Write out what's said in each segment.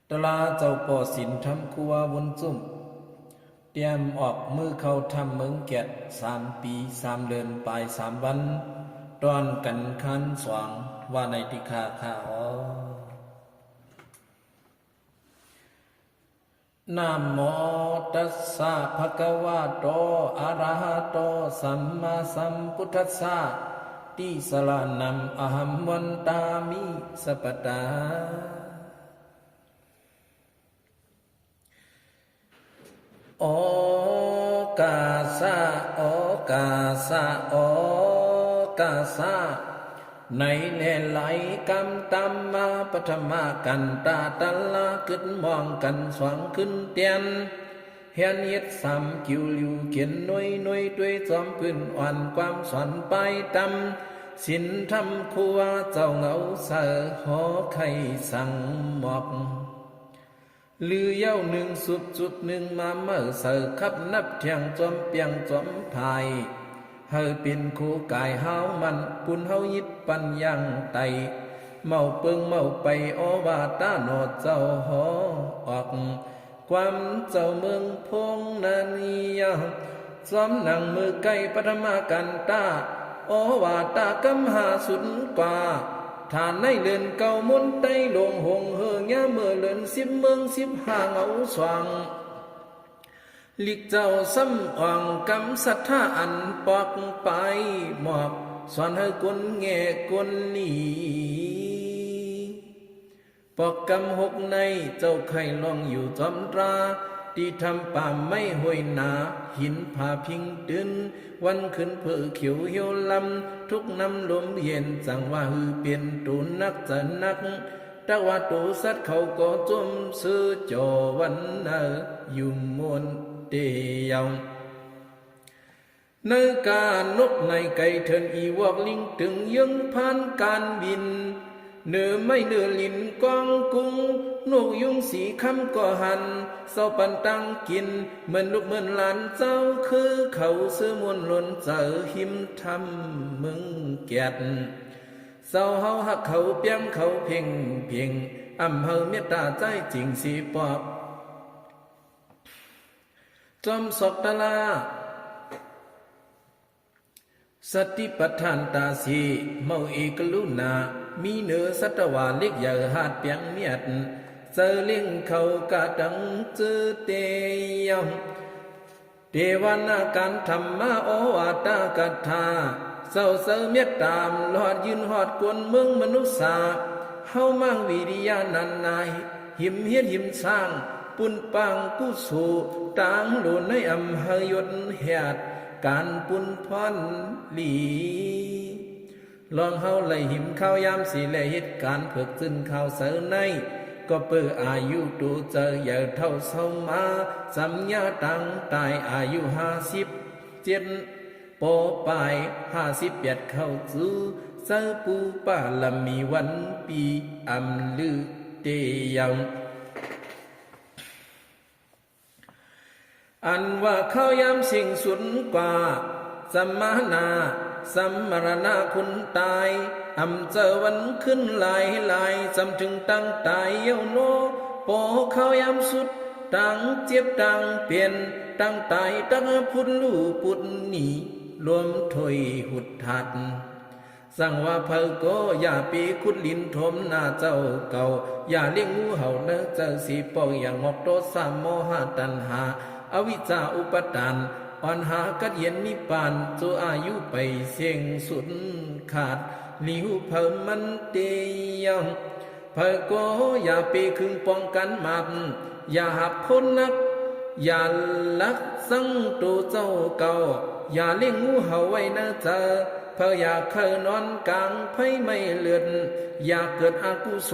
ຕະລາເຈົ້າປໍສິນທຳຄູວາບຸນຈຸ້ມ ຕຽມອອກມືເຂົ້າຖ້ຳເມືອງແກດ ສາມປີ ສາມເດືອນປາຍ ສາມວັນ ຕອນກັນຄານສອງ ວ່າໃນຕິຄາຄາອໍ. ນະໂມຕັດສະ ພະຄະວະໂຕ ອະລະຫະໂຕ ສຳມາສຳພຸດທັດສະ ຕິສະລະນັງ ອະຫັງ ວັນຕາມິ ສັບປະດາ. ໂອກາສະ ໂອກາສະ ໂອກາສະ ໃນແລໄລກຳຕຳມາ ປະຖະມາກັນຕາຕະລາ ຄຶດມອງກັນສອງຄືນຕຽນ ຮຽນເຮັດສາມກິວລິວ ຂຽນໜ່ວຍໜ່ວຍ ດ້ວຍຈອມພື້ນອ່ອນ ຄວາມສອນປາຍຕຳ ສິນທຳຄູວາເຈົ້າເຫງົາໃສ ຫໍໄຂ່ສັງໝອກ ຫຼືເຍົາໜຶ່ງສຸບ ສຸບໜຶ່ງມາເໝີ ໃສ່ຂັບນັບທ່ຽງ ຈອມປຽງຈອມພາຍ ໃຫ້ເປັນຄູ່ກາຍຫາວໝັ້ນ ປຸນເຮົາຢິດປັນຢ່າງໄຕ ເໝົາເປິງເໝົາໄປ ອໍວ່າຕາໜໍ່ເຈົ້າຫໍອອກ ຄວາມເຈົ້າເມືອງພົງນານີຍາ ຊອມໜັງມືໄກ່ ປະຖະມາກັນຕາ ອໍວ່າຕາກຳຫາສຸດກວ່າ ຖ້າໃນເດືອນເກົ້າມົນໄຕ ລົງຫົງເຫີຍາ ເມື່ອເດືອນສິບເມືອງສິບຫ້າເຫງົາສວ່າງ ລິກເຈົ້າສຳອອງ ກຳສັດທາອັນປອກປາຍໝອກ ສອນໃຫ້ຄົນແງ່ຄົນຫຼີ ປອກກຳຫົກໃນ ເຈົ້າໄຂ່ລອງຢູ່ຈອມຕາ ທີ່ຖ້ຳປ່າໄມ້ຫ້ວຍໜາ ຫີນຜາພິງຕື່ນ ວັນຂຶ້ນເພີຂຽວຮຽວລຳ ທຸກນ້ຳລົມເຢັນ ຈັ່ງວ່າຮືເປັນໂຕໜັກຈະໜັກ ແຕ່ວ່າໂຕສັດເຂົາກໍຈົ່ມຊື່ຈໍວັນເນີ ຢູ່ມ່ວນເຕເຍົາ ໃນການົກໃນໄກ່ເທີນ ອີວອກລິງຕຶງ ເຢິງຜ່ານການບິນ ເໜືອໄມ້ເໜືອລິນກອງກຸງ ນົກຍຸງສີຄຳກໍຫັນ ເຊົາປັນຕັ້ງກິນ ເໝືອນລູກເໝືອນຫຼານເຈົ້າ ຄືເຂົາຊື່ມ່ວນລົນໃຈ ຮິມຖ້ຳເມືອງແກດ ເຈົ້າເຮົາຮັກເຂົາ ປຽງເຂົາເພັງເພັງ ອຳເຮົາເມດຕາໃຈຈິງສີປອບ ຈອມສອກຕະລາ ສະຕິປະທານຕາສີ ເມົາເອກະລຸນາ ມີເໜີສັດຕະວາ ເລັກໃຫຍ່ຫາດປຽງມຽດ ເຈີເລັງເຂົາກະຕັງຈື່ເຕຍອງ ເທວະນາການທຳມາ ໂອວາທະກະຖາ ເຈົ້າເຊີເມດຕາ ລອດຢືນຮອດກົນເມືອງມະນຸດສາ ເຮົາມັງວິລິຍານານາ ຫິມເຮັດຫິມສ້າງ ປຸນປາງກຸໂສ ຕາງໂລໃນອຳເຮີຍົດແຮດ ການປຸນພອນຫຼີ ລອງເຮົາໄລ່ຫິມຄາວຍາມສີ ແລເຮັດການເພິກຊື່ນຂ່າວເຊີໃນ ກໍເປີອາຍຸໂຕເຈີໃຫຍ່ເຖົ້າເຊົາມາ ສຳຍາຕ່າງຕາຍອາຍຸຫ້າສິບເຈັດ ປໍປາຍຫ້າສິບແປດເຂົ້າສູ່ ເຈີປູປາລະມີວັນປີອຳລືເຕຍາວ ອັນວ່າຄາວຍາມສິ້ນສຸດກວ່າ ສະມານາ ສຳມະລະນາຄົນຕາຍ ອຳເຈີວັນຄືນຫຼາຍໆ ສ່ຳເຖິງຕ່າງຕາຍເຍົາໂນ ພໍຄາວຍາມສຸດ ຕ່າງເຈັບຕ່າງເປັນ ຕ່າງຕາຍ ຕັກພຸດລູ້ພຸດໜີ ລວມຖ້ວຍຫຸດທັດ ສັ່ງວ່າໃຜກໍຢ່າໄປຂຸດດິນຖົມໜ້າເຈົ້າເກົ່າ ຢ່າລ້ຽງງູເຫົ່າເນີເຈີສີປອກ ຢ່າງອກໂຕສາໂມຫະຕັນຫາ ອະວິຊາອຸປະທານ ອ່ອນຫາກັດເຢັນນິບບານ ໂຈອາຍຸໄປເສັງສຸດຂາດ ຫຼີຫູເຜີາມັນເຕຍອງ ໃຜກໍຢ່າໄປຄຶງປ້ອງກັນໝາບ ຢ່າຮັບຄົນໜັກ ຢ່າລັກຊັງໂຕເຈົ້າເກົ່າ ຢ່າລ້ຽງງູເຫົ່າໄວ້ໃນເຈີ ເຜີາຢາກເຄີນອນກາງໄຟໄໝ້ເລືອດ ຢາກເກີດອະກຸໂສ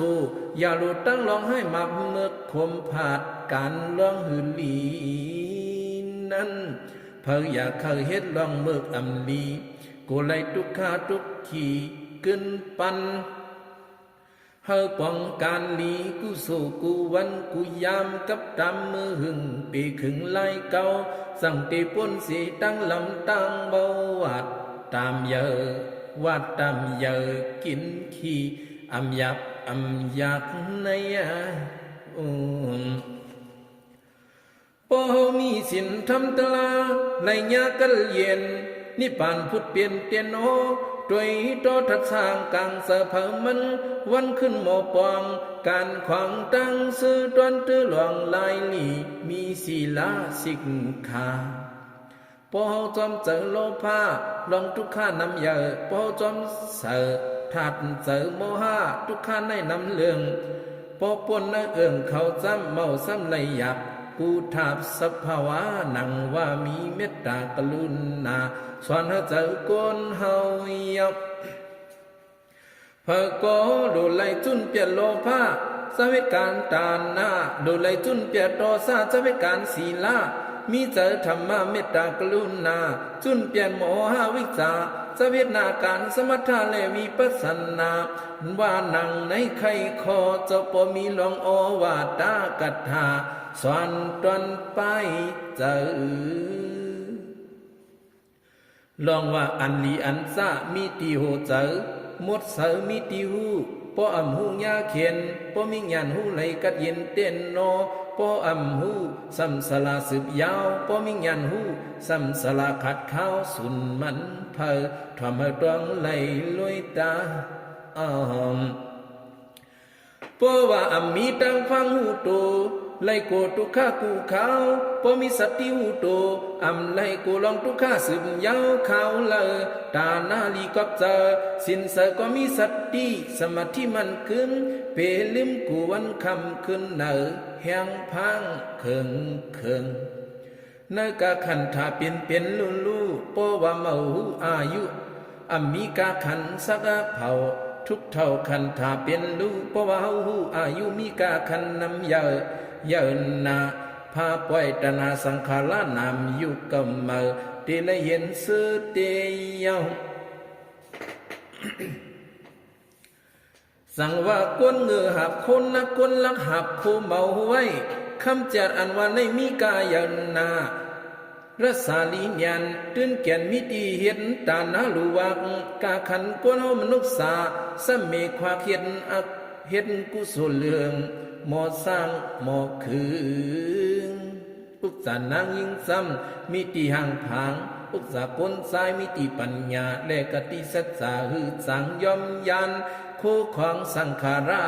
ຢ່າໂລດຕັ້ງຮ້ອງໄຫ້ໝາບເໝິກຂົມພາດການຮ້ອງຫືນຫຼີນັ້ນ ເຜີາຢາກເຄີເຮັດຮ້ອງເໝິກອຳລີ ໂກໄລຕຸກຄາຕຸກຄີຂຶ້ນປັນ ເຮົາປ້ອງກັນລີ ກູໂສກູວັນກູຍາມ ກັບຕາມມື້ຫຶງ ປີຂຶງລາຍເກົ່າ ສັງເຕປົນເສ ຕັ້ງລຳຕັ້ງເບົາ ຫວາດຕາມເຢີ ຫວາດຕາມເຢີ ກິນຂີ້ ອຳຢາບອຳຢາກໃນ ອືມ ພໍເຮົາມີສິນທຳຕະລາ ໄລຍະກັນເຢັນ ນິບບານຜຸດເປັນເຕໂນ ໂດຍຕໍ່ທັດສາງກາງເສີເພີງມັນ ວັນຂຶ້ນໝໍປອງ ການຂວາງຕັ້ງຊື່ ຕອນຕື້ຫຼວງລາຍລີ ມີສີລາສິກຂາ. ພໍເຮົາຈອມໃຈໂລພະ ລອງທຸກຂານຳໃຫຍ່ ພໍເຮົາຈອມໃສ່ທາດໃຈໂມຫະ ທຸກຂາໃນນຳເລື່ອງ ພໍປົນໃນເອີ່ງເຂົາຈ້ຳເມົາຊ້ຳໄລຢາກ ກູທາບສະພາວະ ນັ່ງວ່າມີເມດຕາກະລຸນາ ສອນໃຫ້ໃຈຄົນເຮົາຢາກ ເພິ່ນກໍໂດໄລຈຸນປຽດໂລພະ ຈະເຮັດການຕານະ ໂດໄລຈຸນປຽດໂທສະ ຈະເຮັດການສີລະ ມີໃຈທຳມະເມດຕາກະລຸນາ ຈຸນປຽດໂມຫະວິຈາ ຈະເຮັດໜ້າການສະມະຖະ ແລະ ວິປັດສະນາ ວ່ານັ່ງໃນໄຄຂໍ້ ເຈົ້າບໍ່ມີລອງອໍວ່າຕາກະຖາ ສອນຕອນປາຍໃຈ. ລອງວ່າອັນລີອັນຊະ ມີທີ່ຫົວໃຈ ໝົດໃສມີທີ່ຮູ້ ບໍ່ອຳຮູ້ຍາເຂັນ ບໍ່ມີຍານຮູ້ໄຫຼກັດເຢັນເຕັ້ນໜໍ ບໍ່ອຳຮູ້ຊ້ຳສະລາສືບຍາວ ບໍ່ມີຍານຮູ້ຊ້ຳສະລາຂາດຂາວ ສູນມັນເພີ ທຳໃຫ້ຕ້ອງໄຫຼລວຍຕາ ອອມ. ເພາະວ່າອຳມີຕາງຟັງຮູ້ໂຕ ໄລໂກທຸກຂາກູຂາວ ບໍ່ມີສະຕິຮູ້ໂຕ ອຳໄລໂກລອງທຸກຂາສືບຍາວຂາວເລີ ຕານາລີກອບເຈີ ສິນໃສກໍມີສະຕິ ສະມາທິໝັ້ນຄຶງ ເປລືມກູວັນຄ່ຳຄືນໃນ ແຮງພັງເຄິ່ງເຄິ່ງ. ໃນກາຂັນຖາເປັນເປັນລຸລຸ ເພາະວ່າເມົາຮູ້ອາຍຸ ອຳມີກາຂັນສັກເຜົາ ທຸກເຖົ້າຂັນຖາເປັນລຸ ເພາະວ່າເຮົາຮູ້ອາຍຸ ມີກາຂັນນຳເຢີ ເຢີນາ ພາປ່ອຍຕະນາສັງຂາລະນາມ ຢູ່ກຳເມົາ ເຕໄລເຢັນຊື່ເຕເຍົາ. ສັງວ່າກົນເງີຫັບຄົນ ນັກກົນລັກຫັບໂຄເມົາໄວ້ ຄຳຈັດອັນວ່າໃນມີກາຍານາ ລະສາລີຍານ ຕື່ນແກ່ນມີທີ່ເຮັດຕານາລຸວັກ ກາຂັນກົນເຮົາມະນຸດສາ ສະເມຄວັກເຮັດອັກ ເຮັດກຸສົນເລື່ອງ ໝໍສ້າງໝໍຂຶງ. ອຸກສານາງຍິງຊ້ຳ ມີທີ່ຮ່າງຜາງ ອຸກສາຄົນຊາຍ ມີທີ່ປັນຍາ ແລະ ກະຕິສັດຈາ ຮືສັງຍອມຍານ ໂຄຂອງສັງຂາລະ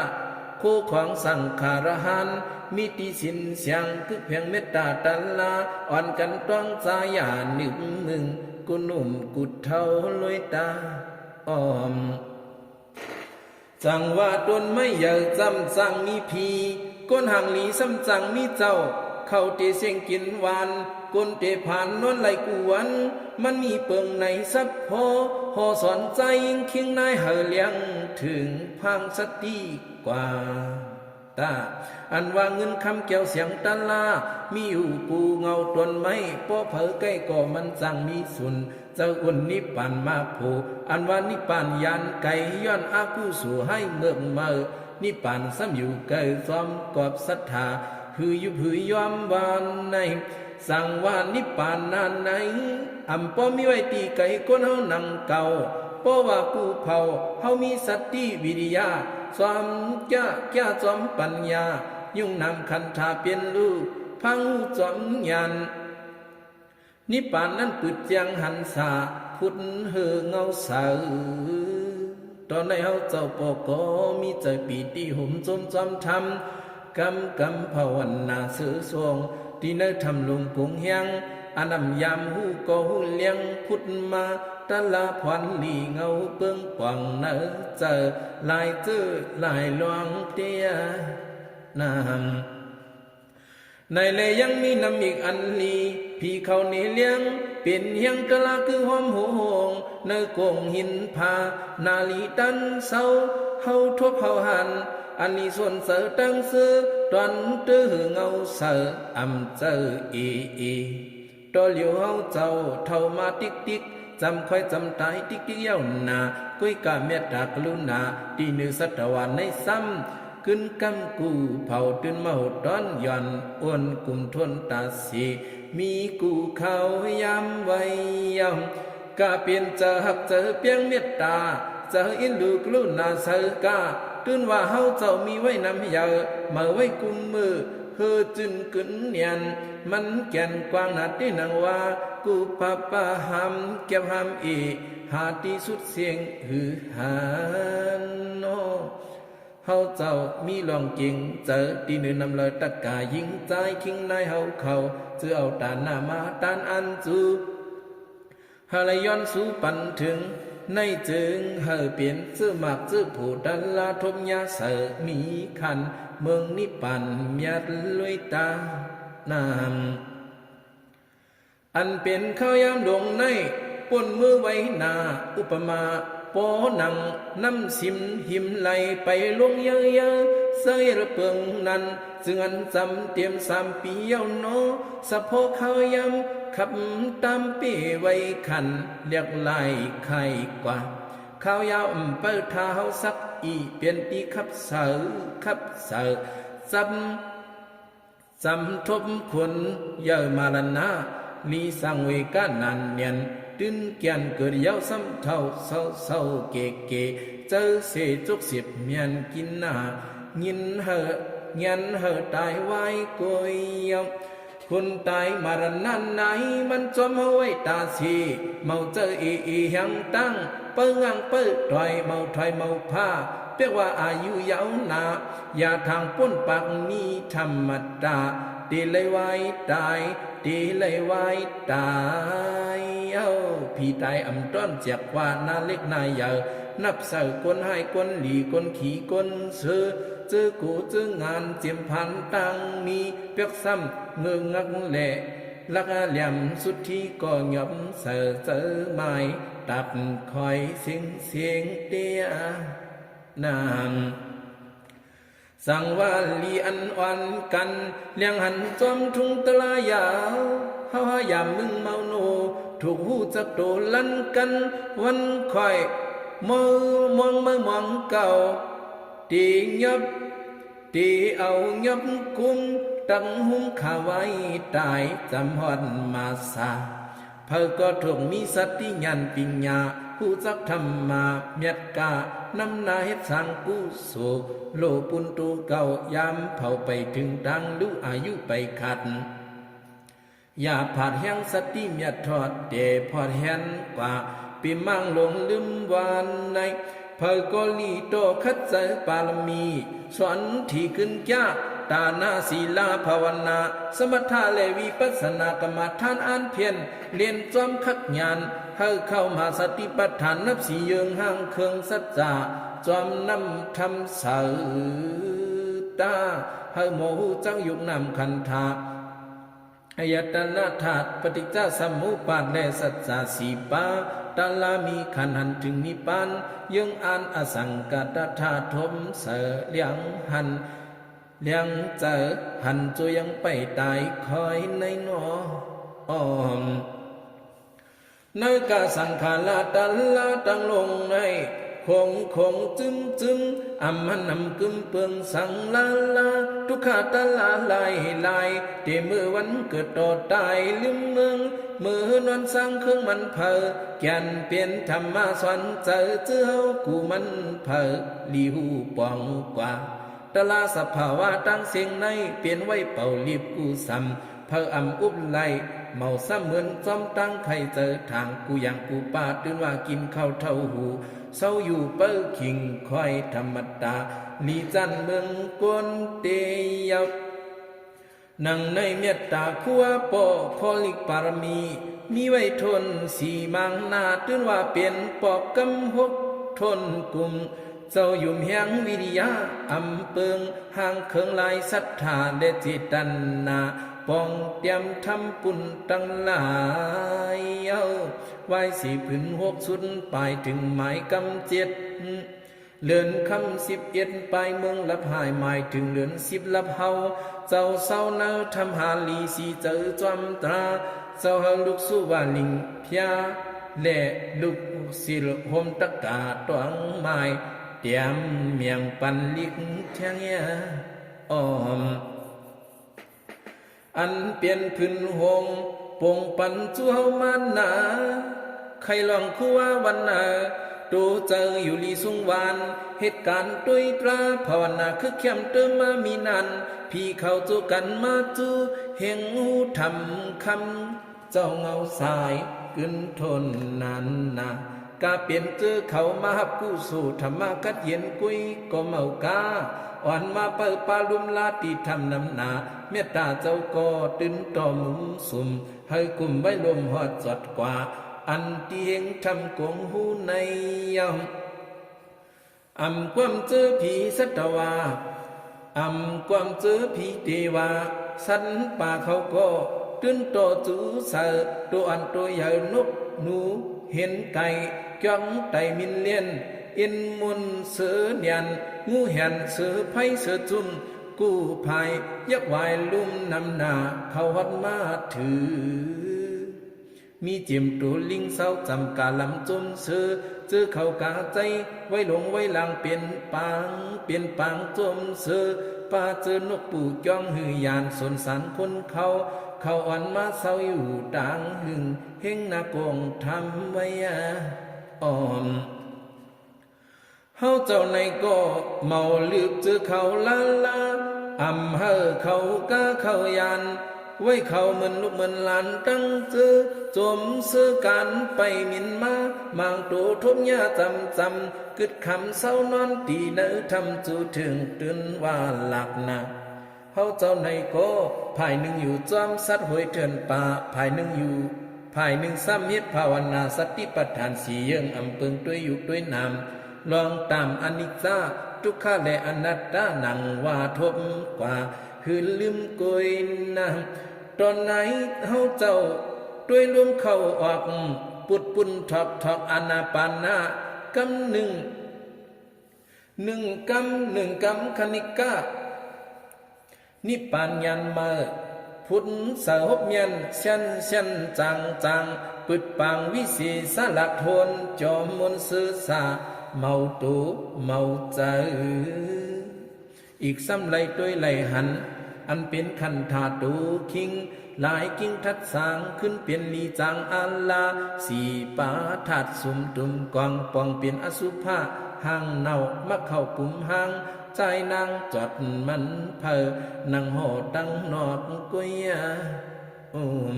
ໂຄຂອງສັງຂາລະຫັນ ມີທີ່ສິນສຽງ ກຶກແພງເມດຕາຕະລາ ອ່ອນກັນຕ້ອງຈາຢານຶກມຶງ ກຸໜຸ່ມກຸເຖົ້າລວຍຕາອອມ. ຈັ່ງວ່າຕົ້ນໄມ້ໃຫຍ່ຈ້ຳຈັ່ງມີຜີ ກົ້ນຫາງຫຼີຊ້ຳຈັ່ງມີເຈົ້າ ເຂົ້າເຕເສັງກິນຫວານ ກົ້ນເຕຜານນອນໄຫຼກູວັນ ມັນມີເປິງໃນສັບພໍ ຫໍສອນໃຈຍິງຄິງນາຍໃຫ້ລ້ຽງ ເຖິງພາງສະຕິກວ່າຕາ ອັນວ່າເງິນຄຳແກ້ວສຽງຕະລາ ມີຢູ່ກູເງົາຕົ້ນໄມ້ ເພາະໃຜໃກ້ກໍມັນຈັ່ງມີສຸນ ເຈົ້າອຸ່ນນິບປານມາໂພ ອັນວ່ານິບປານຍານໄກ ຍ້ອນອະກຸໂສໃຫ້ເມືອກເໝີ ນິບປານຊ້ຳຢູ່ໄກ ຊອມກອບສັດທາ ຄືຢູ່ຄືຍອມວ່າໃນ ສັງວ່ານິບປານນາໃນ ອຳປ້ອມມີໄວ້ທີ່ໄກ ຄົນເຮົານັ່ງເກົ່າ ເພາະວ່າຜູ້ເຖົ້າເຮົາມີສະຕິວິລິຍາ ຊອມຈະຈາຊອມປັນຍາ ຍຸ່ງນຳຄັນທາເປັນລູກ ພາງຮູ້ຈອມຍານ ນິບປານນັ້ນປຶດແຈ້ງຫັນສາ ພຸດເຫີເງົາໃສ ຕອນໃດເຮົາເຈົ້າປອກກໍມີໃຈປີຕິ ໂຮມໂຊມຊອມທຳ ກຳກຳພາວະນາເສີສອງ ທີ່ໃນທຳລົງຄົງແຮງ ອານຳຍາມຮູ້ກໍຮູ້ລຽງ ພຸດມາຕະລາພອນລີເງົາເປິງປອງໃນໃຈ ຫຼາຍເຈີຫຼາຍລວງເຕຍນຳ ໃນແລຍັງມີນຳອີກອັນລີ ຜີເຂົາເນລ້ຽງ ເປັນຮຽງຕະລາຄືຫອມໂຮງ ໃນກົງຫີນຜາ ນາລີຕັນເຊົາ ເຮົາທົບເຮົາຫັນ ອັນລີສວນເສີຕັ້ງຊື່ ຕອນເຕີເຫີເງົາໃສ ອຳເຈີເອເອ ຕໍ່ຫຼຽວເຮົາເຈົ້າເຖົ້າມາຕິກຕິກ ຈຳຄວາຍຈຳຕາຍຕິກຕິກຍາວໜາ ກວຍກາເມດຕາກະລຸນາ ທີ່ເໜືອສັດຕະວານໃນຊ້ຳ ກຶນກຳກູເຜົາຕື່ນເມົາຕ້ອນ ຍ້ອນໂອນກຸມທົນຕາເສ ມີກູເຂົາຍາມໄວຍາມ ກະເປັນຈະຮັກຈະແພງເມດຕາ ຈະເອັນດູກະລຸນາໃສກະ ຕື່ນວ່າເຮົາເຈົ້າມີໄວ້ນຳເຍົາ ມາໄວ້ກຸມມື ເຮີຈຶ່ນກຶນນຽນ ມັນແກ່ນກວ້າງໜ້າຕິໜັງວ່າ ກຸປະປະຫາມ ແກັບຫາມເອ ຫາທີ່ສຸດສຽງຫືຫານນໍ. ເຮົາເຈົ້າມີລອງເກງໃຈ ທີ່ເນີນນຳລອຍຕະກາ ຍິງຊາຍຄິງນາຍເຮົາເຂົາ ຈື່ເອົາຕານໜ້າມາຕານອັນຈູ ຫາລະຍ້ອນສູ່ປັນເຖິງ ໃນເຈີງໃຫ້ເປັນເຊື້ອໝາກເຊື້ອຜູ ຕະລາທົບຍາໃສມີຂັນ ເມືອງນິບປານມຽດລວຍຕານ້ຳ ອັນເປັນຂ້າວຍາມດົງໃນ ປົນມືໄວ້ໜ້າ ອຸປະມາ ປໍໜັງ ນ້ຳຊິມຫິມໄຫຼໄປລົງເຍີ້ຍໆ ໃສ່ລະເປິງນັ້ນ ເຊິ່ງອັນຈຳຕຽມສາມປີເຍົານໍ ສະເພາະຂ້າວຍາມຂັບຕາມເປໄວ້ຂັນ ລຽກໄລ່ໄຂ່ກວ່າ ຂ້າວຍາມເປີດຖ້າເຮົາສັກອີ ປ່ຽນຕີຂັບເຊົາ ຂັບເຊົາ ຈຳ ຈຳທົບຄົນເຍົາມາລະນະ ລີສັງເວການານນຽນ ຕື່ນແກ່ນເກີດເຍົາຊ້ຳເຖົ້າ ເຊົາເຊົາເກເກ ເຈີເສຈົກສິບແມ່ນກິນໜ້າ ຍິນເຫີ ງຽນເຫີຕາຍວາຍໂກຍເຍົາ ຄົນຕາຍມາລະນະນາຍ ມັນຈອມເຮົາໄວ້ຕາເສ ເມົາເຈີເອເອຫຍັງຕັ້ງ ເປີງາງເປີຕອຍ ເມົາຖອຍເມົາພາ ເປີກວ່າອາຍຸຍາວນາ ຢ່າທາງປົນປາກມີທຳມະດາ ເຕໄລວາຍຕາຍ ເຕໄລວາຍຕາຍ ເອົ້າ ຜີຕາຍອຳຕ້ອນຈຽກວ່າ ໜ້າເລັກໜ້າໃຫຍ່ ນັບໃສ່ຄົນຮ້າຍຄົນດີ ຄົນຂີ້ຄົນເຊີ ເຈີໂກເຈີງານ ເຈັມພັນຕ່າງມີ ເປັກຊ້ຳເງີງງັກແລ ລັກອາຫຼຽມສຸດທີ່ກໍຫຍອບໃສ່ເຈີໝາຍ ຕັບຄອຍເສັງເສັງເຕຍນານ ສັງວາລີອັນອ່ອນກັນ ລຽງຫັນຈອມທຸງຕະລາຍາວ ເຮົາຫາຍາມມຶງເມົາໂນ ຖືກຮູ້ຈັກໂຕລັນກັນ ວັນຂ້ອຍເມົາມອງເມົາມອງເກົ່າ ຕີຫຍອບ ຕີເອົາຫຍອບກຸມ ຕັກຫຸມຂ້າໄວ້ຕາຍ ຈຳຮອດມາສາ ໃຜກໍຖືກມີສະຕິຍານປິງຍາ ຮູ້ຈັກທຳມະ ແມ່ນກະນຳໜ້າເຮັດສ້າງກຸໂສ ໂລປຸນໂຕເກົ່າ ຍາມເຖົ້າໄປເຖິງທາງ ຫຼືອາຍຸໄປຂັດ ຢ່າພາດແຮງສະຕິເມດທອດ ແຕ່ພອດແຮງກວ່າ ປີມາງຫຼົງລືມວານໃນ ເຜີກໍຫຼີຕໍ່ຂັດໃຈປາລະມີ ສອນທີ່ຂຶ້ນຈາກ ຕານະ ສີລາ ພາວະນາ ສະມະຖະ ແລະ ວິປັດສະນາກຳມະຖານ ອ່ານພຽນ ລຽນຈອມຄັກຍານ ໃຫ້ເຂົ້າມາສະຕິປັດຖານ ນັບສີ່ເຢິງຮ່າງເຄື່ອງສັດຈະ ຈອມນຳທຳເຊົາຕາ ໃຫ້ໝໍຮູ້ຈັກຍຸກນາມຂັນທະ ອາຍະຕະນະທາດ ປະຕິດຈະສະມຸບປາດ ແລະ ສັດຈະສີ່ປາ ຕະລາມີຂັນຫັນເຖິງນິບປານ ເຢິງອ່ານອະສັງກະຕະທາດ ທົມໃສ່ລຽງຫັນ ລຽງໃຈຫັນຈົວຍັງໄປຕາຍຄອຍໃນໜໍ ອ້ອມ ໃນກະສັງຂາລາຕະລາຕັ້ງລົງໃນ ຄົງຄົງຈຶງຈຶງ ອຳຫັ້ນອຳກຶມເປິງສັງລາລາ ທຸກຂາຕະລາຫຼາຍຫຼາຍ ແຕ່ມື້ວັນເກີດຕໍ່ຕາຍລືມເມືອງ ມື້ນອນສ້າງເຄື່ອງມັນເຜີ ແກ່ນເປັນທຳມາສອນໃຈ ຈື່ເຮົາກູມັນເຜີ ຫຼີຮູ້ປ່ອງກວ່າ ຕະລາສະພາວະຕ່າງເສັງໃນ ປ່ຽນໄວ້ເປົ່າລີບກູສຳ ເຜີອຳອຸບໄຫຼ ເມົາສະເໝືອນຈອມຕ່າງໄຂ່ເຈີທາງ ກູຢ່າງກູປາ ຕື່ນວ່າກິນເຂົ້າເຖົ້າຫູ ເຊົາຢູ່ເປີຄີງຄອຍທຳມະຕາ ລີຈັນເມືອງກົນເຕຍາວ ໜັງໃນເມດຕາຄົວປໍພໍລິກປາລະມີ ມີໄວ້ທົນສີມາງໜ້າ ຕື່ນວ່າເປັນປອບກຳຫົກທົນກຸມ ເຈົ້າຫຍຸມແຮງວິລິຍາອຳເປິງ ຮ່າງເຄີງຫຼາຍສັດທາ ແລະ ເຈດຕະນາປ່ອງຕຽມທຳບຸນທັງຫຼາຍ ເອົ້າ ວາຍສີຜືນຫົກຊຸດ ປາຍເຖິງໝາຍກຳເຈັດ ເດືອນຄຳສິບເອັດ ປາຍເມືອງລັບຫາຍ ໝາຍເຖິງເດືອນສິບລັບເຮົາ ເຈົ້າເຊົານາທຳຫາລີສີເຈີຈອມຕາ ເຈົ້າເຮົາລຸກສຸວາລິງພຽ ແລະ ລຸກສິລໂຮມຕະກາຕອງໝາຍ ຕຽມມຽງປັນລິກແທງຍາອ້ອມ ອັນເປັນພື້ນໂຮງ ປົງປັນສູ່ເຮົາມານາ ໄຂ່ລອງຄູວາວັນນາ ໂຕເຈົ້າຢູ່ລີສຸງວານ ເຮັດການຕຸ້ຍຕາພາວະນາ ຄືແຄມເຕີມມາມີນານ ຜີເຂົາຈູກັນມາຈູ ແຫ່ງຮູ້ທຳຄຳ ເຈົ້າເງົາສາຍກຶນທົນນານນາ ກະເປັນເຈີເຂົາມາຮັບກຸໂສ ທຳມະກັດເຢັນກຸຍກໍເມົາກາ ອ່ອນມາເປີປາລຸມລາຕິທຳນຳໜ້າ ເມດຕາເຈົ້າກໍຕື່ນຕໍ່ມຸມສຸມ ໃຫ້ກຸມໄວ້ລົມຮອດຈອດກວ່າ ອັນຕິເຮັງທຳກົງຮູ້ໃນຍາມ ອຳກວາມເຈີຜີສັດຕະວາ ອຳກວາມເຈີຜີເທວາ ສັດປ່າເຂົາກໍຕື່ນຕໍ່ຈູເສີ ໂຕອັນໂຕໃຫຍ່ນົກໜູເຫັນໄກ່ ກຽງໄຕມິນລຽນ ເອັນມົນເສືອນຽນ ງູແຫນເສືອໄພເສືອຈຸ້ມ ກູ້ພາຍຍັກວາຍລຸ່ມນຳໜ້າ ເຂົາຮອດມາຖື ມີເຈັມໂຕລິງເຊົາຈຳກາລຳຈົມເສືອ ເຈີເຂົາກາໃຈໄວ້ຫຼົງໄວ້ລາງເປັນປາງ ເປັນປາງຈົມເສືອ ປາເຈີນົກປູກຽງຫືຢານສົນສານຄົນເຂົາ ເຂົາອ່ອນມາເຊົາຢູ່ຕ່າງຫຶງ ເຮັງນາກອງທຳໄວ້ອອມ ເຮົາເຈົ້າໃນກໍເມົາລືບເຈີເຂົາລາລາ ອຳເຮີເຂົາກາເຂົາຍານ ໄວ້ເຂົາເໝືອນລູກເໝືອນຫຼານຕັ້ງເຈີ ຈົມເສືອການໄປມິນມາ ໝາງໂຕທົບຫຍ້າຈຳຈຳ ກຶດຄຳເຊົານອນຕີໃນທຳຈູເຖິງຕື່ນວ່າຫຼັກໜັກ ເຮົາເຈົ້າໃນກໍ ຝ່າຍໜຶ່ງຢູ່ຈອມສັດຫ້ວຍເຖື່ອນປ່າ ຝ່າຍໜຶ່ງຢູ່ ຝ່າຍໜຶ່ງຊ້ຳເຮັດພາວະນາສະຕິປະທານສີ່ເຢິງ ອຳເປິງດ້ວຍຍຸກດ້ວຍນາມ ລອງຕາມອະນິດຈາ ທຸກຂະ ແລະ ອະນັດຕາ ໜັງວ່າທົບກວ່າ ຄືນລືມໂກຍນາ ຕອນໃນເຮົາເຈົ້າ ດ້ວຍລົມເຂົ້າອອກ ປຸດປຸ້ນຖອກຖອກອານາປານະ ກຳໜຶ່ງ ໜຶ່ງກຳ ໜຶ່ງກຳຄະນິກະ ນິບປານຍານເມີ ພຸດສາຫົບມຽນ ຊຽນຊຽນຈາງຈາງ ປຶດປາງວິເສສະລະໂທນ ຈອມມົນເສືອສາ ເມົາໂຕເມົາໃຈ ອີກຊ້ຳໄລ່ໂຕຍໄລ່ຫັນ ອັນເປັນຂັນທາໂຕຄິງ ຫຼາຍກິ່ງທັດສາງ ຂຶ້ນເປັນລີຈາງອາລາ ສີປາທາດສຸມຕຸມກອງ ປ່ອງເປັນອະສຸພະ ຮ່າງເນົ່າ ມັກເຂົ້າປຸມຮ່າງ ຈ່າຍນາງຈອດມັນເຜີ ນັ່ງຫໍ່ຕັ້ງນອກກຸຍ ອືມ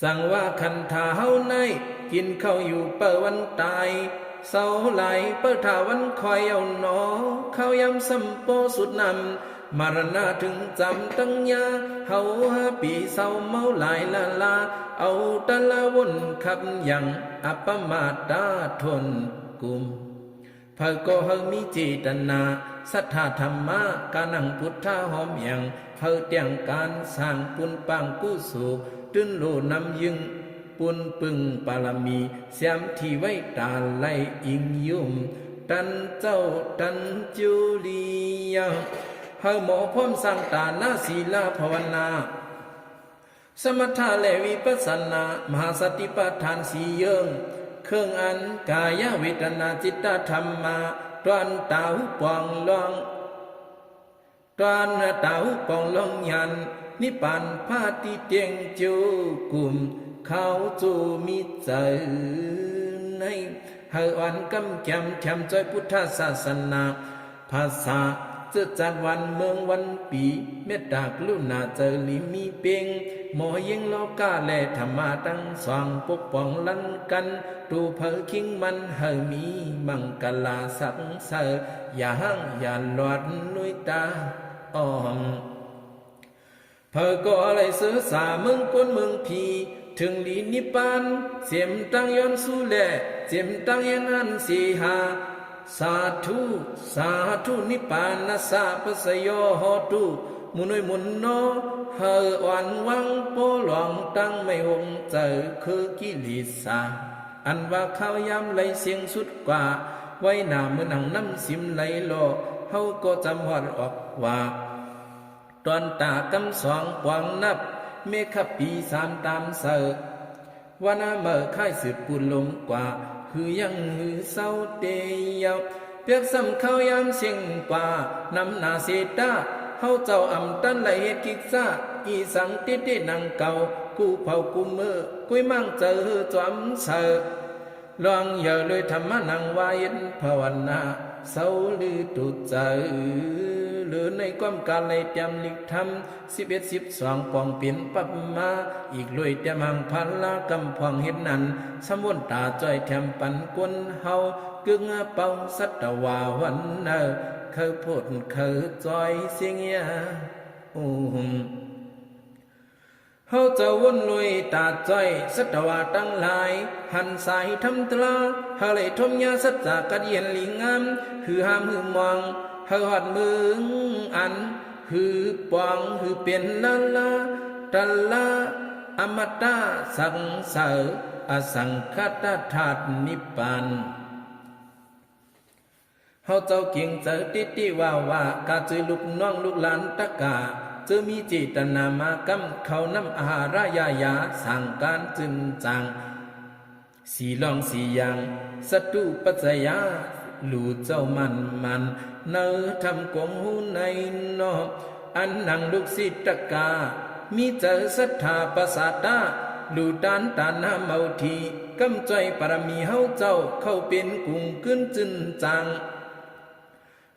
ຈັ່ງວ່າຄັນຖ້າເຮົາໃນ ກິນເຂົ້າຢູ່ເປີວັນຕາຍ ເຊົາຫຼາຍເປີຖ້າວັນຄອຍເອົາໜໍ ເຂົ້າຍາມສ່ຳປໍສຸດນ້ຳ ມະລະນະເຖິງຈຳຕັ້ງຍາ ເຮົາຫາປີເຊົາເມົາຫຼາຍລະລາ ເອົາຕະລະວົນຂັບຍັງ ອະປະມາດຕາທົນກຸມ ເຜີກໍເຮົາມີເຈຕະນາ ສັດທາທຳມະ ການັງພຸດທາຫອມຫຍັງ ເຮົາແຕ່ງການສ້າງປຸນປາງກຸໂສ ຕື່ນໂລນຳຍຶງ ປຸນປຶງປາລະມີ ສຽມທີ່ໄວ້ຕາໄລອີງຍົມ ຕັນເຈົ້າຕັນຈຸລີຍາ ເຮົາໝໍພ້ອມສ້າງຕານະສີລາພາວະນາ ສະມະຖະ ແລະ ວິປັດສະນາ ມະຫາສະຕິປະທານສີ່ເຢິງ ເຄື່ອງອັນກາຍະເວທະນາຈິດຕະທຳມາ ຕອນຕາຫູປອງລອງ ຕອນຕາຫູປອງລອງຍານ ນິບປານພາຕິເຕັງຈູກຸມ ຂາວຈູມີໃຈໃນ ເຮົາອ່ອນກຳແກມແຖມຊ່ອຍພຸດທະສາສະໜາ ພາສາເຈີຈັດວັນເມືອງວັນປີ ເມດຕາກະລຸນາໃຈລີມີເປັງ ໝໍຍິງໂລກາ ແລະ ທຳມະທັງສອງ ປົກປ້ອງລັນກັນ ຕູເຜີຄິງມັນ ໃຫ້ມີມັງກະລາສັກໄຊ ຢ່າຮ້າງຢ່າຫຼອດໜຸຍຕາອ້ອມ ເຜີກໍໄລ່ເສືອສາເມືອງກົນເມືອງຜີ ເຖິງລີນິບປານ ເຈັມຕັ້ງຍ້ອນສູ້ແລ ເຈັມຕັ້ງແຫ່ງອັນເສຫາ ສາທຸ ສາທຸ ນິບປານັດສະປັດສະໂຍໂຫຕຸ ໝູ່ໜ້ອຍໝູ່ນອ ເຮົາອ່ອນວາງປໍລອງຕັ້ງໄມ້ຫົງໃຈຄືກິເລສາ ອັນວ່າຄາວຍາມໄລ່ເສັງສຸດກວ່າ ໄວ້ໜ້າເໝືອນຫຍັງນ້ຳຊິມໄຫຼຫຼໍ່ ເຮົາກໍຈຳຮອດອອກວ່າ ຕອນຕາກຳສອງປອງນັບ ເມຄະປີສາມຕາມເສີ ວານາເມີຄ້າຍສືບປູນລົງກວ່າ ຫືຍັງຫືເຊົາເຕຍາວ ປຽກຊ້ຳຄາວຍາມເສັງກວ່າ ນຳໜ້າເສດຕາ ເຮົາເຈົ້າອຳຕັນໄລ່ເຮັດກິດສາ ອີສັງຕິຕິນັງເກົ່າ ກູ່ເຜົາກູ່ເມີ ກຸຍມັງເຈີເຮີຈອມເສີ ລອງເຢີໂລຍທຳມະນັງວາເຮັດພາວະນາ ເຊົາລືຕຸໃຈ ຫຼືໃນຄວາມການໄລ່ຕຽມລິກທຳ ສິບເອັດ ສິບສອງ ປອງເປັນປັບມາ ອີກໂລຍຕຽມຫັງພາລາກຳພອງເຮັດນັ້ນ ສຳວົນຕາຈ່ອຍແຖມປັນຄົນເຮົາ ກຶກເປົ່າສັດຕະວາວັນເນີ ເຄີໂພດເຄີຈ່ອຍເສຍງເຫຍໂອ ເຮົາເຈົ້າວົນລຸຍຕາຈ້ອຍ ສັດຕະວາທັງຫຼາຍ ຫັນສາຍທຳຕະລາ ເຮົາໄດ້ທົມຍາສັດຈາກັດເຢັນຫຼີງາມ ຫືອຫາມຫືອມອງ ເຮົາຮອດເມືອງອັນ ຫືອປອງຫືອເປັນລາລາ ຕະລາ ອະມະຕະສັງໄສ ອະສັງຂະຕະທາດນິບປານ. ເຮົາເຈົ້າເກງໃຈຕິຕິວ່າວ່າ ກະຈື່ລູກນ້ອງລູກຫຼານຕະກາ ເຈີມີເຈຕນາມາກຳ ເຂົ້ານຳອາຫາລະຢາຢາ ສ້າງການຈືນຈາງ ສີລອງສີຢ່າງ ສັດຕູປັດຈະຍາ ລູເຈົ້າໝັ້ນໝັ້ນ ໃນທຳກວງຫູໃນນອກ ອັນນັງລູກສິດຕະກາ ມີໃຈສັດທາປະສາທາ ລູຕານຕານນາເມົາທີ ກຳຈ້ອຍປາລະມີເຮົາເຈົ້າ ເຂົ້າເປັນກຸງກືນຈືນຈາງ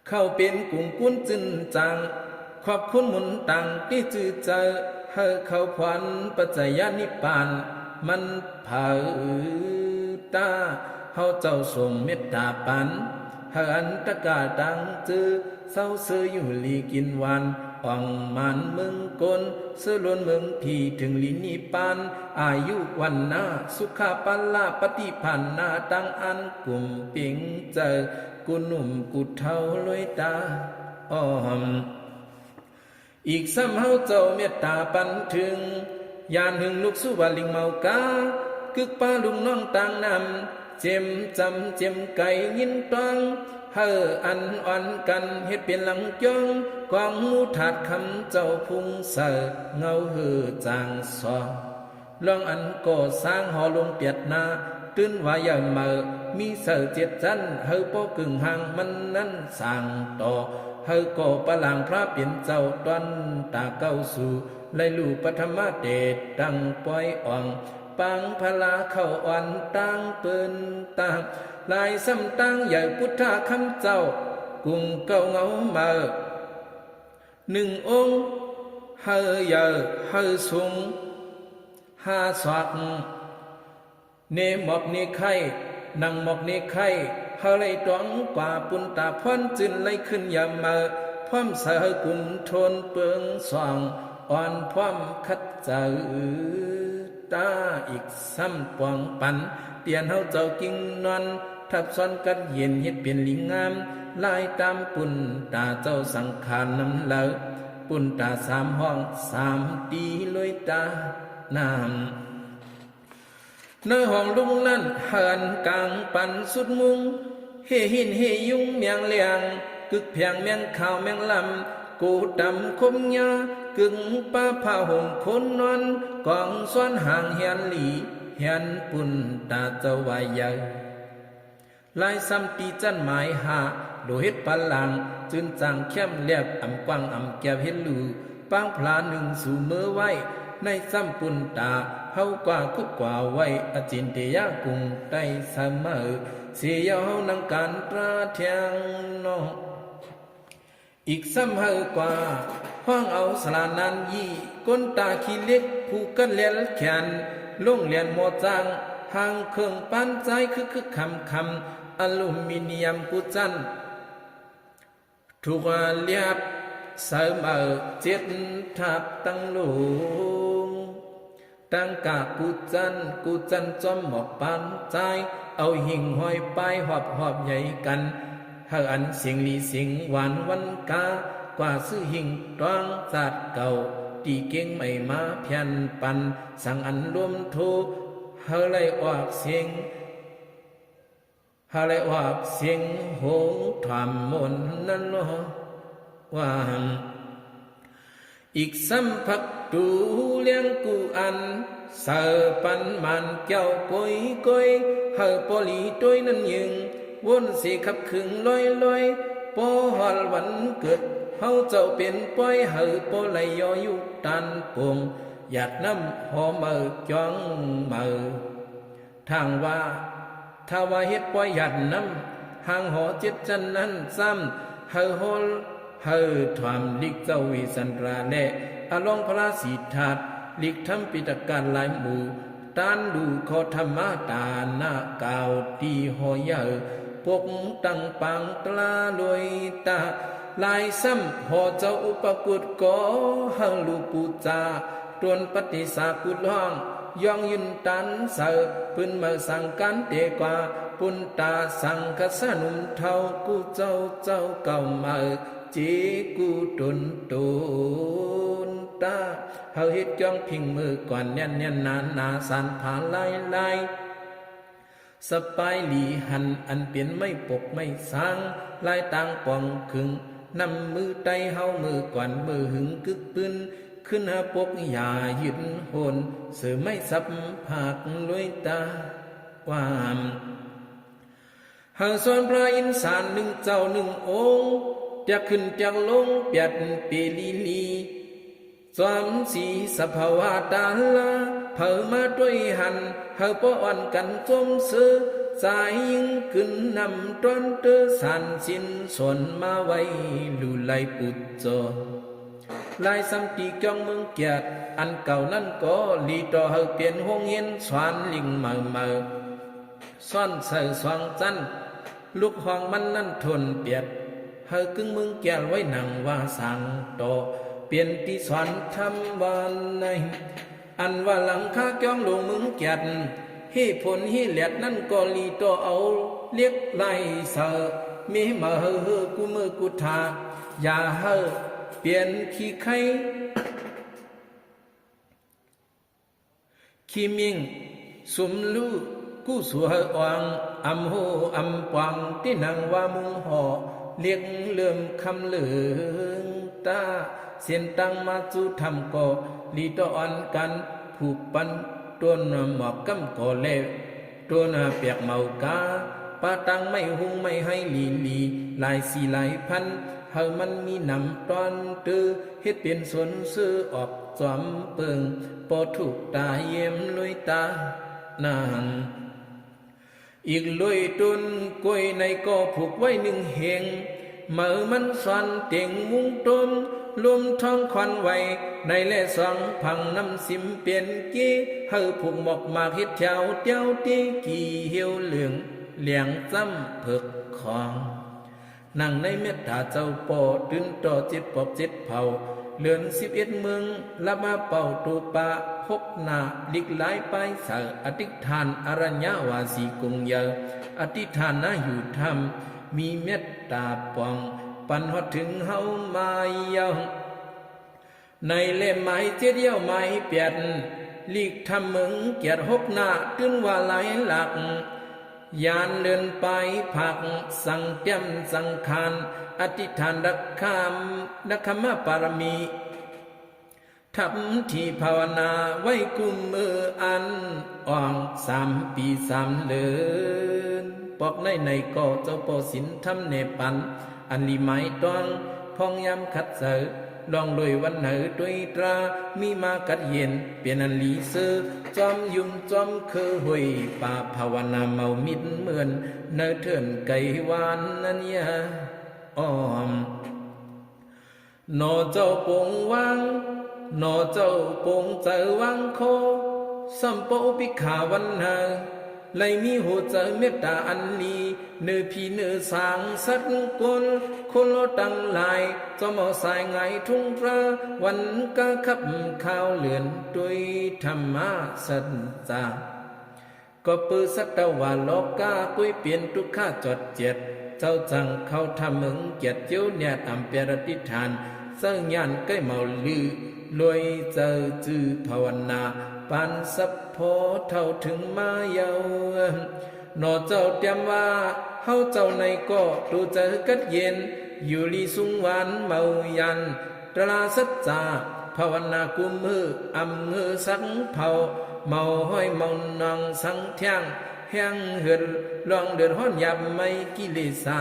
ເຂົ້າເປັນກຸງກຸນຈືນຈາງ ຂອບຄຸນໝູນຕ່າງທີ່ຈື່ໃຈ ໃຫ້ເຂົ້າພອນປັດຈະຍານິບປານ ມັນເຜີຕາ ເຮົາເຈົ້າຊົງເມດຕາປັນ ໃຫ້ອັນຕະກາຕ່າງຈື່ ເຊົາເຊີຢູ່ດີກິນຫວານ ອ່ອງມານເມືອງກົນ ເຊີລົນເມືອງພີເຖິງລີນິບປານ ອາຍຸວັນນາ ສຸຂະພະລະ ປະຕິພັນນາ ຕັ້ງອັນກຸມເປັງໃຈ ກູໜຸ່ມກູເຖົ້າລວຍຕາອ້ອມ ອີກຊ້ຳເຮົາເຈົ້າເມດຕາປັນເຖິງ ຢ້ານຫຶງລຸກສູ່ວ່າລິງເມົາກາ ກຶກປາລູກນ້ອງຕ່າງນຳ ເຈັມຈຳເຈັມໄກຍິນຕ້ອງ ເຮີອັນອ່ອນກັນເຮັດເປັນຫຼັງຈອງ ກອງໝູທາດຄຳເຈົ້າພຸງໃສ ເງົາເຫີຈາງຊອງ ລອງອັນກໍ່ສ້າງຫໍລົງປຽດໜ້າ ຕື່ນວ່າໃຫຍ່ເໝີ ມີເສົາເຈັດຊັ້ນ ເຮີປໍກຶ່ງຫ່າງມັນນັ້ນສ້າງຕໍ່ ເຮີກໍ່ປະລາງພະເປັນເຈົ້າ ຕ້ອນຕາເກົ້າສູ່ ໄລລູປັດທະມາເຕດຕັ້ງປ່ອຍອ່ອງ ປາງພະລາເຂົ້າອ່ອນຕ່າງເປີ້ນຕ່າງ ຫຼາຍຊ້ຳຕ່າງໃຫຍ່ພຸດທະຄຳເຈົ້າ ກຸງເກົ້າເງົາເໝີ ໜຶ່ງອົງ ເຮີໃຫຍ່ເຮີສູງ ຫ້າສອກ ເນໝອກເນໄຄ ນັ່ງໝອກເນໄຄ ເຮົາໄລ່ຕອງກວ່າປຸນຕາພອນຈືນໄລ່ຂຶ້ນຢາມເໝີ ພ້ອມສະເຮີກຸນໂທນເປິງສອງ ອ່ອນພ້ອມຂັດໃຈຕາ ອີກຊ້ຳປອງປັນ ປ່ຽນເຮົາເຈົ້າກິງນອນ ທັບຊ້ອນກັດເຢັນເຮັດເປັນລີງາມ ລາຍຕາມປຸນຕາເຈົ້າສັງຂານນຳເລີ ປຸນຕາສາມຫ້ອງສາມຕີລວຍຕານ້ຳ ໃນຫ້ອງລຸງນັ້ນ ເຮືອນກາງປັນສຸດມຸງ ເຮຫິນເຮຍຸງແມງແລງ ກຶກແພງແມງຂາວແມງລຳ ໂກຕຳຄົມຍາ ກຶກປາຜ້າຫົ່ມຄົນນອນ ກອງຊ້ອນຫາງແຮນຫຼີ ແຮນປຸນຕາເຈົ້າວ່າໃຫຍ່ ລາຍຊ້ຳຕີຈັນໝາຍຫ້າ ໂລເຮັດປາລາງ ຈືນຈາງແຄມແລບ ອຳກວ້າງອຳແກບເຮັດຫຼູ ປາງພລາໜຶ່ງສູເມີໄວ້ ໃນຊ້ຳປຸນຕາ ເຮົາກວ່າຄຸບກວ່າໄວ້ ອະຈິນເຕຍະກຸງໃຕ້ສະເໝີ ເສຍເຍົາເຮົານັງການຕາແທງນອກ ອີກຊ້ຳເຮີກວ່າ ຮ້ອງເອົາສະຫຼານານຢີ້ ກົ້ນຕາຂີ້ເຫຼັກ ຜູ້ກັດແລນແຂນ ລົງແລນໝໍຈ້າງ ຫາງເຄື່ອງປານຈາຍ ຄຶກໆຄຳໆ ອາລູມິນຍຳກຸຈັນ ທຸກລຽບ ເສົາເໝີເຈັດທັບຕັ້ງໂລງ ຕັ້ງກາກກຸຈັນ ກຸຈັນຈອມໝອກປານຈາຍ ເອົາຫິງຫ້ອຍປ້າຍຮອບໆໃຫຍ່ກັນ ເຮີອັນເສັງຫຼີເສັງຫວານວັນກາ ກວ່າຊື່ຫິງຕ້ອງຈາດເກົ່າ ຕີເກັ່ງໃໝ່ມາພຽນປັນ ສັງອັນລວມໂທ ເຮີໄລ່ອອກເສັງ ເຮົາໄດ້ອອກສຽງໂຮງຖອມມົນນັ້ນເນາະວ່າ ອີກຊ້ຳຜັກຕູລ້ຽງກູອັນ ເສີປັນໝານແກ້ວໂກຍໆ ເຮົາປໍລີໂຕຍນັ້ນຍຶງ ວົນເສຂັບຂຶງລອຍໆ ພໍຮອດວັນເກີດ ເຮົາເຈົ້າເປັນປ່ອຍ ເຮົາປໍໄລຍໍຢູ່ຕານໂປ່ງ ຢາດນ້ຳຫໍເໝີຈອງເໝີ ທາງວ່າ ຖ້າວ່າເຮັດປ່ອຍຢາດນ້ຳ ຮ່າງຫໍເຈັດຊັ້ນນັ້ນຊ້ຳ ໃຫ້ຫໍ ໃຫ້ຖ້ວມລິກເຈົ້າວິສັນຕຣາ ແລະ ອະລອງພະລາສີທາດ ລິກທຳປິຕະກາດຫຼາຍໝູ່ ຕ້ານດູຂໍທຳມາຕານະ ກ່າວຕີຫໍໃຫຍ່ ປົກຕັ້ງປາງຕລາລວຍຕາ ຫຼາຍຊ້ຳຫໍເຈົ້າອຸປະກຸດກໍ ໃຫ້ລູກປູຈາ ຕົນປະຕິສາກຸດຮ້ອງ ຍ່ອງຢືນຕານເສີ ປືນເໝີສັງການເຕກວ່າ ປຸນຕາສັງຄະສາໜຸ່ມເຖົ້າ ກູເຈົ້າເຈົ້າເກົ່າເໝີ ເຈກູຕົນໂຕນຕາ ເຮົາເຮັດກ່ອງພິງເໝີກ່ອນ ແໜ້ນແໜ້ນໜາໜາ ສານຜາລາຍລາຍ ສະປາຍຫຼີຫັນ ອັນເປັນໄມ້ປົກໄມ້ສາງ ລາຍຕ່າງປອງຄຶງ ນຳມືໄຕ່ເຮົາເໝີກ່ອນ ເໝີຫຶງກຶກປືນ ຂຶ້ນຫາປົກຢາຍຶດໂຫນ ເສີໄມ້ສັບພາກລວຍຕາ ວ່າ ເຮົາສອນພະອິນສານໜຶ່ງເຈົ້າໜຶ່ງອົງ ຈາກຂຶ້ນຈາກລົງ ແປດເປລີລີ ສອນສີສະພາວາຕາລາ ເຜົາມາດ້ວຍຫັນ ເຮົາບໍ່ອ່ອນກັນຊົມເຊີ ສາຍຍິງຂຶ້ນນຳຕ້ອນເຕີ ສານສິນສອນມາໄວ້ ລູໄລປຸດຈອ ລາຍສຳຕີກຽງເມືອງກຽດ ອັນເກົ່ານັ້ນກໍລີຕໍ່ເຮົາປ່ຽນໂຮງຮຽນສອນລິງເໝີເໝີ ຊ້ອນໃສ່ສອງຊັ້ນ ລູກຫ້ອງມັນນັ້ນທົນປຽດ ເຮົາກຶງເມືອງກຽດໄວ້ໜັງວ່າສາງຕໍ່ ປ່ຽນທີ່ສອນທຳວ່າໃນ ອັນວ່າຫຼັງຄາກຽງຫຼວງເມືອງກຽດ ເຮຜົນເຮແຫຼດນັ້ນກໍລີຕໍ່ເອົາເຫຼັກໄຫຼເສີ ມີມາເຮີເຮີກູເມີກູທາ ຢ່າເຮີປ່ຽນຂີ້ໄຄ ຂີ້ມິ່ງ ສຸມລູ ກູສູ່ເຮີອ່ອງ ອຳໂຮອຳປອງ ຕິໜັງວ່າມຸງຫໍ ເຫຼັກເລີ່ມຄຳເລີງຕາ ເສັ້ນຕັ້ງມາສູ່ທຳກໍ ລີຕໍ່ອ່ອນກັນ ຜູກປັນຕົ້ນໝອກກຳກໍແລ ຕົ້ນປຽກເໝົາກາ ປາຕັ້ງໄມ້ຮຸ່ງໄມ້ໄຮລີລີ ຫຼາຍສີຫຼາຍພັນ ເຮົາມັນມີນຳຕ້ອນເຕີ ເຮັດເປັນສົນຊື່ອອກຈອມເປິງ ບໍ່ຖືກຕາຢ້ຽມລວຍຕານານ ອີກລວຍຕົ້ນກ້ວຍໃນກໍຜູກໄວ້ໜຶ່ງເຮງ ເໝີມັນສອນເຕັງມຸງຕົ້ນ ລວມທ້ອງຄວັນໄວ້ ໃນແລສອງພັງນ້ຳຊິມເປັນກີ ເຮົາຜູກໝອກໝາກເຮັດແຖວ ແຖວຕີກີ ຮຽວເຫຼືອງ ແຫຼງຈ້ຳເພິກຂອງ ນັ່ງໃນເມດຕາເຈົ້າປໍ ຕື່ນຕໍ່ເຈັດປອກເຈັດເຜົ່າ ເລີນສິບເອັດເມືອງ ລະມາເປົ່າຕູປາ ຫົກໜ້າ ລິກຫຼາຍປາຍສາຍ ອະທິຖານອະລັນຍາວາສີກົງໃຫຍ່ ອະທິຖານນາຢູ່ທຳ ມີເມດຕາປອງ ປັນຮອດເຖິງເຮົາມາເຍົາ ໃນເຫຼັ້ມໝາຍເຈັດ ເຍົາໝາຍແປດ ຫຼີກທຳເມືອງກຽດຫົກໜ້າ ຕື່ນວ່າຫຼາຍຫຼັກ ຍານເລີນປາຍຜັກ ສັງແຕ້ມສັງຂານ ອະທິຖານດັກຄຳ ດັກຄະມະປາລະມີ ທຳທີ່ພາວະນາໄວ້ກຸມມືອັນ ອອງສາມປີສາມເດືອນ ປອກໃນໃນກໍເຈົ້າປໍສິນທຳແນປັນ ອັນລີໝາຍຕ້ອງ ພອງຍາມຂັດໃຈ ລອງລວຍວັນເໜີໂດຍຕາ ມີມາກັດເຢັນ ເປັນອັນລີເຊີ ຈອມຍຸມຈອມເຄີຫ້ວຍປ່າ ພາວະນາເມົາມິດເໝືອນ ໃນເທີນໄກວານນັນຍາອ້ອມ ໜໍ່ເຈົ້າປົງວາງ ໜໍ່ເຈົ້າປົງໃຈວາງຄໍ ສຳປະອຸປິກຂາວັນນາ ໄລມີຫົວໃຈເມດຕາອັນລີ ເນີຜີເນີສາງສັດກົນ ຄົນເຮົາທັງຫຼາຍ ຈອມເອົາສາຍຫງາຍທຸງພຣາ ວັນກາຄັບຄາວເດືອນໂດຍທຳມະສັດຈາ ກໍເປີສັດຕະວາລອກກາ ກວຍເປັນທຸກຂະຈອດເຈັດ ເຈົ້າຈັ່ງເຂົ້າທຳເມືອງກຽດ ຈຽວແນດອຳແປດອະທິຖານ ເຈົ້າຍານໄກເມົາລື ລວຍເຈົ້າຈື່ພາວະນາ ປານສັບພໍເທົ່າເຖິງມາເຍົາ ໜໍ່ເຈົ້າຕຽມວ່າ ເຮົາເຈົ້າໃນກໍຕູໃຈກັດເຢັນ ຢູ່ລີສຸງຫວານເມົາຍານ ຕະລາສັດຈາ ພາວະນາກຸມເຮີ ອຳເຮີສັກເຜົາ ເມົາຫ້ອຍເມົານອງສັງແທງ ແຮງເຫີດລອງເດືອດຮ້ອນຢາບໄໝ້ກິເລສາ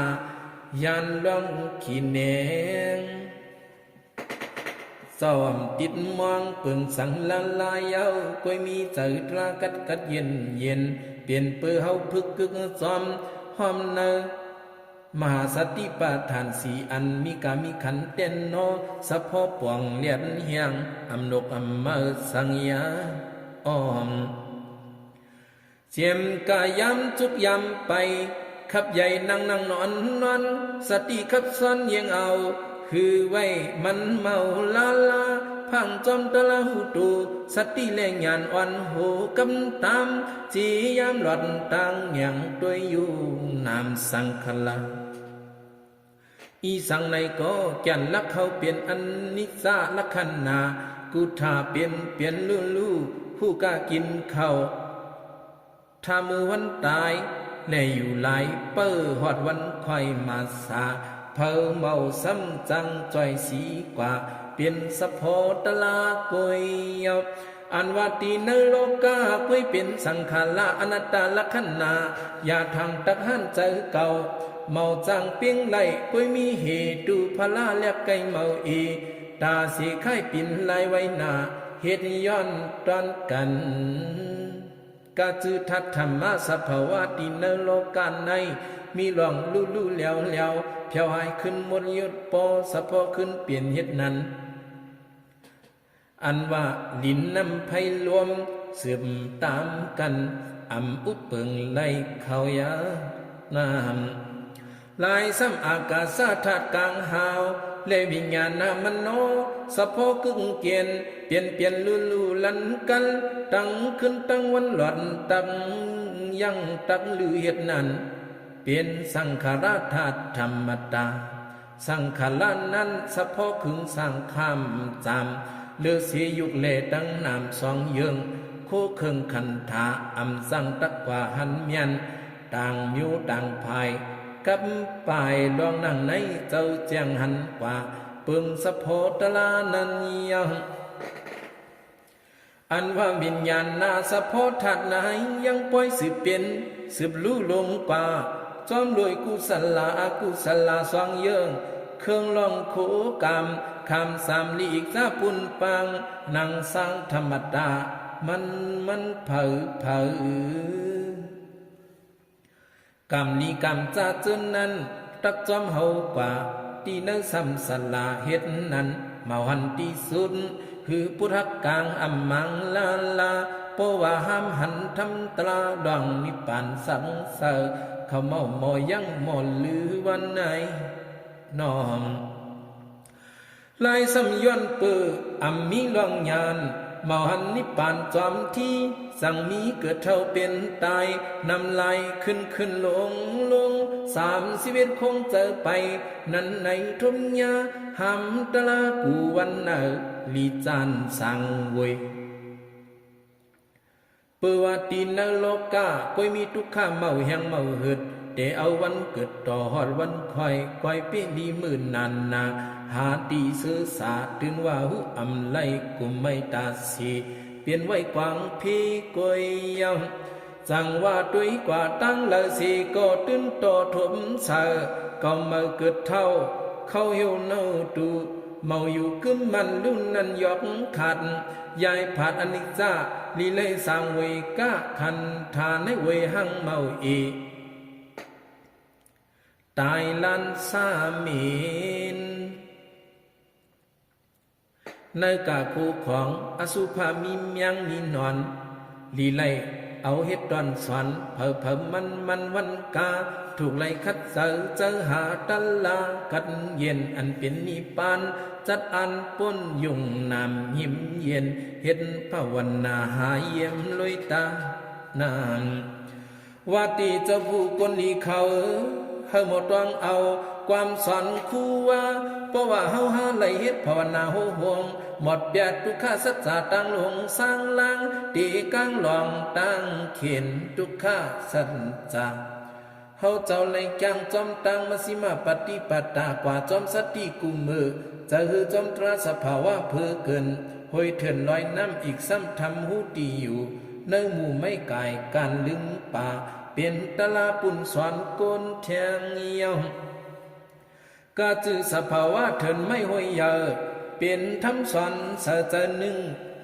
ຢ້ານລອງຂີ້ແໜງ ຊອມຕິດມອງເປິງສັງລະລາຍເຍົາ ກວຍມີໃຈຕຣາກັດກັດເຢັນເຢັນ ເປັນເປີເຮົາຝຶກກຶກຊ້ອມ ຮ້ອມໃນມະຫາສະຕິປະທານສີ່ອັນ ມີກາມີຂັນແຕ່ນໜໍ ສະເພາະປອງແລ່ນແຮງ ອຳນົກອຳເໝີສັງຍາອ້ອມ ເຈັມກາຍາມຈຸກຍາມໄປ ຂັບໃຫຍ່ນັ່ງນັ່ງນອນນອນ ສະຕິຂັບຊ້ອນຢຽງເອົາ ຄືໄວ້ມັນເມົາລາລາ ພາງຈອມຕະລາຫູຕູ ສະຕິແລຍານອ່ອນໂຫກັບຕາມ ຈີຍາມຫຼອດຕ່າງຫຍັງ ຕົວຢູ່ນາມສັງຂາລາ ອີສັງໃນກໍແກ່ນຫຼັກເຮົາເປັນອະນິດຈະລັກຂະນະ ກຸດຖາເປັນ ເປັນລຸລຸ ຜູ້ກະກິນເຂົ້າ ຖ້າມື້ວັນຕາຍ ແລຢູ່ຫຼາຍ ເປີຮອດວັນຄ່ອຍມາສາ ເຜົາເມົາຊ້ຳຈັງຈ່ອຍສີກວ່າ ເປັນສະເພາະຕະລາກວຍເຍົາ ອັນວ່າຕີໃນໂລກາ ກວຍເປັນສັງຂາລາ ອະນັດຕາລັກຂະນາ ຢ່າທາງຕັກຫັນໃຈເກົ່າ ເມົາຈາງເປ່ງໄຫຼ ກວຍມີເຫຕຸພາລາ ແລບໄກ່ເມົາເອ ຕາເສຄ້າຍປິ່ນລາຍໄວ້ໜ້າ ເຮັດຍ້ອນຕ້ອນກັນ ກະຈື່ທາດທຳມະສະພາວະ ຕີໃນໂລກາໃນ ມີຫຼວງລຸລຸແຫຼວແຫຼວ ແຜວຫາຍຂຶ້ນໝົດຍດ ປໍສະເພາະຂຶ້ນເປັນເຮັດນັ້ນ ອັນວ່າລິນນ້ຳໄພລົມ ສືບຕາມກັນ ອຳອຸບເປິງໄຫຼເຂົ້າຢານ້ຳ ລາຍຊ້ຳອາກາສະທາດກາງຫາວ ແລະວິນຍານນາມະໂນ ສະເພາະກຶກເກນ ປ່ຽນປ່ຽນລຸລຸລັນກັນ ຕັ້ງຄືນຕັ້ງວັນຫຼອດ ຕັກຍັງຕັກລືເຮັດນັ້ນ ເປັນສັງຂາລາທາດທຳມະຕາ ສັງຂາລານັ້ນສະເພາະຄຶງສ້າງຂ້າມຈາມ ເລີເສຍຸກແລຕັ້ງນາມສອງເຢິງ ໂຄເຄິ່ງຄັນທາ ອຳສັ່ງຕັກກວ່າຫັນແມ່ນ ຕ່າງມີຕ່າງພາຍ ກັບປາຍລອງນັ່ງໃນ ເຈົ້າແຈ້ງຫັນກວ່າ ເປິງສະເພາະຕະລານັ້ນຍັງ ອັນວ່າວິນຍານນາສະເພາະທາດໃນ ຍັງປ່ອຍສືບເປັນ ສືບລຸລົງກວ່າ ຈອມລວຍກຸສະລາອະກຸສະລາສອງເຢິງ ເຄື່ອງລອງໂຄກາມ ຂ້າມສາມຫຼີກຈາປຸນປາງ ນັ່ງສ້າງທຳມະຕາ ມັນມັນເຜີເຜີ ກຳລີກຳຈາເຈີນນັ້ນ ຕັກຈອມເຮົາກວ່າ ຕີໃນສຳສະລາເຮັດນັ້ນ ເມົາຫັນທີ່ສຸດ ຄືພຸດທະກາງອຳມັງລາລາ ເພາະວ່າຫ້າມຫັນທຳຕະລາ ດອງນິບປານສັງເສີ ເຂົາເມົາໝໍຍັງໝໍລືວັນໃນນ້ອງ ລາຍສຳຍວນເປີ ອຳມີລວງຍານ ເມົາຫັນນິບປານຈອມທີ່ ສັງມີເກີດເທົ່າເປັນຕາຍ ນ້ຳລາຍຂຶ້ນຂຶ້ນລົງລົງ ສາມຊີວິດຄົງເຈີໄປ ນັ້ນໃນທົບຍາ ຫ້າມຕະລາກູວັນເນີ ລີຈານສັງເວີຍ ເປີວ່າຕີໃນໂລກາ ກວຍມີຕຸກຂະເມົາແຮງເມົາຫືດ ແຕ່ເອົາວັນເກີດຕໍ່ຮອດວັນຂ້ອຍ ກວຍເປລີມື້ນານນາ ຫາຕີເສືອສາ ຕື່ນວ່າຫູອຳໄລກຸມໄມຕາສີ ປ່ຽນໄວ້ກວາງພີກວຍຍາວ ຈັ່ງວ່າຕຸ້ຍກວ່າຕັ້ງລາວສີ ກໍຕື່ນຕໍ່ທົບເສີ ເຂົາເມົາເກີດເທົ່າ ເຂົາຫິວເນົ່າຕູ ເມົາຢູ່ກຶມມັນລຸນນັ້ນຢອກຂາດ ຢາຍຜາດອະນິດຈາ ລີໄລສາງເວຍກະ ຄັນທາໃນເວຍຫັງເມົາເອ ຕາຍລ້ານສາເມນ ໃນກາຄູຂອງອະສຸພາມີມຽງມີນອນ ລີໄລເອົາເຮັດຕອນສອນ ເຜີເຜີມັນມັນວັນກາ ທຸກໄລຂັດໃຈ ໃຈຫາຕະລາກັດເຢັນ ອັນເປັນນິບປານ ຈັດອັນປົນຍຸງນາມຫິມເຢັນ ເຮັດພາວະນາຫາຢ້ຽມລວຍຕານາມ ວ່າຕີເຈົ້າຜູ້ກົນດີເຂົາ ເຮົາໝົດຕ້ອງເອົາ ຄວາມສອນຄູວ່າ ເພາະວ່າເຮົາຫາໄລເຮັດພາວະນາໂຮໂຮງ ໝົດປຽດທຸກຂະສັດຈາ ຕັ້ງລົງສ້າງລາງ ຕີກາງລອງຕັ້ງເຂນ ທຸກຂະສັດຈາ ເຮົາເຈົ້າໄລກາງຈອມຕັ້ງ ມັຊຊິມະປະຕິປະຕາ ກວ່າຈອມສະຕິກູເມີ ຈະເຮີຈອມຕຣາສະພາວະເພີເກີນ ຫ້ວຍເທີນລອຍນ້ຳ ອີກຊ້ຳທຳຮູ້ຕີຢູ່ ໃນໝູ່ໄມ້ກາຍການລຶງປາ ເປັນຕະລາປຸນສອນໂກນແທງຍາວ ກະຈື່ສະພາວະເທີນໄມ້ຫ້ວຍເຢີ ເປັນທຳສອນສາຍໃຈໜຶ່ງ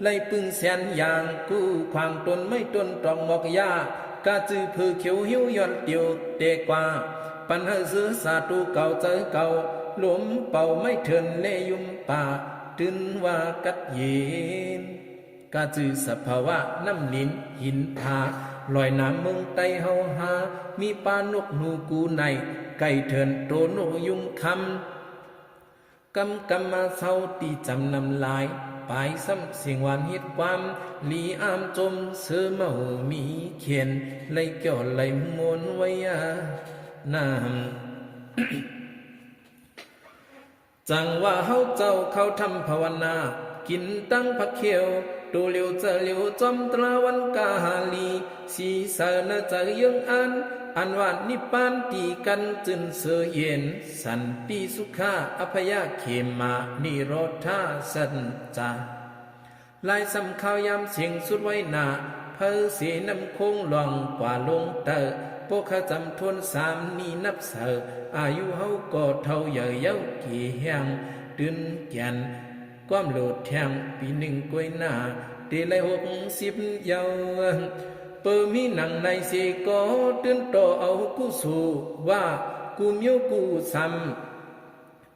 ໄລປຶງແສນຢາງ ກູ້ຂວາງຕົ້ນໄມ້ຕົ້ນຕອກໝອກຢາ ກະຈື່ເຜີຂຽວຫິວຍ້ອນຕຽວແຕ່ກວ່າ ປັນໃຫ້ເສືອສາຕູເກົ່າໃຈເກົ່າ ລົມເປົ່າໄມ້ເທີນແລຍຸມປ່າ ຕື່ນວ່າກັດເຢັນ. ກະຈື່ສະພາວະນ້ຳລິນຫີນຜາ ລອຍນ້ຳເມືອງໃຕ້ເຮົາຫາ ມີປານົກໜູກູໄນ ໄກ່ເທີນໂຕນົກຍຸງຄຳ ກຳກຳມາເຊົາຕີຈຳນ້ຳລາຍ ປາຍຊ້ຳສຽງຫວານເຮັດຄວາມ ລີອາມຈົມເສືອເມົາມີຂຽນ ໄຫຼກ່ຽວໄຫຼມ້ວນໄວ້ອານາມ. ຈັ່ງວ່າເຮົາເຈົ້າເຂົ້າຖ້ຳພາວະນາ ກິນຕັ້ງຜັກຂຽວ ໂຕຫຼຽວໃຈຫຼຽວຈອມຕລາວັນກາຫາລີ ສີໃສໃນໃຈເຢືອງອານ ອັນວ່ານິບບານຕີກັນຈື່ນເຊີເຢັນ ສັນຕິສຸຂາ ອະພະຍາເຂມາ ນິໂຣທາສັນຈາ ລາຍສ່ຳຂ່າວຍາມເສັງສຸດໄວ້ໜ້າ ເພີເສນ້ຳໂຂງລ່ອງກວ່າລົງເຕີ ໂປກຂະຈຳທົນສາມນີ້ນັບເສີ ອາຍຸເຮົາກໍເຖົ້າໃຫຍ່ເຍົາເກແຮງ ຕື່ນແກ່ນ ຄວາມໂຫຼດແທງປີໜຶ່ງກ້ວຍໜ້າ ເຕໄລຫົກສິບເຍົາ ເປີມີໜັງໃນເສກໍຕື່ນຕໍ່ເອົາກຸໂສ ວ່າກູມີວກູຊ້ຳ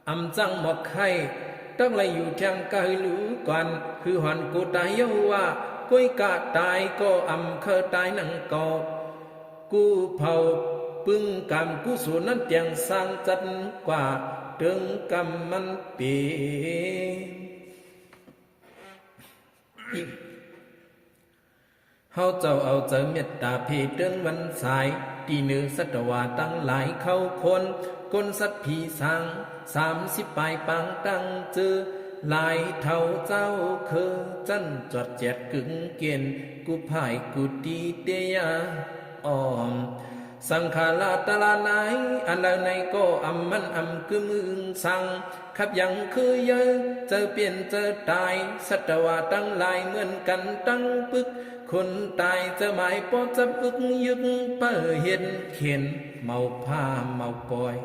ອຳຈັ່ງໝອກໄຂ້ ຕັກໄລຢູ່ທຽງກະຮືລູກອນ ຄືຫອນກູຕາຍເຍົາວ່າ ກ້ວຍກະຕາຍກໍອຳເຄີຕາຍໜັງເກົ່າ ກູເຜົາປຶງກຳກຸໂສນັ້ນຕຽງສ້າງຈັດກວ່າ ເຕີງກຳມັນເປັນ. ເຮົາເຈົ້າເອົາໃຈເມດຕາເພເຕີນວັນສາຍ ຕີເໜີສັດຕະວາທັງຫຼາຍເຂົ້າຄົນ ຄົນສັດຜີສາງ ສາມສິບປາຍປາງຕັ້ງຈື່ ຫຼາຍເຖົ້າເຈົ້າເຄີຈັນຈອດແຈດກຶງເກນ ກູພາຍກູຕີເຕຍາອອມ ສັງຂາລາຕະລານາຍ ອັນໃດໃນກໍອຳມັນອຳກຶມອຶງສັງ ຂັບຍັງຄືເຍີ ເຈີປ່ຽນເຈີຕາຍ ສັດຕະວາທັງຫຼາຍເໝືອນກັນຕັ້ງປຶກ ຄົນຕາຍເຈີໝາຍປອບຈັບອຶກຍຶກ ເປີເຮັດເຂັນ ເມົາຜ້າເມົາປອຍ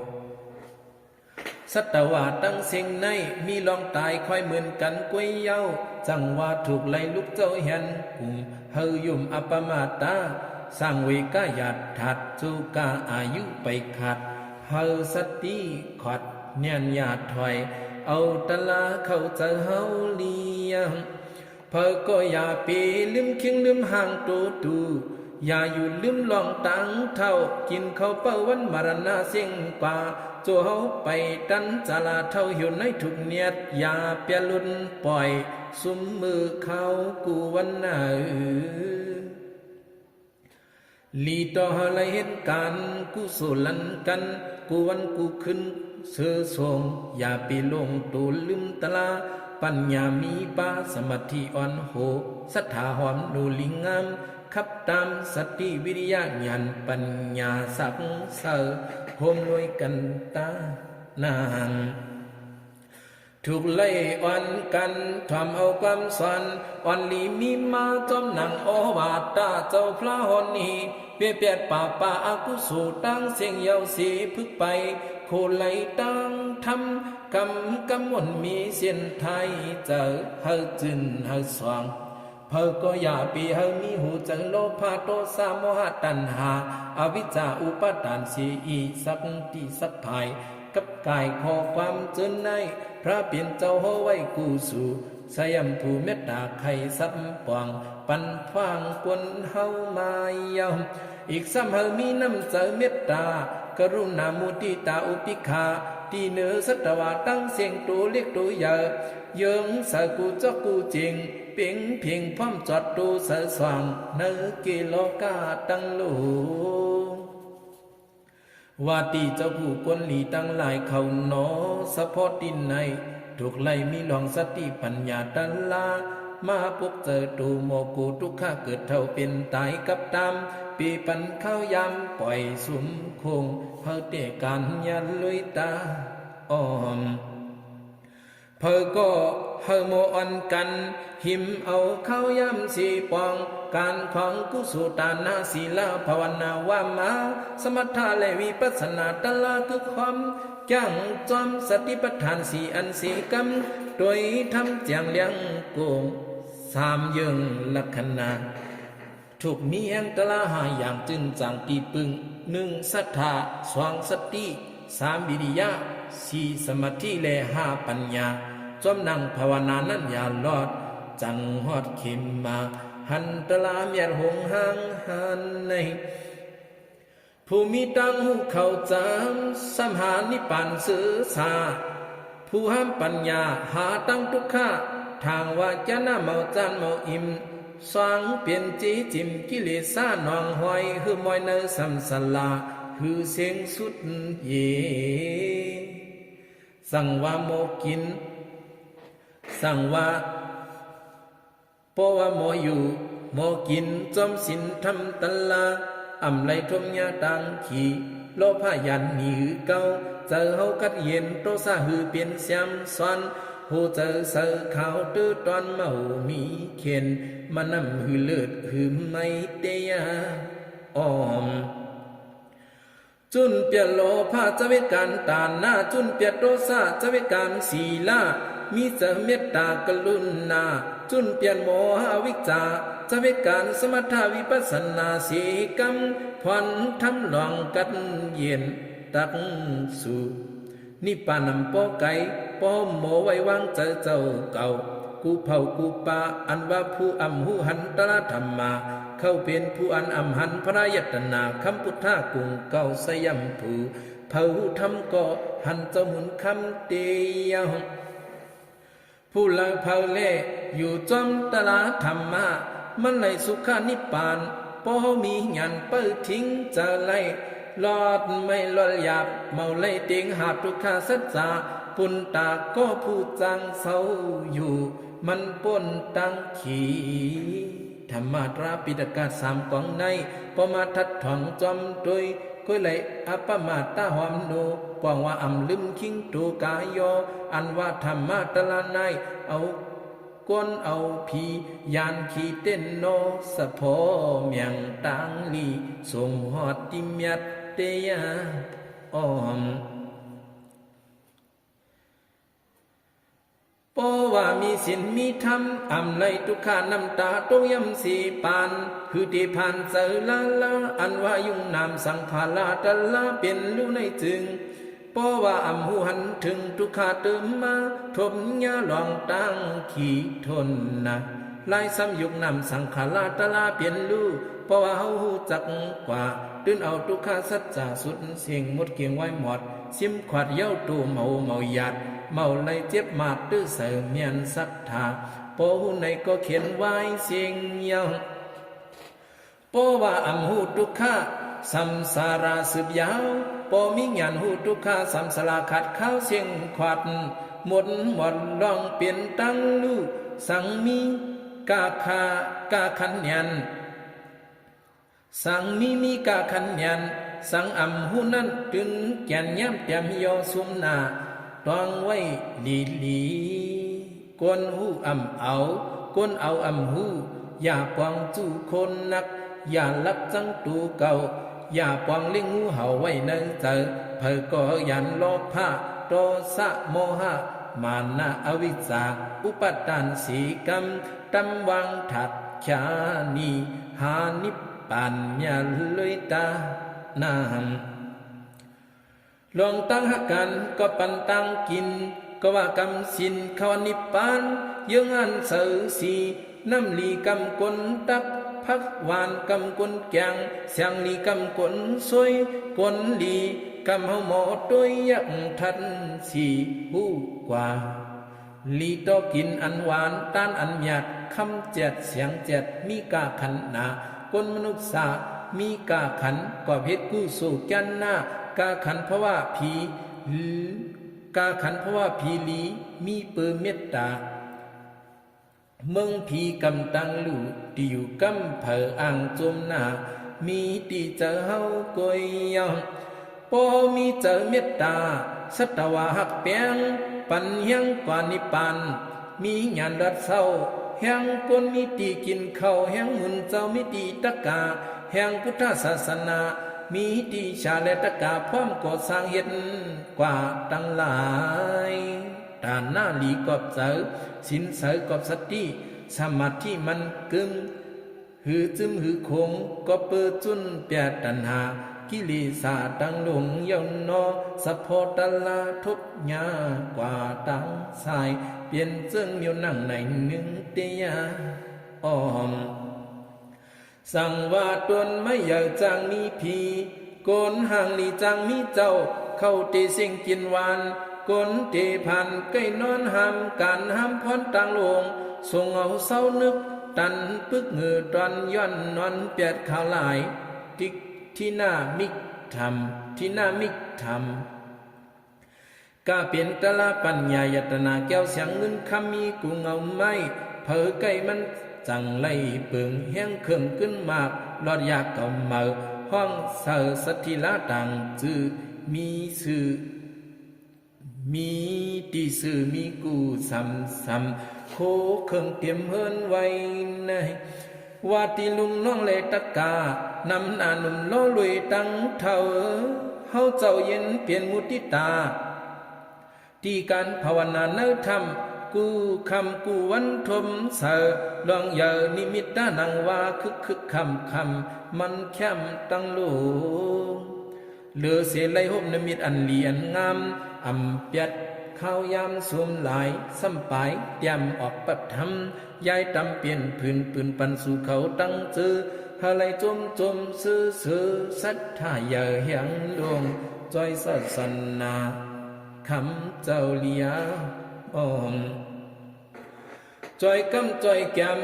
ສັດຕະວາທັງເສັງໃນ ມີລອງຕາຍຄ້ອຍເໝືອນກັນກ້ວຍເຍົາ ຈັ່ງວ່າຖືກໄລ່ລຸກເຈົ້າແຮນກຸມ ເຮີຍົມອັບປະມາດຕາ ສ້າງເວກາຍາດທາດ ໂຈກາອາຍຸໄປຂາດ ເຮີສະຕິຂອດ ແໜ້ນຍາດຖອຍ ເອົາຕະລາເຂົ້າໃຈເຮົາລຽງ ເພີກໍຢ່າໄປລືມຄິງລືມຮ່າງໂຕຕູ ຢ່າຢູ່ລືມລ່ອງຕາງເຖົ້າ ກິນເຂົ້າເປົ້າວັນມະລະນະເສັງກວ່າ ໂຈເຮົາໄປຕັນຈາລາເຖົ້າຫິວໃນທຸກນຽດ ຢ່າປຽລຸນປ່ອຍ ຊຸມມື້ເຂົາກູວັນນາເອີ. ຫຼີຕໍ່ເຮົາໄລເຮັດການກຸສົນກັນ ກູວັນກູຄືນເຊີຊົງ ຢ່າໄປຫຼົງໂຕລືມຕະລາ ປັນຍາມີປາສະມາທິອ່ອນໂຫ ສັດທາຫອມໂນລິງງາມ ຂັບຕາມສະຕິວິລິຍະຍານປັນຍາສັກເສີ ໂຮມລວຍກັນຕານາງ ທຸກໄລ່ອ່ອນກັນ ຖອມເອົາຄວາມສອນ ອ່ອນຫຼີມີມາຈອມນາງໂອວາດຕາເຈົ້າພະຫອນນີ້ ເວຍແປດປາປາອະກຸໂສ ຕ່າງເສັງເຍົາເສຜຶກໄປ ໂຄໄລຕາງທຳ ກຳກຳມົນມີເສັ້ນໄທ ເຈີເຮີຈືນເຮີສອງ ເພີກໍຢ່າໄປເຮີມີຫູເຈີໂລພະ ໂທສະ ໂມຫະ ຕັນຫາ ອະວິຊຊາ ອຸປາທານ ເສອີກສັກຕີສັກພາຍ ກັບກາຍຂໍ້ຄວາມເຈີນໃນ ພະເປັນເຈົ້າຫໍໄວ້ກູສູ ສະຫຍາມພູເມດຕາໄຂ່ສັບປອງ ປັນຟາງຄົນເຮົາມາຍາວ ອີກຊ້ຳເຮົາມີນ້ຳໃຈເມດຕາ ກະລຸນາ ມຸທິຕາ ອຸເບກຂາ ທີ່ເໜືອສັດຕະວາທັງເສັງໂຕເລັກໂຕໃຫຍ່ ເຢິງໃສ່ກູຈອກກູເຈັງ ເປັງເພັງພ້ອມຈອດໂຕໃສສວ່າງ ໃນເກໂລກາທັງໂລກ ວ່າຕີເຈົ້າຜູ້ຄົນດີທັງຫຼາຍເຂົາໜໍ ສະເພາະຕິນໃນ ທຸກໄລມີລອງສະຕິປັນຍາຕະລາ ມາປົກເຈີໂຕໂມໂກ ທຸກຂະເກີດເຖົ້າເປັນຕາຍກັບຕາມ ປີປັນຄາວຍາມປ່ອຍຊຸມຄົງ ເຮົາແຕ່ການຍາດລຸຍຕາອອມ ເພີກໍເຮົາໂມອ່ອນກັນ ຫິມເອົາຄາວຍາມສີປອງ ການຂອງກຸໂສຕານະ ສີລາ ພາວະນາ ວາມາ ສະມະຖະ ແລະ ວິປັດສະນາ ຕະລາກຶກຄອມ ຈ້າງຈອມສະຕິປະທານ ສີ່ອັນສີ່ກຳ ໂດຍທຳແຈ້ງລຽງໂກງ ສາມເຢິງລັກຂະນະ ທຸກມີແຫ່ງຕະລາຫ້າຢ່າງຈຶ່ງຈ້າງທີ່ປຶງ, ໜຶ່ງ ສັດທາ, ສອງ ສະຕິ, ສາມ ວິລິຍະ, ສີ່ ສະມາທິ ແລະ ຫ້າ ປັນຍາ. ຈົ່ມນັ່ງພາວະນານັ້ນຢ່າລອດ, ຈັ່ງຮອດເຂມມາຫັນຕະລາແມ່ນຫົງຫາງຫັນໃນ. ຜູ້ມີຕາຫູເຂົ້າຈາມ ສຳຫານິບປານເສີສາ, ຜູ້ຫ້າມປັນຍາຫາຕັ້ງທຸກຂະ, ທາງວາຈານາເມົາຈານເມົາອີ່ມ, ສາງເປັນຈີຈິມກິເລສາໜອງຫ້ອຍ, ຫືມມອຍໃນສຳສາລາ ຫືເສັງສຸດເຢ. ສັງວາໂມກິນ, ສັງວາ ເພາະວ່າໝໍຢູ່ ໝໍກິນ ຈອມສິນທຳຕະລາ ອຳໄລທົມຍາຕ່າງຂີ້ ໂລພະຢ້ານໜີເກົ່າ ໃຈເຮົາກັດເຢັນ ໂທສະຫືເປັນແຊມຊ້ອນ ໂຫໃຈໃສຂາວ ຕື້ຕອນເມົາມີເຂັນ ມານຳຫືເລີດຫືໄມເຕຍາ ອ້ອມ. ຈຸນປຽດໂລພະຈະເວການຕານະ ຈຸນປຽດໂທສະຈະເວການສີລະ ມີໃຈເມດຕາກະລຸນາ ຈຸນປຽດໂມຫະອະວິຊາຈະເວການສະມະຖະວິປັດສະນາ ເສກຳພອນທຳລອງກັດເຢັນຕັກສູ່ ນິບປານນຳບໍ່ໄກ ປ້ອມໂມໄວ້ວາງໃຈເຈົ້າເກົ່າ ກູ່ເຜົ່າກູ່ປາ ອັນວ່າຜູ້ອຳຮູ້ຫັນຕະລະທຳມາ ເຂົາເປັນຜູ້ອັນອຳຫັນພະລາຍະຕະນາ ຄຳພຸດທະກຸງເກົ່າສະຍຳພູ ເຜົາທຳກໍຫັນເຈົ້າໝູນຄຳເຕຍະ ຜູ້ລາເຜົາແລຢູ່ຈອມຕະລາທຳມະ ມັນໄລສຸຂະນິບປານ ເພາະເຮົາມີຍານເປີດຖິ້ມຈະໄລ ລອດໄມ້ລອດຢາບ ເມົາໄລເຕັງຫາບທຸກຂະສັດຈາ ປຸນຕາກໍຜູ້ຈ້າງເຊົາຢູ່ ມັນປົນຕັ້ງຂີ້ ທຳມະຕຣາປິດຕະກະສາມກອງໃນ ພໍມາທັດຖອງຈອມໂດຍ ກົຍໄລອະປະມາດຕາຫອມໂນ ປອງວ່າອຳລຶມຄິງໂຕກາໂຍ ອັນວ່າທຳມະຕະລາໃນ ເອົາ ກົນເອົາຜີ ຢ້ານຂີ້ເຕັ້ນໂນ ສະເພາະແມ່ງຕ່າງລີ ສົມຮອດຕິມຽດເຕຍະ ອ້ອມ. ເພາະວ່າມີສິນມີທຳ ອຳໄລທຸກຂະນ້ຳຕາຕົກຢໍ້າສີປານ ຄືເຕພານເຈີລາລາ ອັນວ່າຍຸງນາມສັງຂາລາຕະລາເປັນລູໃນຈຶ່ງ ເພາະວ່າອຳຮູ້ຫັນເຖິງທຸກຂະຕື່ມມາ ທົບຍາລອງຕ່າງຂີ້ທົນນະ ລາຍສຳຍຸກນາມສັງຂາລາຕະລາເປັນລູ ເພາະວ່າເຮົາຮູ້ຈັກກວ່າ ຕື່ນເອົາທຸກຂະສັດຈາສຸດເສັງ ໝົດເກງໄວ້ໝອດ ຊິມຂວາດເຍົາໂຕເມົາເມົາຢາດ ເມົາໄລເຈັບມາດຕື້ເສີມຽນສັດທາ ພໍຮູ້ໃນກໍເຂັນວາຍເສັງເຍົາ ເພາະວ່າອຳຮູ້ທຸກຂະສຳສາລາສືບຍາວ ພໍມີຍານຮູ້ທຸກຂະສຳສາລາຂາດຂາວເສັງຂວາດ ໝົດໝອດລອງເປັນຕັ້ງລູ ສັງມີກາຂະກາຂັນຍານ ສັງມີມີກາຂັນຍານ ສັງອຳຮູ້ນັ້ນຕຶງແກ່ນຍາມແຕ້ມຍໍຊຸມໜ້າ ຕ້ອງໄວ້ຫຼີໆ ກົນຮູ້ອຳເອົາ ກົນເອົາອຳຮູ້ ຢ່າປອງຈູ້ຄົນນັກ ຢ່າລັກຈັງໂຕເກົ່າ ຢ່າປອງລ້ຽງງູເຫົ່າໄວ້ໃນໃຈ ໃຜກໍຢ້ານໂລພະ ໂທສະ ໂມຫະ ມານະ ອະວິຊຊາ ອຸປາທານ ເສກຳ ຕຳວາງທາດຂານີ ຫານິບປານຍາເລີຍຕານາ ລອງຕັ້ງຮັກກັນກໍປັນຕັ້ງກິນ ກໍວ່າກຳສິນເຂົ້ານິບປານ ເຍືອງອັນເສີສີ ນ້ຳຫຼີກຳກົນຕັກ ຜັກຫວານກຳກົນແກງ ສຽງຫຼີກຳກົນຊ່ວຍ ກົນຫຼີກຳເຮົາໝໍໂຕຍ ຢາກທັດສີຮູ້ກວ່າ ຫຼີຕໍ່ກິນອັນຫວານ ຕານອັນຍາດ ຄຳແຈດສຽງແຈດ ມີກາຂັນນາ ຄົນມະນຸດສາ ມີກາຂັນ ກອບເຮັດກຸໂສກຽນນາ ກາຂັນພະວາຜີ ກາຂັນພະວາຜີຫຼີ ມີເປີເມດຕາ ເມືອງຜີກຳຕັງລູ ທີ່ຢູ່ກຳເຜີອ່າງຈົມໜ້າ ມີທີ່ໃຈເຮົາກົຍຍອງ ພໍເຮົາມີໃຈເມດຕາ ສັດຕະວາຮັກແປງ ປັນແຮງກວ່ານິບປານ ມີຍານລັດເຊົາ ແຮງຄົນມີທີ່ກິນເຂົ້າ ແຮງໝູນເຈົ້າມີທີ່ຕະກາ ແຮງພຸດທະສາສະໜາ ມີທີ່ຊາ ແລະ ຕະກາ ພ້ອມກໍ່ສ້າງເຮັດກວ່າຕັ້ງຫຼາຍ ຕານະຫຼີກອບໃຈ ສິນໃສກອບສະຕິ ສະມາທິໝັ້ນກຶງ ຫຼືຈຶມຫືໂຂງ ກໍເປີດຈຸນແປດຕັນຫາ ກິເລສາຕ່າງຫຼົງເຍົາໜໍ ສະເພາະຕະລະທົບຍາກວ່າຕ່າງຊາຍ ປ່ຽນເຈີງມີວນັ່ງໃນໜຶ່ງເຕຍາອ້ອມ. ສັງວາຕົນມາເຍົາຈາງມີຜີ ກົນຮ່າງລີຈາງມີເຈົ້າ ເຂົ້າເຕເສັງກິນຫວານ ກົນເຕຜ່ານໄກ່ນອນ ຫ້າມການຫ້າມພອນຕ່າງຫຼົງ ຊົງເອົາເຊົານຶກ ຕັນປຶກເຫງືຕອນຍ້ອນນອນແປດຂາວຫຼາຍ ຕິກທິນາມິກທຳ ທິນາມິກທຳ ກະເປັນຕະລະປັນຍາຍະຕະນາແກ້ວສຽງເງິນຄຳມີກຸງເອົາໄມ້ ເຜີໄກ່ມັນຈັ່ງໄລ່ເປິງ ແຮງເຄິ່ງກຶນໝາກ ລອດຢາກເກົາເໝີ ຫ້ອງເສີສະຖິລາຕ່າງຈື່ ມີຊື່ ມີຕິຊື່ມີກູ່ສຳສຳ ໂຄເຄິ່ງຕຽມເຮືອນໄວ້ໃນ ວ່າຕິລຸງນ້ອງແລຕະກາ ນຳໜ້າໜຸ່ມລໍ້ລຸຍຕັ້ງເຖົ້າ ເຮົາເຈົ້າເຢັນເປັນມຸຕິຕາ ທີ່ການພາວະນາເນີທຳ ກູ້ຄ່ຳກູ້ວັນທົມເສີ ລອງເຢີນິມິດຕານັງວ່າ ຄຶກຄຶກຄ່ຳຄ່ຳ ມັນແຄມຕັ້ງໂລງ ເຫຼືອເສໄລຮົບນິມິດອັນດີອັນງາມ ອຳປຽດຄາວຍາມຊຸມຫຼາຍ ສ່ຳປາຍຕຽມອອກປັບທຳ ຍ້າຍຕຳປ່ຽນຜືນປືນປັນສູ່ເຂົາຕັ້ງຈື່ ຫາໄລຈົ່ມຈົ່ມຊື່ຊື່ ສັດທາເຢີແຮງຫຼວງ ຈ່ອຍສາສະໜາ ຄຳເຈົ້າເລຍອ້ອມ ຈ່ອຍກຳຈ່ອຍແກມ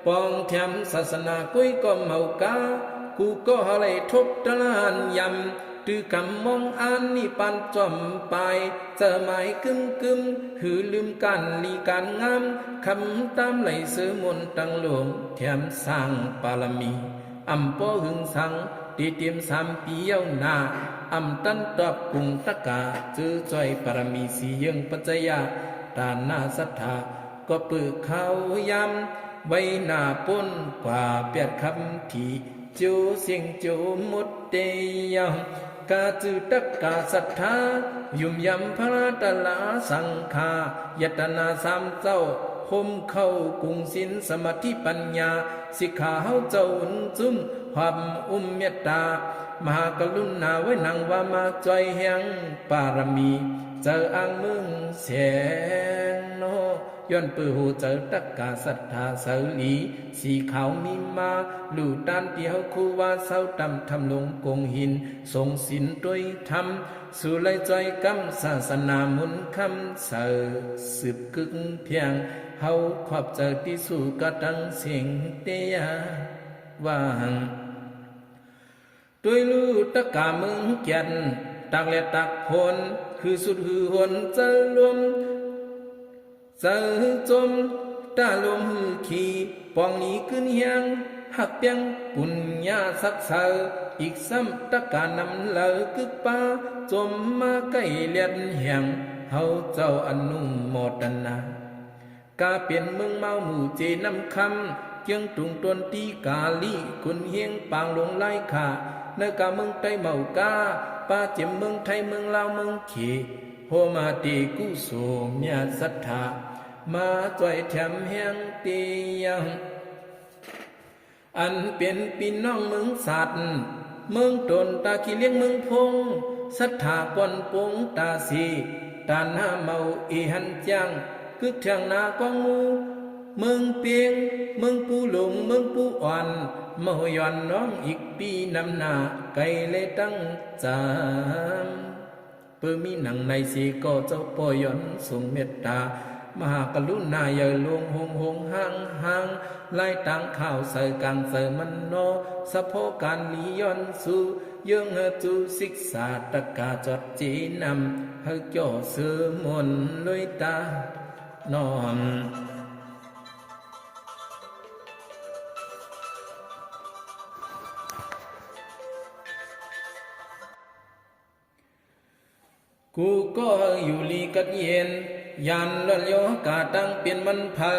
ປອງແຖມສາສະໜາ ກຸ້ຍກໍເມົາກາ ກູກໍຫາໄລທົບຕະລານຢຳ ຕື້ກຳມອງອ່ານນິບປານຈອມປາຍ ເຈີໝາຍກຶມກຶມ ຫືລືມການດີການງາມ ຄຳຕາມໄລເສືອມົນຕັ້ງຫຼວງ ແຖມສ້າງປາລະມີ ອຳປໍຫຶງສັງ ຕີຕຽມສາມປີເຍົາໜ້າ ອຳຕັນຕອບກຸງຕະກາ ຈື່ຈ່ອຍປາລະມີສີເຢິງປັດຈະຍະ ຕານາສັດທາ ກໍປືຂາວຍາມ ໄວ້ໜ້າປົນກວ່າແປດຄຳທີ່ ໂຈເສັງໂຈໝົດເຕຍາວ ກາຈື່ຕະກາສັດທາ ຫຍຸ່ມຢຳພະລາຕະລາສັງຄາ ຍະຕະນາສາມເຈົ້າ ໂຮມເຂົ້າກຸງສິນສະມາທິປັນຍາ ສິກຂາເຮົາເຈົ້າອຸ່ນຈຸ້ມ ຫອມອຸ້ມເມດຕາ ມະຫາກະລຸນາໄວ້ນັ່ງວ່າມາຈ່ອຍແຮງປາລະມີ ເຈົ້າອ້າງເມືອງແສງນໍ ຍ້ອນປືໂຫໃຈຕະກາສັດທາເສີລີ ສີຂາວມີມາ ລູກຕານທີ່ເຮົາຄູ່ວ່າເຊົາຕຳທຳລົງກົງຫີນ ຊົງສິນໂດຍທຳ ສູ່ໄລຈ່ອຍກຳສາສະໜາມຸນຄຳເສີ ສືບກຶກພຽງ ເຮົາຂອບໃຈທີ່ສູ່ກະຕັງເສັງເຕຍາວ່າງ ໂດຍລູກຕະກາເມືອງແກ່ນ ຕາກແລດຕາກໂພນ ຄືສຸດຫືຫົນເຈີລົມ ເຈີຈົ່ມ ຕາລົມຫືຂີ່ ປອງໜີກຶນຮຽງ ຮັກແປງປຸນຍາສັກເສີ ອີກຊ້ຳຕະການຳເລີກຶກປາ ຈົ່ມມາໃກ້ແລດແຮງ ເຮົາເຈົ້າອະນຸໂມຕະນາ ກາເປັນເມືອງມາວໝູ່ເຈນ້ຳຄຳ ກຽງຕຸງຕົນຕີກາລີ ຂຸນຮຽງປາງຫຼົງລາຍຂາ ເນີກາເມືອງໃຕ້ເມົາກາ ປາເຈັມເມືອງໄທເມືອງລາວເມືອງເຂ ໂຮມາເຕກຸໂສເມຍສັດທາ ມາຊ່ວຍແຖມແຮງເຕຍາ ອັນເປັນພີ່ນ້ອງເມືອງສັດ ເມືອງຕົນຕາຂີ້ເລງເມືອງພົງ ສັດທາກ່ອນປົງຕາສີ ຕານຫາເມົາເອຫັນຈ້າງ ກຶກທຽງນາກອງໝູ່ ເມືອງເປງ ເມືອງປູຫຼົງ ເມືອງປູອ່ອນ ເມົາຍ້ອນນ້ອງອີກປີນຳໜ້າ ໄກແລຕັ້ງຈາມ ເປີມີໜັງໃນເສກໍເຈົ້າພໍ່ຍ້ອນຊົງເມດຕາ ມະຫາກະລຸນາໃຫຍ່ຫຼວງ ໂຮງໂຮງຮ່າງຮ່າງ ລາຍຕາງຂາວໃສກາງໃສມັນນໍ ສະເພາະການດີຍ້ອນສູ່ ເຢິງເຮີຈູສິກສາຕະກາຈອດເຈນຳ ເຮີຈ່ອເສືອມົນລວຍຕານອນ. ກູກໍເຮີຢູ່ດີກັດເຢັນ ຢ້ານລອດຍໍກາຕັ້ງເປັນມັນເຜີ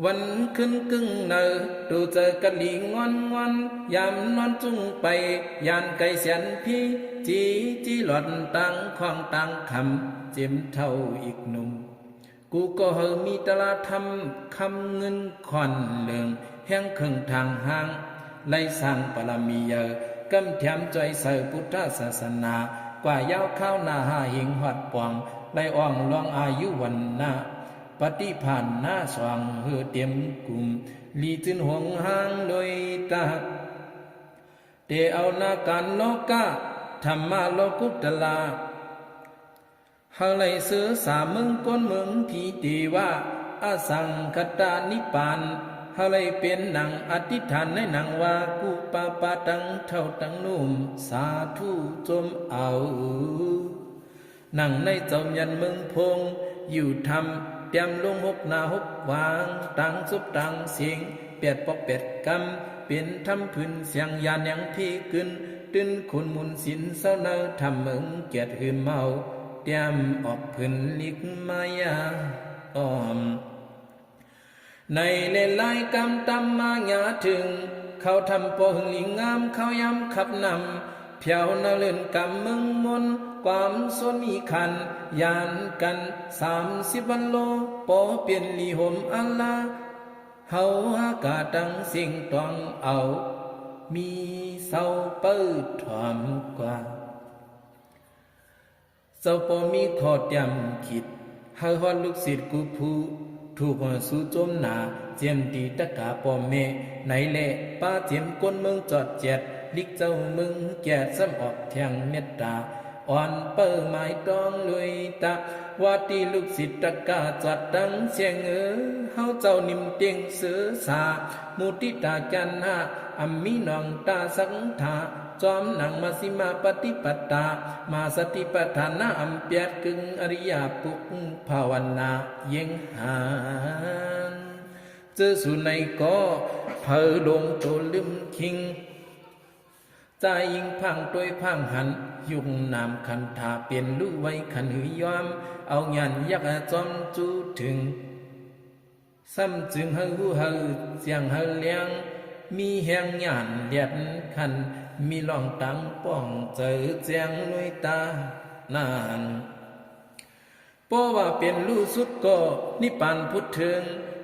ວັນຄືນກຶ່ງເນີ ຕູເຈີກັດລີງອນງອນ ຍາມນອນຈຸງໄປ ຢ້ານໄກແສນພີ ຈີຈີຫຼອດຕ່າງຂອງຕ່າງຄຳ ເຈັມເຖົ້າອີກໜຸ່ມ ກູກໍເຮີມີຕະລາທຳ ຄຳເງິນຂອນເຫຼືອງ ແຫ່ງເຄິ່ງທາງຫ່າງ ໄດ້ສ້າງບາລະມີໃຫຍ່ ກຳແຖມຊ່ວຍໃສ່ພຸດທະສາສະໜາ ກວ່າຍາວຄາວໜ້າຫ້າເຫງຮອດປອງ ໄດ້ອ່ອງຫຼວງອາຍຸວັນນະ ປະຕິພານນາສອງເຮີເຕັມກຸມ ຫຼີຈືນຫົງຮ່າງໂດຍຕາ ແຕ່ເອົານາການໂລກະ ທຳມະໂລກຸດຕະລາ ເຮົາໄດ້ເສີສາເມືອງກົນເມືອງຜີເທວະ ອະສັງຄະຕະນິບານ ເຮົາໄດ້ເປັນໜັງອະທິຖານໃນໜັງວ່າ ກຸປະປະຕັງເຖົ້າຕັງໜຸ່ມ ສາທຸຈົ່ມເອົາ. ໜັງໃນເຈົ້າຍານເມືອງໂພງ ຢູ່ຖ້ຳ ແຕ້ມລົງຫົກໜ້າຫົກຫວ່າງ ຕ່າງສົບຕ່າງເສງ ແປດປອກແປດກຳ ເປັນທຳພື້ນສຽງຢາແນງພີຂຶ້ນ ຕື່ນຂຸນມຸນສິນເຊົາເນົາ ຖ້ຳເມືອງແກດຫືມເມົາ ແຕ້ມອອກພື້ນລິກມາຍາອ້ອມ ໃນແລະລາຍກຳຕຳມາຍາເຖິງ ເຂົ້າຖ້ຳປໍຫຶງລີງາມ ເຂົ້າຍາມຂັບນ້ຳ ແຜວນະເລີນກຳເມືອງມົນ ຄວາມຊົນມີຂັນ ຍານກັນສາມສິບວັນໂລ ປໍປ່ຽນລີຫົມອາລາ ເຮົາຫາກາຕັງເສັງຕອງເອົາ ມີເຊົາເປີຖອມກວ່າ ເຈົ້າບໍ່ມີຂໍ້ຕຽມຄິດ ໃຫ້ຮອດລູກສິດກູຜູ້ ທຸກສູ່ຈົ່ມໜ້າ ຈຽມຕີຕະກາພໍ່ແມ່ ໃນແລະປາເຈັມກົນເມືອງຈອດແຈດ ລິກເຈົ້າເມືອງແກດ ສ່ຳອອກແທ່ງເມັດຕາ ອ່ອນເປີໝາຍຕ້ອງລຸຍຕາ ວ່າຕີລູກສິດຕະກາຈອດຕັງສຽງເອີ ເຮົາເຈົ້ານິມເຕັງເສີສາ ມຸທິຕາຈັນຫາ ອຳມີນ້ອງຕາສັກທາ ຈອມນາງມະຊິມາປະຕິປະຕາ ມາສະຕິປະທານນາ ອຳປຽດກຶ່ງອະລິຍະປຸກພາວະນາ ເຢັງຫານ ເຈີສູນໃນກໍເຜີຫຼົງໂຕລືມຄິງ ຈາຍິງພັງໂຕຍພັງຫັນ ຍຸກນາມຄັນທາເປັນລູໄວຄັນຫືຍອມ ເອົາຍານຍັກຈອມຈູເຖິງ ສ່ຳຈຶ່ງໃຫ້ຮູ້ໃຫ້ຈຽງໃຫ້ແລງ ມີແຮງຍານແດດຂັນ ມີລອງຕັງປ້ອງເຈີແຈ້ງໜ່ວຍຕານັ້ນ ເພາະວ່າເປັນລູສຸດກໍນິບບານພຸດເຖິງ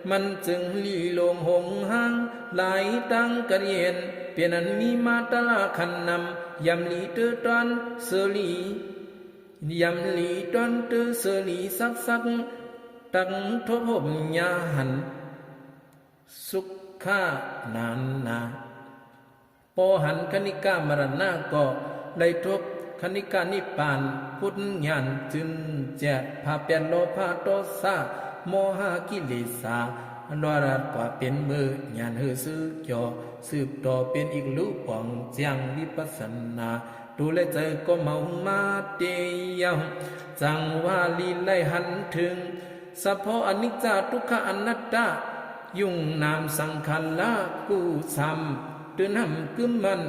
ມັນຈຶ່ງລີໂລງຫົງຮ່າງ ຫຼາຍຕັ້ງກະເຫັນ ເປັນອັນມີມາຕະລາຄັນນຳ ຢ້ຳລີເຕີຕອນເສີລີ ຢ້ຳລີຕອນເຕີເສີລີສັກໆ ຕັກທົບຫົບຍາຫັນ ສຸກຂານານນາ ພໍຫັນຄະນິກາມະລະນະກໍໄດ້ທົບຄະນິການິບບານ ພຸດຍານຈືນແຈດ ພາແປດໂລພະໂທສະໂມຫະກິເລສາ ລອດກວ່າເປັນມື້ ຍານເຮີສືຈໍ ສືບຕໍ່ເປັນອີກລູປອງແຈ້ງວິປັດສະນາ ໂຕແລະໃຈກໍເມົາມາເຕຍາວ ຈັ່ງວ່າລີໄລຫັນເຖິງ ສະເພາະອະນິດຈະ ທຸກຂະ ອະນັດຕາ ຍຸງນາມສັງຂາລະ ກູສາມຕື່ນຫຳກຶມມັນ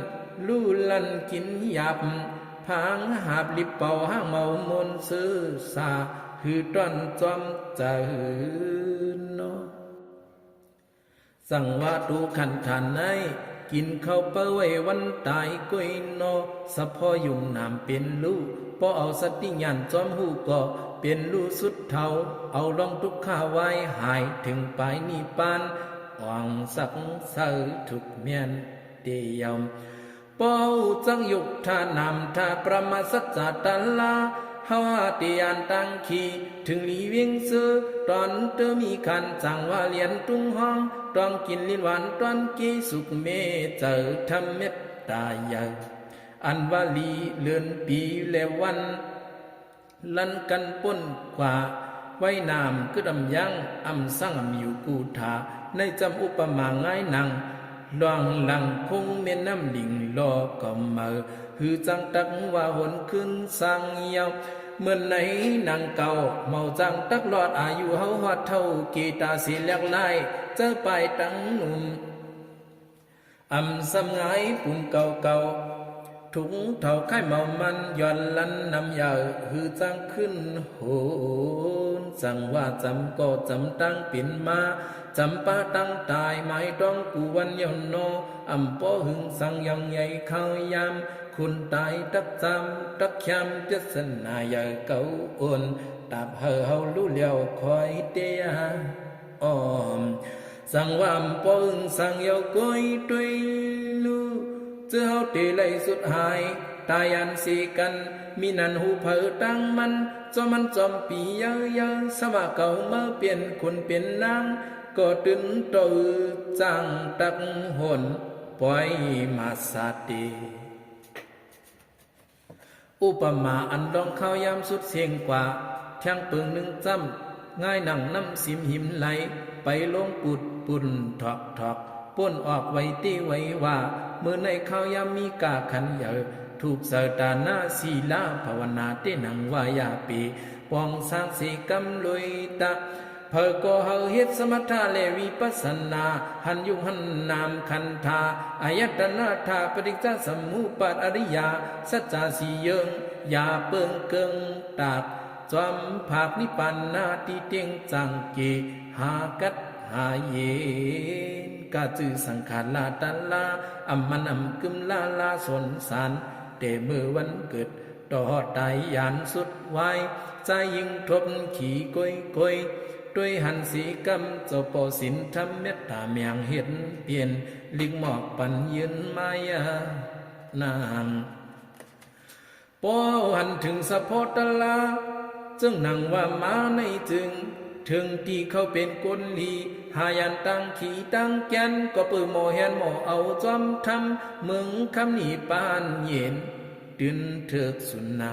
ລູລັນກິນຢາບ ພາງຫາບລິບເປົ່າ ຫາງເມົາມົນເຊີສາ ຫືຕອນຈອມໃຈເນາະ. ຈັ່ງວ່າໂຕຂັນທານໃນ ກິນເຂົ້າໄປໄວ້ວັນຕາຍກ້ວຍເນາະ ສະເພາະຍຸງນາມເປັນລູ ບໍ່ເອົາສະຕິຍານຈອມຮູ້ກໍ ເປັນລູສຸດເຖົ້າ ເອົາລອງທຸກຂາວາຍຫາຍ ເຖິງປາຍນິບບານ ອອງສັກໃສທຸກແມ່ນເຕຍາວ ບໍ່ຮູ້ຈັກຍຸກທ່ານາມທ່າປະມາສັດຈາຕາລາ ເຮົາຫາເຕຍານຕັງຄີ ເຖິງລີວຽງເຊີ ຕອນເຕີມີຂັນ ຈັ່ງວ່າລຽນຕຸງຫ້ອງ ຕ້ອງກິນລີນຫວານ ຕ້ອນເກສຸກເມ ເຈົ້າທຳເມັດຕາໃຫຍ່ ອັນວ່າລີເລີນປີແລະວັນ ລັນກັນປົນກວ່າ ໄວ້ນ້ຳກຶດອຳຍັງ ອຳສັງອຳຢູ່ກູທາ ໃນຈຳອຸປະມາຫງາຍໜັງ ລ່ອງຫຼັງຄົງແມ່ນ້ຳລິງລໍກໍເໝີ ຫືຈັ່ງຕັກວ່າຫົນຄືນສ້າງຍາວ ເໝືອນໃນໜັງເກົ່າ ເໝົາຈັ່ງຕັກລອດອາຍຸເຮົາຮອດເຖົ້າ ເກຕາເສແຫຼກຫຼາຍ ເຈົ້າປາຍຕັງໜຸ່ມ ອຳສຳງາຍປຸງເກົ່າໆ ທຸກເຖົ້າຄ້າຍເມົາມັນ ຍ້ອນລັນນ້ຳຢາ ຫືຈັ່ງຂຶ້ນໂຫນ ຈັ່ງວ່າຈຳກໍຈຳຕັ້ງເປັນມາ ຈຳປາຕັ້ງຕາຍ ໝາຍຕ້ອງກູວັນຍາວໜໍ ອຳປໍຫຶງສັງຢ່ອງໃຫຍ່ຂ່າວຍາມ ຄົນຕາຍຕັກຈຳ ຕັກຄຽມ ປຽດສະໜາໃຫຍ່ເກົ່າໂອນ ຕາບໃຫ້ເຮົາຮູ້ແລ້ວຄອຍເຕຍອອມ ສັງວາມປໍອຶງສັງເຍົາກົຍ ຕົວຍລູເຈີເຮົາເຕໄລສຸດຫາຍ ຕາຍອັນເສກັນ ມີນັ້ນຫູເຜີຕາງມັນ ຈອມມັນຈອມປີເຢີເຢີ ສະມະເກົ່າມາປ່ຽນຂຸນປ່ຽນນາງ ກໍຕື່ນໂຕຈັ່ງຕັກໂຫນ ປ່ອຍມາສາເຕ. ອຸປະມາອັນລອງຄາວຍາມສຸດເສັງກວ່າ ທຽງເປິງໜຶ່ງຈ້ຳ ງາຍໜັງນ້ຳສິມຫິມໄຫຼ ໄປລົງປຸດປຸ້ນຖອກຖອກ ປົນອອກໄວເຕໄວວ່າ ມື້ໃນຄາວຍາມມີກາຂັນເຢີ ທຸກເສີຕານາສີລາ ພາວະນາເຕໜັງວາຍາເປ ປ່ອງສາງເສກຳລຸຍຕະ ເຜີກໍເຮົາເຮັດສະມະຖະ ແລະ ວິປັດສະນາ ຫັນຍຸກຫັນນາມຂັນທາ ອາຍະຕະນະທາດ ປະຕິດຈະສຳຮູບປາດ ອະລິຍະສັດຈະສີ່ເຢິງ ຢາເປິງເກິ່ງຕາກ ຈອມພາກນິບປານນາ ຕິເຕັງຈັງເກ ຫາກັດຫາເຢັນ ກະຈື່ສັງຂາລາຕະລາ ອຳມັນອຳກຶມລາລາສົນສານ ແຕ່ມື້ວັນເກີດ ຕໍ່ຮອດຕາຍຍານສຸດວາຍ ຊາຍຍິງທົບຂີ່ກົຍກົຍ ຕົວຍຫັນສີກຳ ເຈົ້າປໍສິນທຳເມັດຕາ ແມງເຮັດປ່ຽນ ລິກມອກປັນຢືນມາຍານານ ປໍເຮົາຫັນເຖິງສະເພາະຕະລາ ຈຶ່ງນັ່ງວ່າມາໃນຈຶ່ງ ເຖິງທີ່ເຂົາເປັນກົນລີ ຫາຍານຕ່າງຂີ້ຕ່າງແກ່ນ ກໍເປີໝໍແຮນໝໍເອົາຈອມທຳ ເມືອງຄຳນິບປານເຢັນ ຕື່ນເຖິກສຸນນາ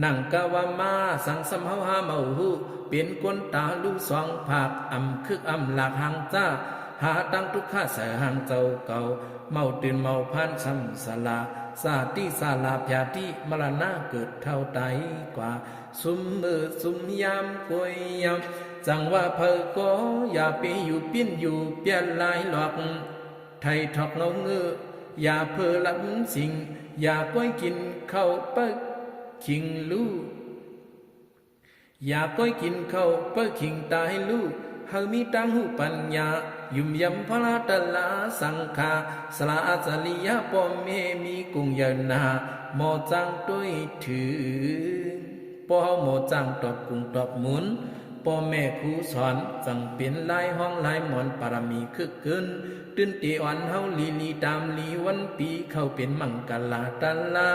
ນັ່ງກະວ່າມາ ສັງສຳເຮົາຫາເມົາຮູ້ ເປັນກົນຕາລູສອງພາກ ອຳຄຶກອຳລາກຫາງຈ້າ ຫາຕັ້ງທຸກຂະໃສ່ຫາງເຈົ້າເກົ່າ ເມົາຕື່ນເມົາພານຊຳສະລາ ສາຕິສາລາພຍາທິ ມະລະນະເກີດເຖົ້າຕາຍກວ່າ ຊຸມມື້ຊຸມຍາມກວຍຍາມ ຈັ່ງວ່າໃຜກໍຢ່າໄປຢູ່ປິ່ນຢູ່ປ່ຽນຫຼາຍຫຼອກ ໄຖ່ຖອກເງົາເງີ ຢ່າເພີລຳສິງ ຢ່າກ້ອຍກິນເຂົ້າປຶກຂີງລູ ຢ່າກ້ອຍກິນເຂົ້າປຶກຂີງຕາຍລູ ເຮົາມີຕ່າງຮູ້ປັນຍາ ຫຍຸມຢຳພະລາຕະລາສັງຂາ ສະລາອາຈາລິຍະ ພໍ່ແມ່ມີກຸງເຢີນາ ໝໍຈ້າງຕົວຍຖື ພໍ່ເຮົາໝໍຈ້າງຕອບກຸງຕອບໝູນ ພໍ່ແມ່ຄູສອນ ຈັ່ງເປັນລາຍຫ້ອງລາຍມອນ ປາລະມີຄຶກຄື້ນ ຕື່ນເຕອອນເຮົາລີລີຕາມລີວັນປີ ເຂົ້າເປັນມັງກະລາຕະລາ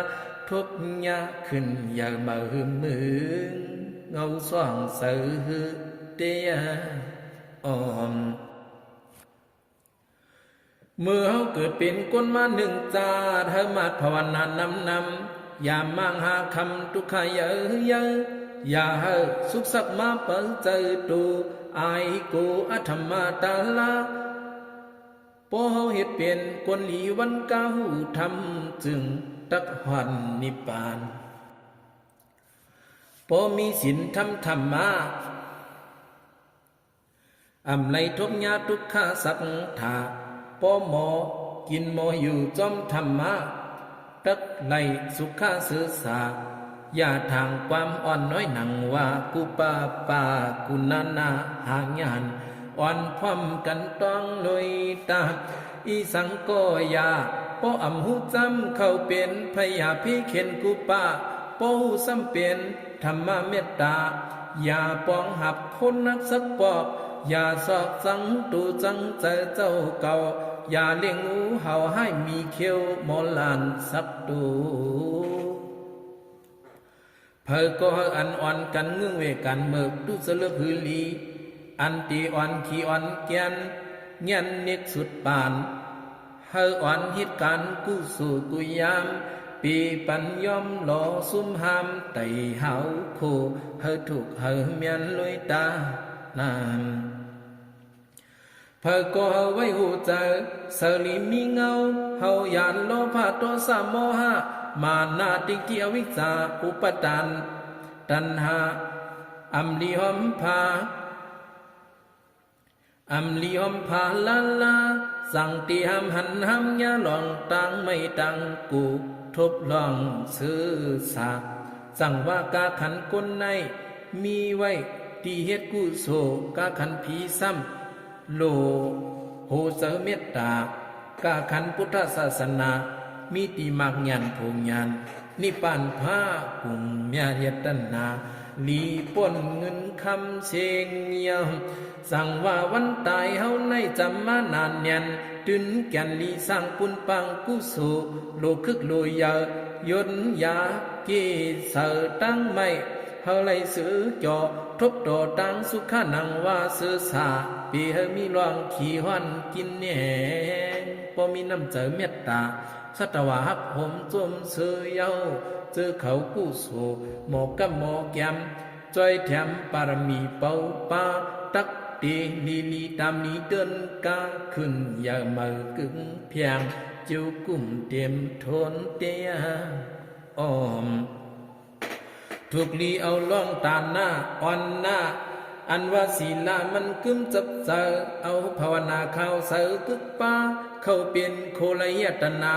ທົບຍາຂຶ້ນເຢີມາຫຶມມຶງ ເງົາຊ່ອງເສີຫຶເຕຍອອມ. ເມື່ອເຮົາເກີດເປັນຄົນມາໜຶ່ງຊາດ ເຮົາມາດພາວະນານຳນຳ ຢ່າມາງຫາຄຳທຸກຂະເຢີເຢີ ຢ່າໃຫ້ສຸກສັກມາເປີເຈີໂຕ ອາຍໂກອະທຳມາຕາລາ ພໍເຮົາເຮັດເປັນຄົນດີວັນກາຮູ້ທຳ ຈຶ່ງຕັກຮອດນິບປານ ພໍມີສິນທຳທຳມາ ອຳໄລທົບຍາທຸກຂະສັກທາ ພໍໝໍກິນໝໍຢູ່ຈອມທຳມະ ຕັກໄລສຸຂະເສີສາ ຢ່າຖາງຄວາມອ່ອນນ້ອຍໜັງວ່າ ກຸປະປາກຸນານາຫາຍານ ອ່ອນພ້ອມກັນຕ້ອງໂລຍຕາ ອີສັງກໍຢ່າ ປໍອຳຮູ້ຈຳເຂົ້າເປັນພະຍາພິເຂນກຸປະ ປໍຮູ້ຊ້ຳເປັນ ທຳມະເມດຕາ ຢ່າປອງຮັບຄົນນັກສັກປອກ ຢ່າຊອກສັງຕູຈັງໃຈເຈົ້າເກົ່າ ຢ່າລ້ຽງງູເຫົ່າຮ້າຍມີເຂ້ວມໍລານສັກໂຕ ເຜີກໍເຮົາອັນອ່ອນກັນງຶ່ງເວກັນເມີກ ຕຸສະເລິກຫືລີ ອັນຕີອ່ອນຂີ້ອ່ອນແກ່ນ ແງ່ນເນັກສຸດປານ ເຮົາອ່ອນເຮັດການກຸໂສກຸຍາມ ປີປັນຍອມລໍຊຸມຫາມ ໄຕຫາວໂຄ ເຮົາທຸກເຮົາແມ່ນລວຍຕານານ ເຜີກໍເຮົາໄວ້ຮູ້ໃຈ ເສີລີມີເງົາ ເຮົາຢ້ານໂລພະໂທສະໂມຫະ ມານະທິດຖິອະວິຊຊາ ອຸປະທານຕັນຫາ ອຳລີຫອມພາ ອຳລີຫອມພາລາລາ ສັງຕິຫາມຫັນຫາມຍາຫຼອງຕາງໄມ້ຕາງກູ ທົບລອງຊື່ສາ ຈັ່ງວ່າກາຂັນກົນໃນ ມີໄວ້ທີ່ເຮັດກຸໂສ ກາຂັນຜີຊ້ຳ ໂລໂຫເຊີເມດຕາ ກາຂັນພຸດທະສາສະໜາ ມີທີ່ມັກຍານໂພຍານ ນິບປານພາກຸງມະຍາຕະນາ ຫຼີປົ້ນເງິນຄຳເສັງຍາວ ສັງວາວັນຕາຍເຮົາໃນຈຳມານານແໜ້ນ ຕື່ນແກ່ນຫຼີສ້າງປຸນປັງກຸໂສ ໂລຄຶກໂລຢາ ຍົນຢາເກເສີຕາງໄມ້ ເຮົາໄລ່ເສືອຈໍ ທົບຕໍ່ຕາງສຸຂານັງວາເສືອສາ ປີໃຫ້ມີລອງຂີ້ຮ້ອນກິນແໜງ ບໍ່ມີນ້ຳໃຈເມດຕາ ສັດທະວາຮັກໂຮມຊົມເຊີຍເຍົາ ເຈີເຂົາກຸໂສ ໝໍກຳໝໍແກມ ຊ່ອຍແຖມປາລະມີເປົ່າປາ ຕັກເຕລີລີຕາມໜີເດີນກາ ຂຶ້ນຢາເໝີກຶກແພງ ຈິ້ວກຸ້ມເຕັມໂທນເຕຍອ້ອມ ທຸກລີເອົາລອງຕານາອ່ອນນາ ອັນວ່າສີລາມັນກຶມຈັບໃຈ ເອົາພາວະນາຂາວໃສກຶກປາ ເຂົ້າເປັນໂຄລະຍະຕະນາ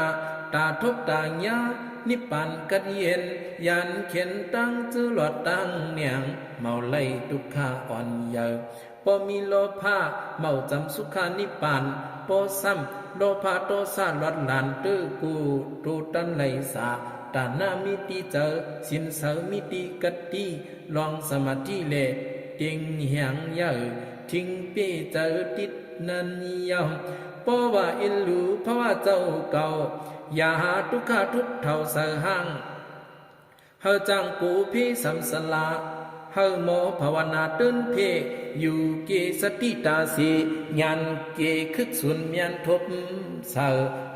ຕາທົບຕາຍາ ນິບປານກັດເຢັນ ຍານເຂັນຕັ້ງຈື່ຫຼອດຕັ້ງແໜງ ເມົາໄລ່ທຸກຂາອ່ອນເຢີ ບໍ່ມີໂລພະ ເມົາຈຳສຸຂານິບປານ ບໍ່ຊ້ຳໂລພະໂທສະຫຼອດຫຼານ ຕື້ກູໂຕຕັນໄລສາ ຕານາມີຕິໃຈ ສິນໃສມີຕິກະຕິ ລອງສະມາທິແລ ເຕັງແຮງໃຫຍ່ ທິງເປໃຈຕິດນັນຍາວ ເພາະວ່າເອັນລູພາວະເຈົ້າເກົ່າ ຢ່າຫາທຸກຂາທຸກເຖົ້າໃສ່ຫ້າງ ເຮົາຈ້າງກູເພສຳສະລາ ເຮົາໝໍພາວະນາເຕີນເພ ຢູ່ເກສະຕິຕາເສ ຍານເກຄຶກສູນມຽນທົບໃສ່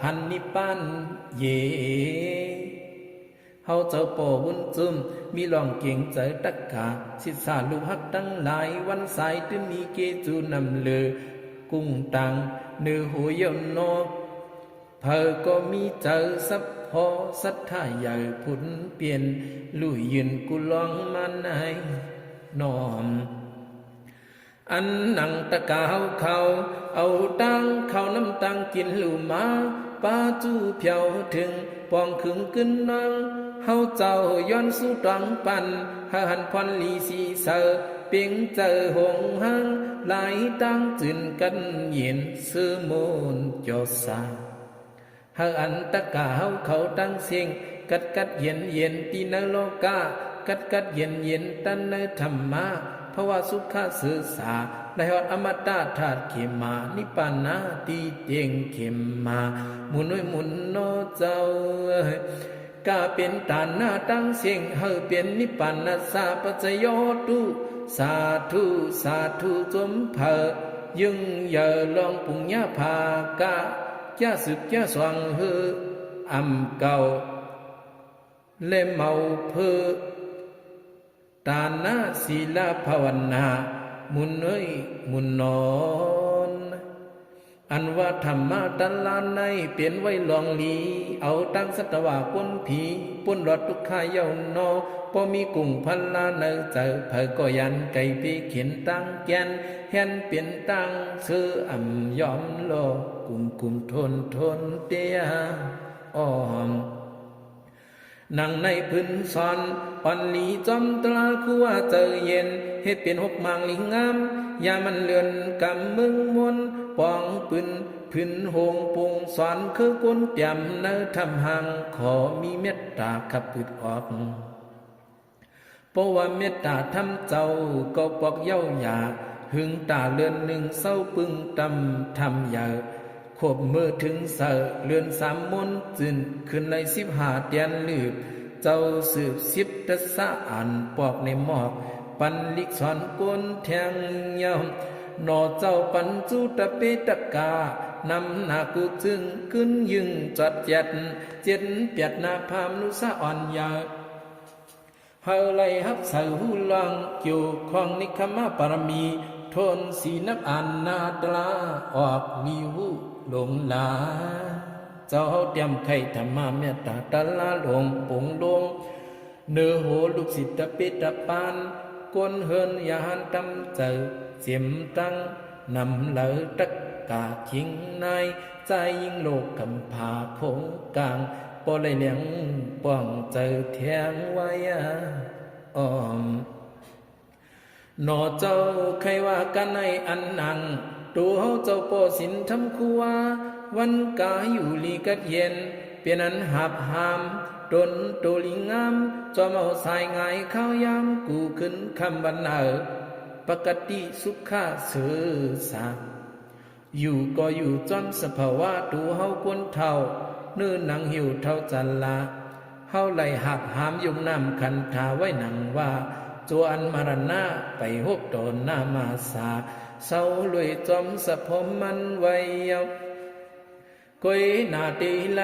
ຫັນນິບປານເຢ ເຮົາເຈົ້າປໍວຸນຈຸມ ມີລອງເກງໃຈຕັກກາ ສິດສາລູກຮັກທັງຫຼາຍ ວັນສາຍຕື່ມມີເກຈູນຳເລີ ກຸງຕັງເນີໂຫເຍົານໍ ໃຜກໍມີໃຈສັບພໍ ສັດທາໃຫຍ່ພຸ້ນປ່ຽນ ລຸຍຢືນກຸລອງມາໃນນ້ອມ ອັນນັງຕະກາເຮົາເຂົາ ເອົາຕາງເຂົ້ານ້ຳຕາງກິນລູມາ ປາຈູພຽວເຖິງ ປອງຄຶງກຶນນອງ ເຮົາເຈົ້າຍ້ອນສູ້ຕອງປັນ ໃຫ້ຫັນພອນລີສີໃສ ເປັງໃຈຫົງຫັງ ຫຼາຍຕາງຈືນກັນເຢັນ ຊື່ໂມນຈໍສາ ເຮົາອັນຕະກາເຮົາເຂົາຕັ້ງເສັງ ກັດກັດເຢັນເຢັນ ທີ່ໃນໂລກາ ກັດກັດເຢັນເຢັນ ຕັນໃນທຳມະ ພາວະສຸຂະເສີສາ ໄດ້ຮອດອະມະຕະທາດເຂມາ ນິບປານາທີ່ເຕັງເຂມາ ໝູນເອີຍໝູນນໍເຈົ້າເອີຍ ກາເປັນຕານາຕັ້ງເສັງ ໃຫ້ເປັນນິບປານະສາປັດຈະໂຍຕຸ ສາທຸ ສາທຸ ຈົ່ມເຜີ ຍຶ່ງໃຫຍ່ລອງປຸງຍາພາກະ ຈະສືບຈະສອງເຮີອຳເກົ່າ ແລະເມົາເພີ ຕານະ ສີລະ ພາວະນາ ໝູນເອີຍໝູນນອນ ອັນວ່າທຳມະຕະລາໃນ ເປັນໄວ້ລອງລີ ເອົາຕັ້ງສັດຕະວາປົນຜີ ປົນລອດທຸກຂາເຍົານໍ ບໍ່ມີກຸງພັນລາໃນໃຈ ໃຜກໍຢ້ານໄກເພເຂັນຕ່າງແກ່ນ ແຮ່ນເປັນຕ່າງເສືອອຳຍອມລໍ ກຸມກຸມທົນທົນເຕຍອ້ອມ ນັ່ງໃນພື້ນສອນ ອ່ອນຫຼີຈອມຕລາຄູວາໃຈເຢັນ ເຮັດເປັນຫົກໝາງລີງາມ ຢ່າມັນເລື່ອນກຳເມືອງມົນ ປອງປືນພື້ນໂຮງປຸງສອນ ຄືກົນຕຽມໃນທຳຫັງ ຂໍມີເມດຕາຂັບພືດອອກ ເພາະວ່າເມດຕາທຳເຈົ້າ ກໍປອກເຍົາຢາ ຫຶງຕາເລື່ອນໜຶ່ງເຊົາປຶງຕຳທຳໃຫຍ່ ຄົບເມີເຖິງໃສ ເລື່ອນສາມມົນຈືນ ຂຶ້ນໄລ່ສິບຫ້າແຕ່ນລືບ ເຈົ້າສືບສິບຕັດສະອານ ປອກໃນໝອກ ປັນລິກສອນກົນແທງຍາວ ໜໍ່ເຈົ້າປັນຈຸຕະເປຕະກາ ນຳໜ້າກູຈຶ່ງກຶນຍຶງຈອດແຈດ ເຈັດແປດໜ້າພາມນຸສາອ່ອນໃຫຍ່ ເຮົາໄລ່ຮັບໃສ່ຮູ້ລອງ ກ່ຽວຂ້ອງນິກຂະມະປາລະມີ ໂທນສີນັບອານນາຕລາ ອອກລີຮູ້ຫຼົງຫຼາ ເຈົ້າເຮົາຕຽມໄຂ່ທຳມະເມດຕາຕະລາຫຼົງ ປົງລົງເນີໂຫລູກສິດຕະເປຕະປານ ກົນເຮີນຢ່າຫັນຕຳໃຈ ເຈັມຕັ້ງ ນຳເລີຕະກາຄິງນາຍ ຈາຍຍິງໂລກກຳພາຄົງກາງ ບໍ່ໄດ້ແຫຼງປ່ອງໃຈແທງໄວ້ອອມ ໜໍ່ເຈົ້າໄຄວ່າການໃນອັນນັງ ໂຕເຮົາເຈົ້າປໍສິນທຳຄູວາ ວັນກາຢູ່ລີກັດເຢັນ ເປັນອັນຫາບຫາມ ຕົນໂຕລີງາມ ຈອມເອົາສາຍຫງາຍ ຄາວຍາມກູ້ຂຶ້ນຄ່ຳວັນເອົາ ປະກະຕິສຸຂະເສີສາ ຢູ່ກໍຢູ່ຈອມສະພາວະ ໂຕເຮົາຄົນເຖົ້າ ເນື້ອໜັງຫິວເທົ້າຈະລະ ເຮົາໄຫຼຫາບຫາມ ຍົມນ້ຳຂັນທາໄວ້ໜັງວ່າ ໂຈອັນມະລະນະ ໄປຮົບຕໍ່ໜ້າມາສາ ເຊົາລວຍຈອມສະພອມມັນໄວ້ ກ້ອຍໜ້າເຕໄຫຼ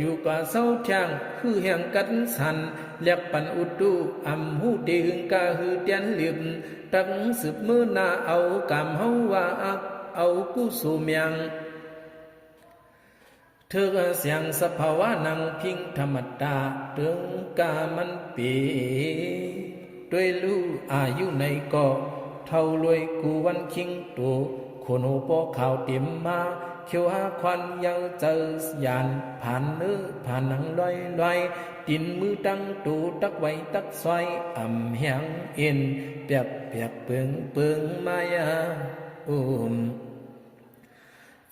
ຢູ່ກວ່າເຊົາທຽງ ຄືແຮງກັນສັນ ແລກປັນອຸຕຸ ອຳຮູ້ເຕຫຶງກາ ຮືແຕນລຶບ ຕັກສືບມື້ໜ້າ ເອົາກາມເຮົາວ່າອັກ ເອົາກຸໂສມຽງ ເຖິກສຽງສະພາວະນັ່ງພິງທຳມະດາ ເຖິງກາມັນເປ ດ້ວຍລູກອາຍຸໃນກໍ ເຖົ້າລວຍກູວັນຄິງໂຕ ໂຄໂນປໍຂາວເຕັມມາ ຂຽວຫາຄວັນຍັງເຈີຍານ ຜ່ານເນື້ອຜ່ານໜັງລອຍໆ ຕີນມືຕັ້ງໂຕ ຕັກໄຫວຕັກຊອຍ ອຳແຮງເອັນ ແປບໆເປິງໆ ມາຍາອຸມ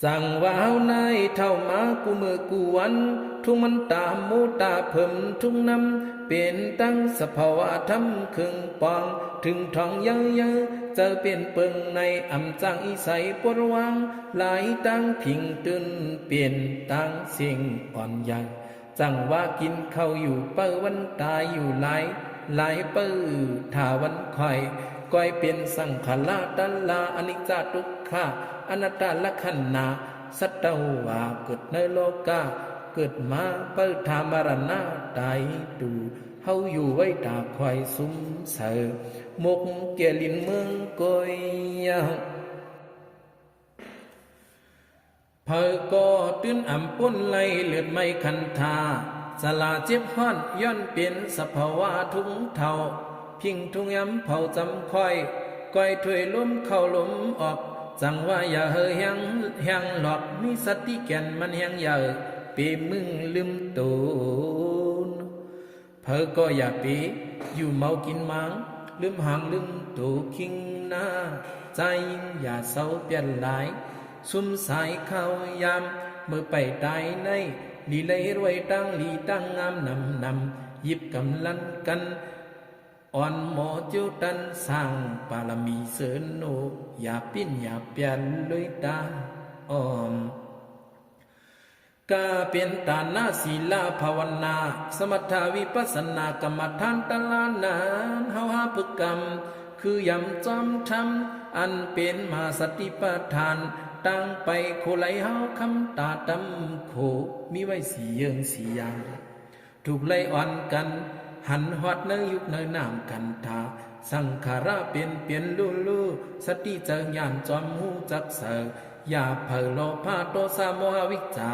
ຈັ່ງວ່າເຮົານາຍເຖົ້າມາ ກູມື້ກູວັນ ທຸງມັນຕາໂມຕາເພີ່ມທຸງນຳ ເປັນຕັ້ງສະພາວະທຳເຄິ່ງປອງ ເຖິງທ້ອງໃຫຍ່ໆ ເຈີເປັນເປິງໃນ ອຳຈ້າງອີໄສປົດວາງ ຫຼາຍຕ່າງພິງຕື່ນ ເປັນຕ່າງເສັງອ່ອນໃຫຍ່ ຈັ່ງວ່າກິນເຂົ້າຢູ່ເປີ້ນວັນຕາຍຢູ່ຫຼາຍ ຫຼາຍເປີ້ນຖ້າວັນຂ້ອຍ ກ້ອຍເປັນສັງຂາລະຕະລາ ອະນິດຈະ ທຸກຂະ ອະນັດຕະ ລັກຂະນະ ສັດຕະຫວາເກີດໃນໂລກະ ເກີດມາເປີ້ນຖ້າມະລະນະຕາຍຕູ ເຮົາຢູ່ໄວ້ຖ້າຄອຍຊຸມເສີ ໝົກແກ່ລິນເມືອງກ້ອຍ ເພິ່ນກໍຕື່ນອຳປົນໄຫຼ ເລືອດໄໝ້ຂັນທາ ຊະລາເຈັບຮ້ອນ ຍ້ອນເປັນສະພາວະທຸກເຖົ້າ ພິງທຸກຍາມເຝົ້າຈຳຄອຍ ກ້ອຍຖ້ວຍລົມເຂົ້າລົມອອກ ຈັ່ງວ່າຢ່າໃຫ້ແຮງ ແຮງຫຼອກ ມີສະຕິແກ່ນມັນແຮງໃຫຍ່ ເປມຶງລືມໂຕນ ເພິ່ນກໍຢ່າເປ ຢູ່ເມົາກິນໝາງ ລືມຫາງລືມໂຕຄິງນາ ຊາຍຍິງຢ່າເຊົາປ່ຽນຫຼາຍ ຊຸມສາຍຂ່າວຍາມ ເມື່ອໄປຕາຍໃນ ລີໄລເຮັດໄວ້ຕັ້ງດີຕັ້ງງາມນຳນຳ ຢິບກຳລັນກັນ ອ່ອນໝໍຈິ້ວຕັນ ສ້າງປາລະມີເສີນໂນ ຢ່າປິ່ນຢ່າປຽນເລີຍຕາອອມ ກະເປັນຕານະ ສີລະ ພາວະນາ ສະມະຖະ ວິປັດສະນາ ກຳມະຖານຕະລານານ ເຮົາຫາຝຶກກຳ ຄືຢຳຈອມທຳ ອັນເປັນມະຫາສະຕິປະທານ ຕັ້ງໄປໂຄໄລເຮົາຄຳຕາຕຳໂຂ ມີໄວ້ສີ່ເຢິງສີ່ຢ່າງ ທຸກໄລອ່ອນກັນ ຫັນຮອດໃນຍຸກໃນນາມກັນທາ ສັງຂາລະເປັນເປັນຮູ້ຮູ້ ສະຕິເຈີຍານຈອມຮູ້ຈັກໃສ ຢ່າໃຜໂລພະ ໂທສະ ໂມຫະ ວິດຈາ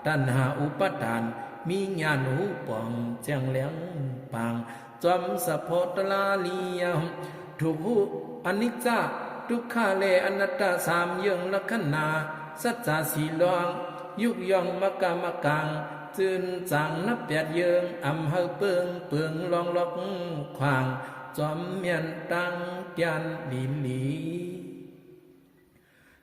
ຕັນຫາ ອຸປາທານ ມີຍານຮູ້ປ່ອງແຈ້ງແຫຼງປາງ ຈອມສະເພາະຕະລາລຽມ ທຸກຮູ້ອະນິດຈະ ທຸກຂະ ແລະ ອະນັດຕະ ສາມເຢິງລັກຂະນະ ສັດຈະສີ່ລອງ ຍຸກຍ່ອງມະກະມະກາງ ຈືນຈາງນັບແປດເຢິງ ອຳເຮີເປິງເປິງລອງລັອກຂວາງ ຈອມແມ່ນຕັ້ງຕຽນລີລີ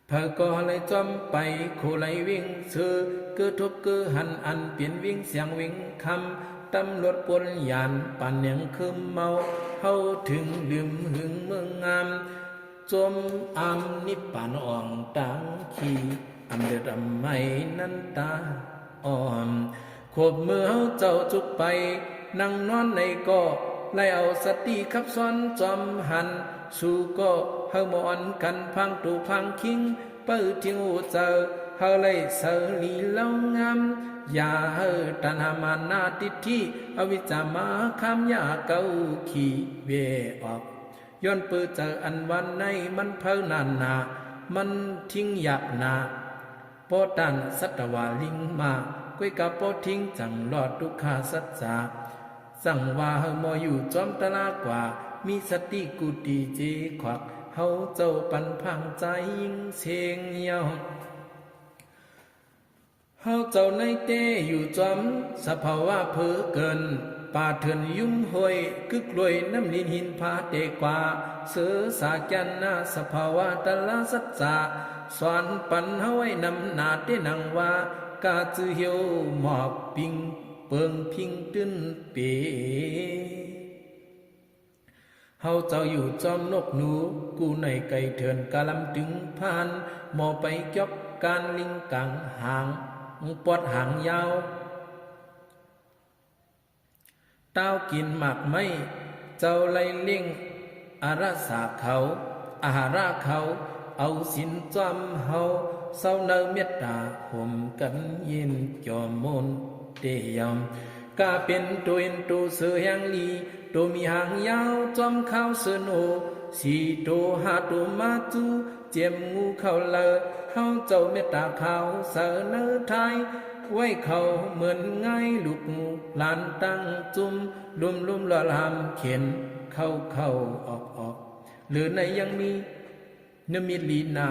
ເພິ່ນກໍໄລຈອມໄປ ໂຄໄລວິງເຊີ ເກີທົບເກີຫັນ ອັນເປັນວິງສຽງວິງຄຳ ຕຳຫຼວດປົນຍານ ປານແໜງຄືມເມົາ ເຮົາເຖິງລືມຫຶງເມືອງງາມ ຈົມອຳນິບປານອ່ອງຕາງຄີ ອຳເລີດອຳໄມນັນຕາອ່ອນ ຄົບເມື່ອເຮົາເຈົ້າຈຸກໄປ ນັ່ງນອນໃນກໍ ໄລເອົາສະຕິຂັບຊ້ອນຈອມຫັນ ສູ່ກໍເຮົາມາອ່ອນກັນ ພາງໂຕພາງຄິງ ເປີດທິງໂອເຈີ ເຮົາໄລເສີລີເລົ່າງາມ ຢ່າໃຫ້ຕັນຫາມານາທິດຖິ ອະວິດຈາມາຄາມ ຢ່າເກົາຂີ້ເວອອກ ຍ້ອນເປີດໃຈອັນຫວານໃນ ມັນເຜີນານາ ມັນທິງຢາກນາ ປໍຕານສັດຕະວາລິງມາ ກ້ອຍກະປໍທິງ ຈັ່ງລອດທຸກຂະສັດຈາ ຈັ່ງວ່າເຮົາບໍ່ຢູ່ຈອມຕະລາກວ່າ ມີສະຕິກຸຕິເຈຂວັກ ເຮົາເຈົ້າປັນພັງໃຈຍິງເຊງຍາວ ເຮົາເຈົ້າໃນເຕຢູ່ຈອມ ສະພາວະເຜີເກີນ ປ່າເຖື່ອນຍຸມຫ້ວຍ ກຶກລວຍນ້ຳລິນຫີນຜາເຕກວ່າ ເສີສາແກ່ນນາ ສະພາວະຕະລາສັດຈາ ສອນປັນເຮົາໄວ້ນຳໜ້າເຕນັງວ່າ ກະຈື່ຫ່ຽວໝອກປິງ ເປິງພິງຕື່ນເປ. ເຮົາເຈົ້າຢູ່ຈອມນົກໜູ ກູໃນໄກເທີນກະລຳດຶງຜ່ານ ໝໍໄປຈອບການລິງກາງຫາງ ປອດຫາງຍາວ ຕ່າວກິນໝາກໄມ້ ເຈົ້າໄລ່ເລັ່ງອາລະສາເຂົາ ອາຫາລະເຂົາ ເອົາສິນຈອມເຮົາ ເຊົາເນີເມດຕາ ໂຮມກັນເຢັນຈອມມົນເຕຍອມ ກະເປັນໂຕເອັນໂຕເສືອແຮງລີ ໂຕມີຫາງຍາວຈອມຂາວເສືອໂນ ສີ່ໂຕຫ້າໂຕມາຈູ ຈຽມງູເຂົ້າເລີ ເຮົາເຈົ້າເມດຕາຂາວ ເສີເນີທາຍ ໄວ້ເຂົາເໝືອນງ່າຍ ລູກຫຼານຕັ້ງຈຸມ ລຸມໆຫຼໍ່ຫຼາມເຂັນ ເຂົ້າໆອອກໆ ຫຼືໃນຍັງມີ ນິມິດລີນາ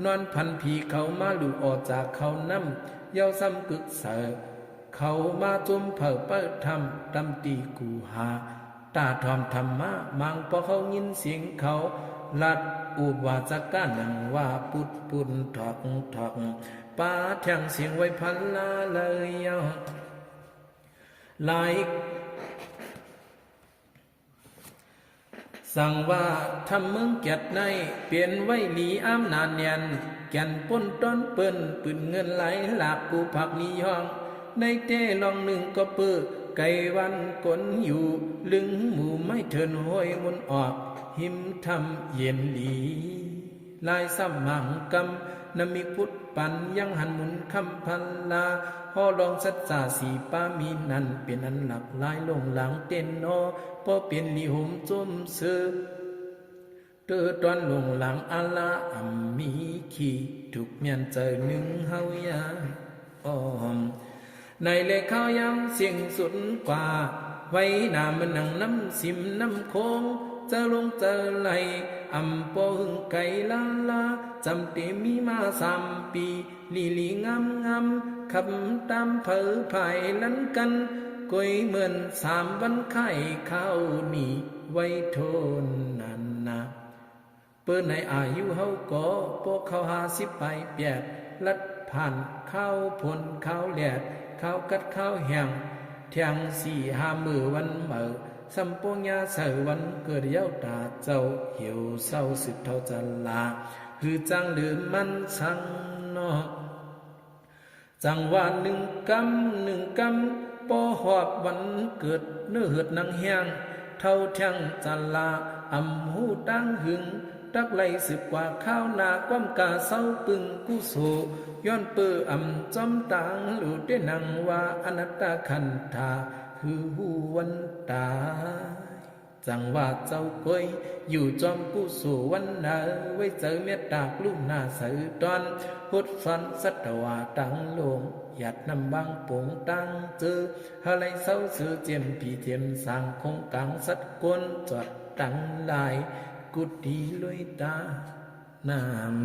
ນອນຝັນຜີເຂົາມາລູກອອກຈາກເຂົານ້ຳ ເຍົາຊ້ຳກຶກໃສ ເຂົາມາຈຸມເຜີເປີດທຳ ຕຳຕີກູຫາ ຕາທອມທຳມະ ມັງພໍເຂົາຍິນສຽງເຂົາ ລັດອຸບວາຈະການັງວ່າປຸດປຸນຖອກຖອກ ປາແທງສຽງໄວພັນລາເລີຍ ຫຼາຍ ສັງວ່າທຳເມືອງແກດໃນ ເປັນໄວລີອຳນານແໜ້ນ ແກ່ນປົນຕ້ອນເປີ້ນ ປືນເງິນຫຼາຍຫຼາກ ຜູ້ພັກນິຍອງ ໃນແຕ່ລ່ອງໜຶ່ງກໍເປີ ໄກວັນກົນຢູ່ ລຶງໝູ່ໄມ້ເທີນຫ້ອຍມົນອອກ ຫິມທຳເຢັນດີ. ລາຍສຳມັງກຳ ນຳມີພຸດປັນ ຍັງຫັນໝູນຄຳພັນລາ ຫໍ່ລອງສັດຈາສີປາມີນັ້ນ ເປັນອັນຫຼັກຫຼາຍຫຼົງຫຼາງເຕັ້ນໜໍ ພໍເປັນລີໂຮມຈົ່ມເຊີ ເຕີຕອນຫຼົງຫຼາງອາລາອຳມີ ຂີ້ທຸກແມ່ນໃຈໜຶ່ງເຮົາຢ່າອ້ອມ ໃນແລະຄາວຍາມສິ້ນສຸດກວ່າ ໄວ້ໜ້າມານັ່ງນ້ຳສິມນ້ຳໂຂງ ເຈີລົງເຈີໄຫຼ ອຳບໍ່ຫຶງໄກລາລາ ຈຳເຕມີມາສາມປີ ລີລີງາມງາມ ຂັບຕາມເຜີພາຍລັນກັນ ກົຍເໝືອນສາມວັນຄ້າຍຄາວນີ້ ໄວ້ໂທນນັ້ນນະ. ເປີໃນອາຍຸເຮົາກໍບໍ່ເຂົ້າຫ້າສິບປາຍແປດ ລັດຜ່ານຄາວຝົນຄາວແດດ ຄາວກັດຄາວແຫ້ງ ແທງສີ່ຫ້າມື້ວັນເໝີ ສຳໂປຍາໃສວັນເກີດ ເຍົາຕາເຈົ້າຫິວເສົ້າ ສືບເທົ່າຈະລາ ຫຼືຈັ່ງລືມມັນຊັງເນາະ. ຈັ່ງວ່າໜຶ່ງກຳໜຶ່ງກຳ ພໍຮອບວັນເກີດເນື້ອເຫືອດໜັງແຫ້ງ ເຖົ້າແທ່ງຈະລາ ອຳຮູ້ຕ່າງຫຶງ ຕັກໄລ່ສືບກວ່າຄາວໜ້າ ຄວາມກາເຊົາປຶງກຸໂສ ຍ້ອນເປີອຳຈອມຕາງ ຫຼືເຕນັງວ່າອະນັດຕະຄັນທາ ຄືຮູ້ວັນຕາຍ. ຈັ່ງວ່າເຈົ້າກົຍຢູ່ຈອມກຸໂສວັນນາ ໄວ້ໃຈເມດຕາກະລຸນາໃສຕອນ ຫົດສັນສັດຕະວາຕ່າງໂລກ ຢາດນຳບາງປົງຕ່າງເຈີ ຫາໄລ່ເຊົາເສືອຈຽມຜີຈຽມສາງ ຄົງກາງສັດກົນຈອດຕັງຫຼາຍ ກຸດດີລຸຍຕານ້ຳ.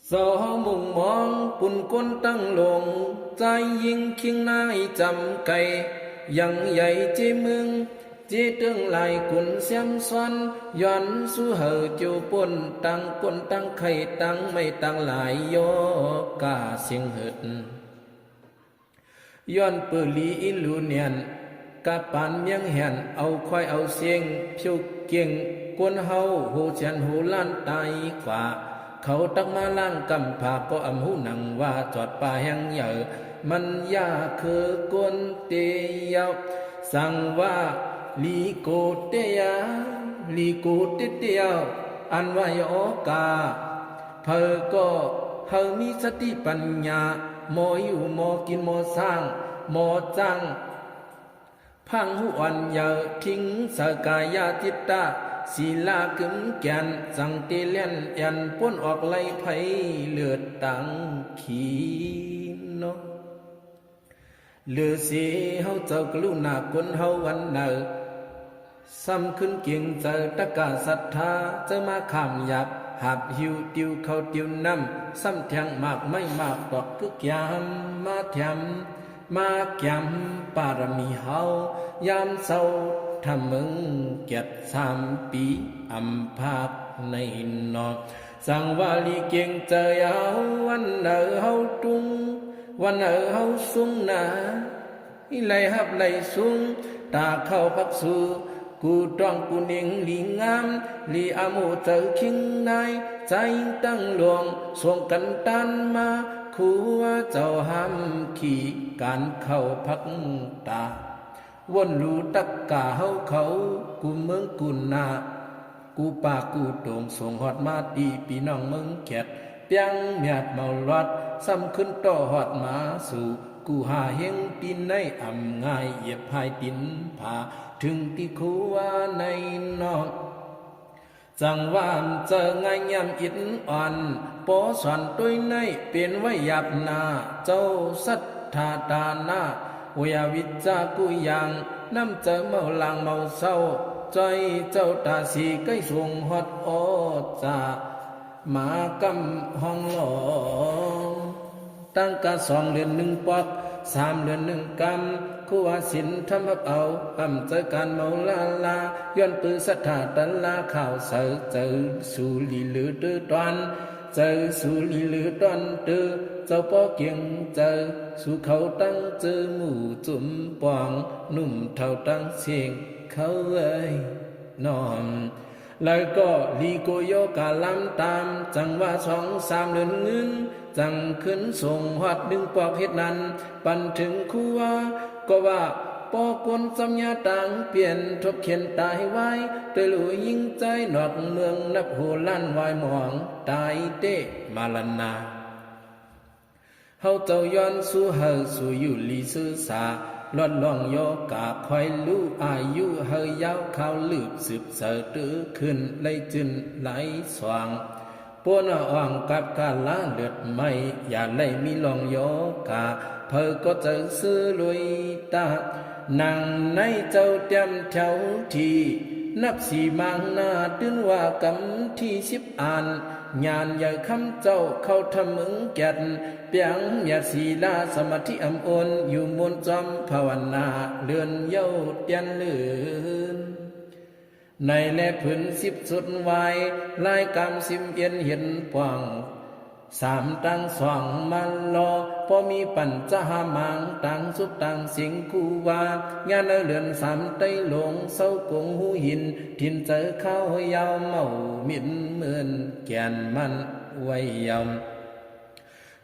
ເຈົ້າເຮົາມຸງມອງປຸນກົ້ນຕັ້ງລົງ ຈາຍຍິງຄີງນາຍຈຳໄກ ຍັງໃຫຍ່ເຈເມືອງ ເຈເຕີງຫຼາຍກຸນແຊມຊ້ອນ ຍ້ອນສູ້ເຮົາເຈົ້າປົນ ຕ່າງກົ້ນຕ່າງໄຂ່ ຕ່າງໄມ້ຕ່າງຫຼາຍ ຍໍກາສຽງເຫີດ. ຍ້ອນເປີລີອີລູແໜ້ນ ກະປານມຽງແຫ່ນ ເອົາຄວາຍເອົາເຊງ ຜິວເກັ່ງ ກົນເຮົາໂຫແສນໂຫລ້ານຕາຍກວ່າ ເຂົາຕັກມາລ້າງກຳພາ ກໍອຳຮູ້ໜັງວ່າ ຈອດປ່າແຫ່ງໃຫຍ່ ມັນຢ່າຄືກົນເຕຍາວ ສັງວ່າລີໂກເຕຍາ ລີໂກເຕເຕຍາວ ອັນວ່າຍາອອກາ ເຜີກໍເຮົາມີສະຕິປັນຍາ ໝໍຢູ່ໝໍກິນໝໍສ້າງ ໝໍຈ້າງ ພັງຫູອ່ອນເຍົາ ທິງສະກາຍາຈິດຕະ ສີລາກຶມແກ່ນ ຈັ່ງເຕແລ່ນແອ່ນ ປົນອອກໄລ່ໄພເລືອດຕັງຂີນເນາະ. ລືສີເຮົາເຈົ້າກະລຸນາຄົນເຮົາວັນໃດ ຊ້ຳຂຶ້ນເກັ່ງໃຈຕະກະສັດທາ ເຈົ້າມາຂ້າມຢາກ ຫາບຫິ້ວຕິວເຂົ້າຕິວນ້ຳ ຊ້ຳແທງໝາກໄມ້ໝາກຕອກ ຄືກຽມມາແຖມ ມາແກມປາລະມີເຮົາ ຍາມເຊົາທຳເມືອງແກດສາມປີ ອຳພາກໃນເນາະ. ສັງວາລີເກັ່ງໃຈເຮົາ ວັນເອົາເຮົາຕຸງ ວັນເອົາເຮົາສູງໜາ ໄລ່ຮັບໄລ່ສູງ ຕາເຂົ້າພັກສູ່ ກູຕ້ອງກູເໜັງລີງາມ ລີອາໂມເຈີຄິງນາຍ ໃຈຕັ້ງຫຼວງ ສົ່ງກັນຕານມາ ຄູວາເຈົ້າຫ້າມ ຂີ້ການເຂົ້າພັກຕາ ວົນລູຕັກກາເຮົາເຂົາ ກູເມືອງກູນາ ກູປ່າກູຕົງ ສົ່ງຮອດມາຕີພີ່ນ້ອງເມືອງແຂດ ປຽງມຽດເມົາລອດ ຊ້ຳຂຶ້ນຕໍ່ຮອດມາສູ່ ກູຫາເຮັງຕີນໃນອຳງ່າຍ ຢຽບຫາຍຕີນຜາ ເຖິງທີ່ຄູວາໃນນອກ ຈັ່ງວ່າເຈີງ່າຍຍາມອິດອ່ອນ ປໍສອນຕົວໃນເປັນໄວຫຍາບໜ້າ ເຈົ້າສັດທາຕານາ ວຍາວິດຈາກຸຢ່າງ ນ້ຳເຈີເມົາລາງເມົາເສົ້າ ຈ່ອຍເຈົ້າຕາສີໃກ້ສູງຮອດອອດຈາ ມາກຳຫ້ອງຫຼອງ ຕັ້ງກະສອງເດືອນໜຶ່ງປອກ ສາມເດືອນໜຶ່ງກຳ ຄູວາສິນທຳຮັບເອົາ ຫ້າມເຈີການເມົາລາລາ ຍ້ອນປືສັດທາຕະລາຂາວໃສ ເຈີສູລີເຫຼືເຕີຕອນ ເຈີສູລີເຫຼືຕອນເຕີ ເຈົ້າປໍເກັ່ງໃຈ ສູ່ເຂົາຕັ້ງເຈີໝູ່ຈຸມປອງ ໜຸ່ມເຖົ້າຕັ້ງເສັງ ເຂົາເອີຍ ນ້ອມ ແລ້ວກໍລີໂກໂຍກາລາມຕາມ ຈັ່ງວ່າສອງສາມເດືອນງືນ ຈັ່ງຂຶ້ນສົ່ງຮອດໜຶ່ງປອກເຮັດນັ້ນ ປັນເຖິງຄູວາ ກໍວ່າປໍກວນສຳຍາຕ່າງປ່ຽນ ທົບຂຽນຕາຍວາຍ ໂດຍລູຍິງໃຈນອກເມືອງ ນັບໂຫລ້ານວາຍໝອງ ຕາຍເຕະມາລະນາ. ເຮົາເຈົ້າຍ້ອນສູ້ໃຫ້ສູ້ຢູ່ລີຊື່ສາ ລອດລ່ອງໂຍກາ ຄອຍລູອາຍຸໃຫ້ຍາວ ຄາວລືບສືບເສີດຕື່ຂຶ້ນ ໄຫຼຈືນໄຫຼສວ່າງ ໂປນອອງກັບກາລາເລືອດໄໝ້ ຢ່າໄດ້ມີລ່ອງໂຍກາ ເຜີກໍເຈີຊື່ລຸຍຕາ ນັ່ງໃນເຈົ້າຕຽມແຖວທີ່ ນັບສີ່ມາງໜ້າ ຕື່ນວ່າກຳທີ່ສິບອານ ຍານໃຫຍ່ຄຳເຈົ້າເຂົ້າທຳເມືອງແກ່ນ ປຽງຍາສີລາສະມາທິອຳໂອນ ຢູ່ມົນຈອມພາວະນາ ເລື່ອນເຍົາຕຽນເລີນ ໃນແລຜືນສິບຊຸດວາຍ ລາຍກາມສິມເອັນເຫັນປ່ອງ ສາມຕ່າງສອງມາລໍ ພໍມີປັນຈະຫາມາງ ຕ່າງສຸກຕ່າງສິງຄູວາ ຍານເອົາເດືອນສາມໄຕຫຼົງ ເຊົາກົງຫູຫີນ ຖິ່ນເຈີຂາວຍາວເມົາມິນເມີນ ແກ່ນມັນໄວຍາວ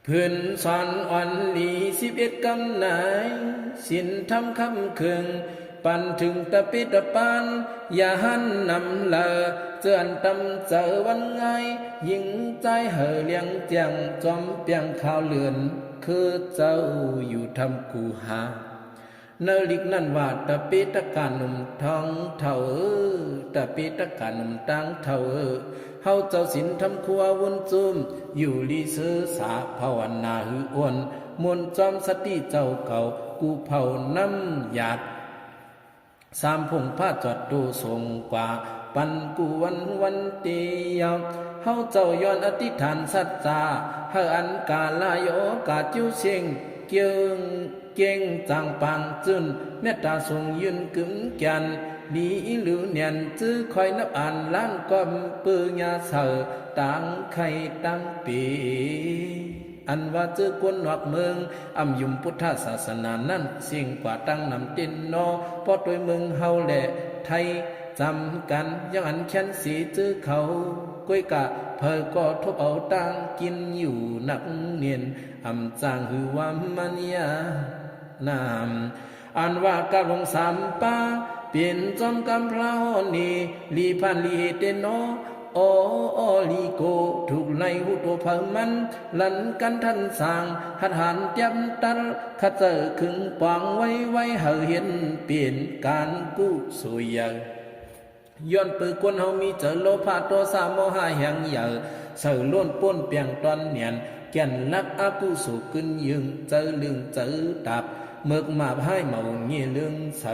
ພື້ນສອນອ່ອນລີສິບເອັດກຳນາຍ ສິນທຳຄຳເຄິ່ງ ປັນເຖິງຕະເປຕະປານ ຢ່າຫັນນຳເລີ ເຈື່ອນຕຳເຈີວັນງ່າຍ ຍິງໃຈໃຫ້ລຽງແຈ້ງ ຈອມປຽງຂາວເຫຼືອນ ຄືເຈົ້າຢູ່ທຳກູຫາ ເນີລິກນັ້ນວ່າ ຕະເປຕະກາໜຸ່ມທອງເຖົ້າເອີ ຕະເປຕະກາໜຸ່ມຕາງເຖົ້າເອີ ເຮົາເຈົ້າສິນທຳຄົວວຸນຈຸ້ມ ຢູ່ລີຊື່ສາພາວະນາຫືອອ່ອນ ມົນຈອມສະຕິເຈົ້າເກົ່າ ກູເຜົ່ານ້ຳຢາດ ສາມພົງພາຈອດໂຕສົ່ງກວ່າ ປັນກູວັນວັນເຕຍາວ ເຮົາເຈົ້າຍ້ອນອະທິຖານສັດຈາ ໃຫ້ອັນກາລາໂຍກາຈິ້ວເສັງ ເກີງ ເກັ່ງຈາງປາງຈືນ ເມດຕາຊົງຢືນກຶມແກ່ນ ລີອີຫຼີແໜ້ນ ຈື່ຄອຍນັບອານລ້ານກອມ ປືຍາເສີຕາງໄຂ່ຕາງເປ ອັນວ່າຈື່ຄົນນອກເມືອງ ອຳຍຸມພຸດທະສາສະໜານັ້ນ ເສັງກວ່າຕັ້ງນຳເຕັນນໍ ເພາະໂດຍເມືອງເຮົາແລະໄທຈຳກັນ ຢ່າງອັນແຄ້ນສີຈື່ເຂົາ ກວຍກະເຜີກໍທົບເອົາຕ່າງກິນຢູ່ໜັກແໜ້ນ ອຳຈ້າງຫືອວ່າມັນຍານາມ ອັນວ່າກາຫຼວງສາມປາ ເປັນຈອມກຳພະເນ ລີຜ່ານລີເອເຕໂນ ອໍ ອໍ ລີໂກ ທຸກໄລຫູໂຕເຜີມັນ ລັນກັນທັນສາງ ຫັດຫານຕຽມຕັນ ຂະເຈີຄຶງປອງໄວໄວ ໃຫ້ເຫັນເປັນການກຸໂສໃຫຍ່ ຍ້ອນເປີຄົນເຮົາມີເຈີໂລພະໂທສະໂມຫະແຮງໃຫຍ່ ໃສ່ໂລ້ນໂປ້ນປຽງຕ້ອນແໜ້ນ ແກ່ນລັກອະກຸໂສກຶນຢືງ ເຈີລຶງເຈີຕັບ ເໝິກໝາບຮ້າຍເມົາເງເລື່ອງໃສ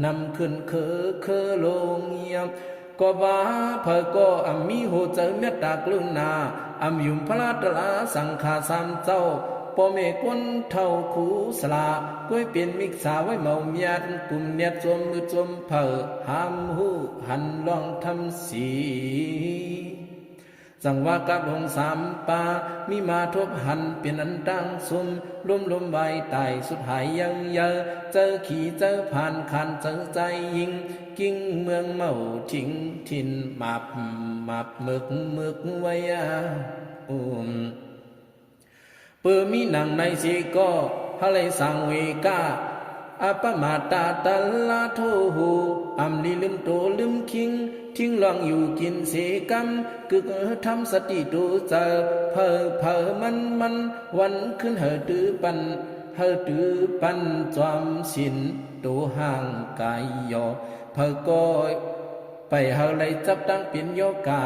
ນຳຂຶ້ນເຄີເຄີໂລງຍາມ ກໍວ່າເຜີກໍອຳມີຫົວໃຈເມດຕາກະລຸນາ ອຳຍຸມພະລາຕະລາສັງຄາສາມເຈົ້າ ພໍ່ແມ່ກົ້ນເຖົ້າຄູສລາ ກວຍເປັນມິກສາໄວ້ເມົາມຽດ ກຸມແນດສວມມືດສວມເຜີ ຫາມຫູຫັນລ່ອງທຳສີ ສັງວາກັບຫົງສາມປາ ມີມາທົບຫັນເປັນອັນຕ່າງຊຸມ ລົ້ມລົມວາຍຕາຍສຸດຫາຍຍັງເຍີ ເຈີຂີ່ເຈີຜ່ານຂານເຈີໃຈຍິງ ກິ້ງເມືອງເມົາຖິ້ງຖິ່ນ ໝາບໝາບເໝິກເໝິກໄວອາອຸມ ເປີມີໜັງໃນເສກໍ ຫາໄລສັງເວກາ ອາປະມາຕາຕະລາໂທໂຫ ອຳລີລືມໂຕລືມຄິງ ຖິ້ງລ່ອງຢູ່ກິນເສກຳ ກຶກທຳສະຕິໂຕເຈີ ເຜີເຜີມັນມັນ ວັນຄືນໃຫ້ຕື້ປັນ ໃຫ້ຕື້ປັນຈອມສິນ ໂຕຮ່າງກາຍຫຍໍ້ ເຜີກໍໄປໃຫ້ໄລຈັບຕັ້ງເປັນໂຍກາ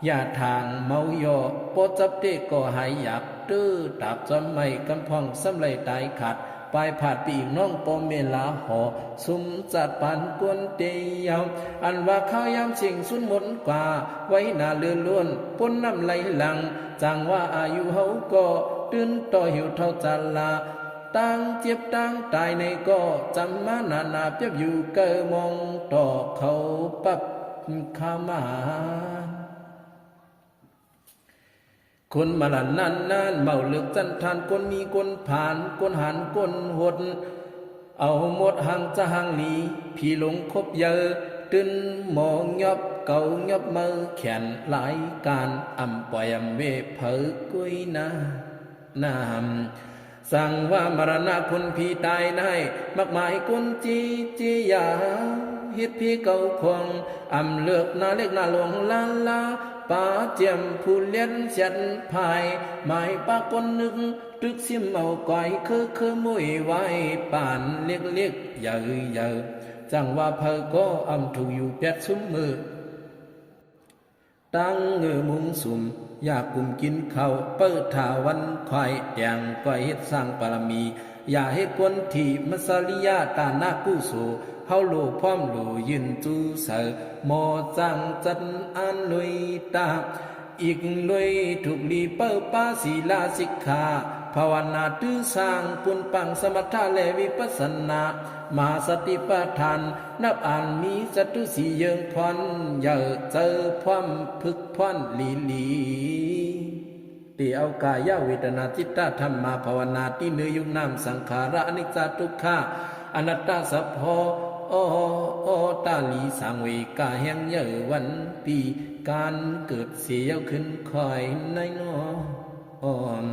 ຢ່າທາງເມົາຫຍໍ້ ບໍ່ຈັບເຕະກໍຫາຍຢາກ ເຕີຕາບຈອມໄມ້ກຳຜ່ອງ ສ່ຳໄລຕາຍຂາດ ປາຍຜາດປີກນ້ອງ ພໍ່ແມ່ລາຫໍ່ ຊຸມຈາດປານກວນເຕຍາວ ອັນວ່າຄາວຍາມເສັງສຸນໝົດກວ່າ ໄວ້ໜ້າເລືອລ້ວນ ປົນນ້ຳໄຫຼຫຼັງ ຈັ່ງວ່າອາຍຸເຮົາກໍ ຕື່ນຕໍ່ຫິວເທົ່າຈາລາ ຕ່າງເຈັບຕ່າງຕາຍໃນກໍ ຈຳມານານາ ປຽບຢູ່ໃກ້ມອງຕໍ່ເຂົາປັບຄາມາ ຄົນມາລະນານນານ ເມົາເລິກຈັນທານ ຄົນມີຄົນຜານ ຄົນຫານຄົນຫົດ ເອົາໝົດຫາງຈະຫາງຫຼີ ຜີຫຼົງຄົບເຍີ ຕື່ນໝໍງຍອບເກົາຍອບເມົາແຂນ ຫຼາຍການອຳປ່ອຍອຳເວ ເຜີກຸຍນາ ນາມ ສັງວາມະລະນະຄົນຜີຕາຍນາຍ ມັກໝາຍຄົນຈີເຈຍາ ເຮັດພີເກົາຂອງ ອຳເລິກໜ້າເລັກໜ້າຫຼວງລ້ານລາ ປາຈຽມຜູ້ລຽນສຽດພາຍ ໝາຍປາກຄົນນຶກ ຕຶກຊິມເອົາກອຍ ເຄີເຄີໂມຍວາຍ ປານເລັກໆໃຫຍ່ໆ ຈັ່ງວ່າເຜີກໍອຳທຸກຢູ່ແປດຊຸມມື້ ຕັ້ງເງືອມຸງສຸມ ຢາກກຸມກິນເຂົ້າ ເປີດທ່າວັນຄວາຍ ແຕ່ງກອຍເຮັດສ້າງປາລະມີ ຢ່າເຮັດຄົນທີ່ມັດສະລິຍາ ຕານະກຸໂສ ເຮົາໂລພ້ອມໂລຢືນຈູໃສ ໝໍຈ້າງຈັດອານລຸຍຕາ ອີກລຸຍທຸກລີເປີປາສີລາສິກຂາ ພາວະນາຕື້ສ້າງປຸນປັງ ສະມະຖະ ແລະ ວິປັດສະນາ ມະຫາສະຕິປະທານ ນັບອານມີຈະຕຸສີເຢິງພອນ ເຢີເຈີພວມຝຶກພອນລີລີ ເຕເອົາກາຍະເວທະນາຈິດຕະທຳມາພາວະນາ ຕິເໜີຍຸກນ້ຳສັງຂາລະອະນິດຈະທຸກຂະອະນັດຕະສະເພາະ ຕາລີສັງເວກາແຫ່ງເຢີວັນປີ ການເກີດເສຍເຍົາຂຶ້ນຄ່ອຍໃນນອມ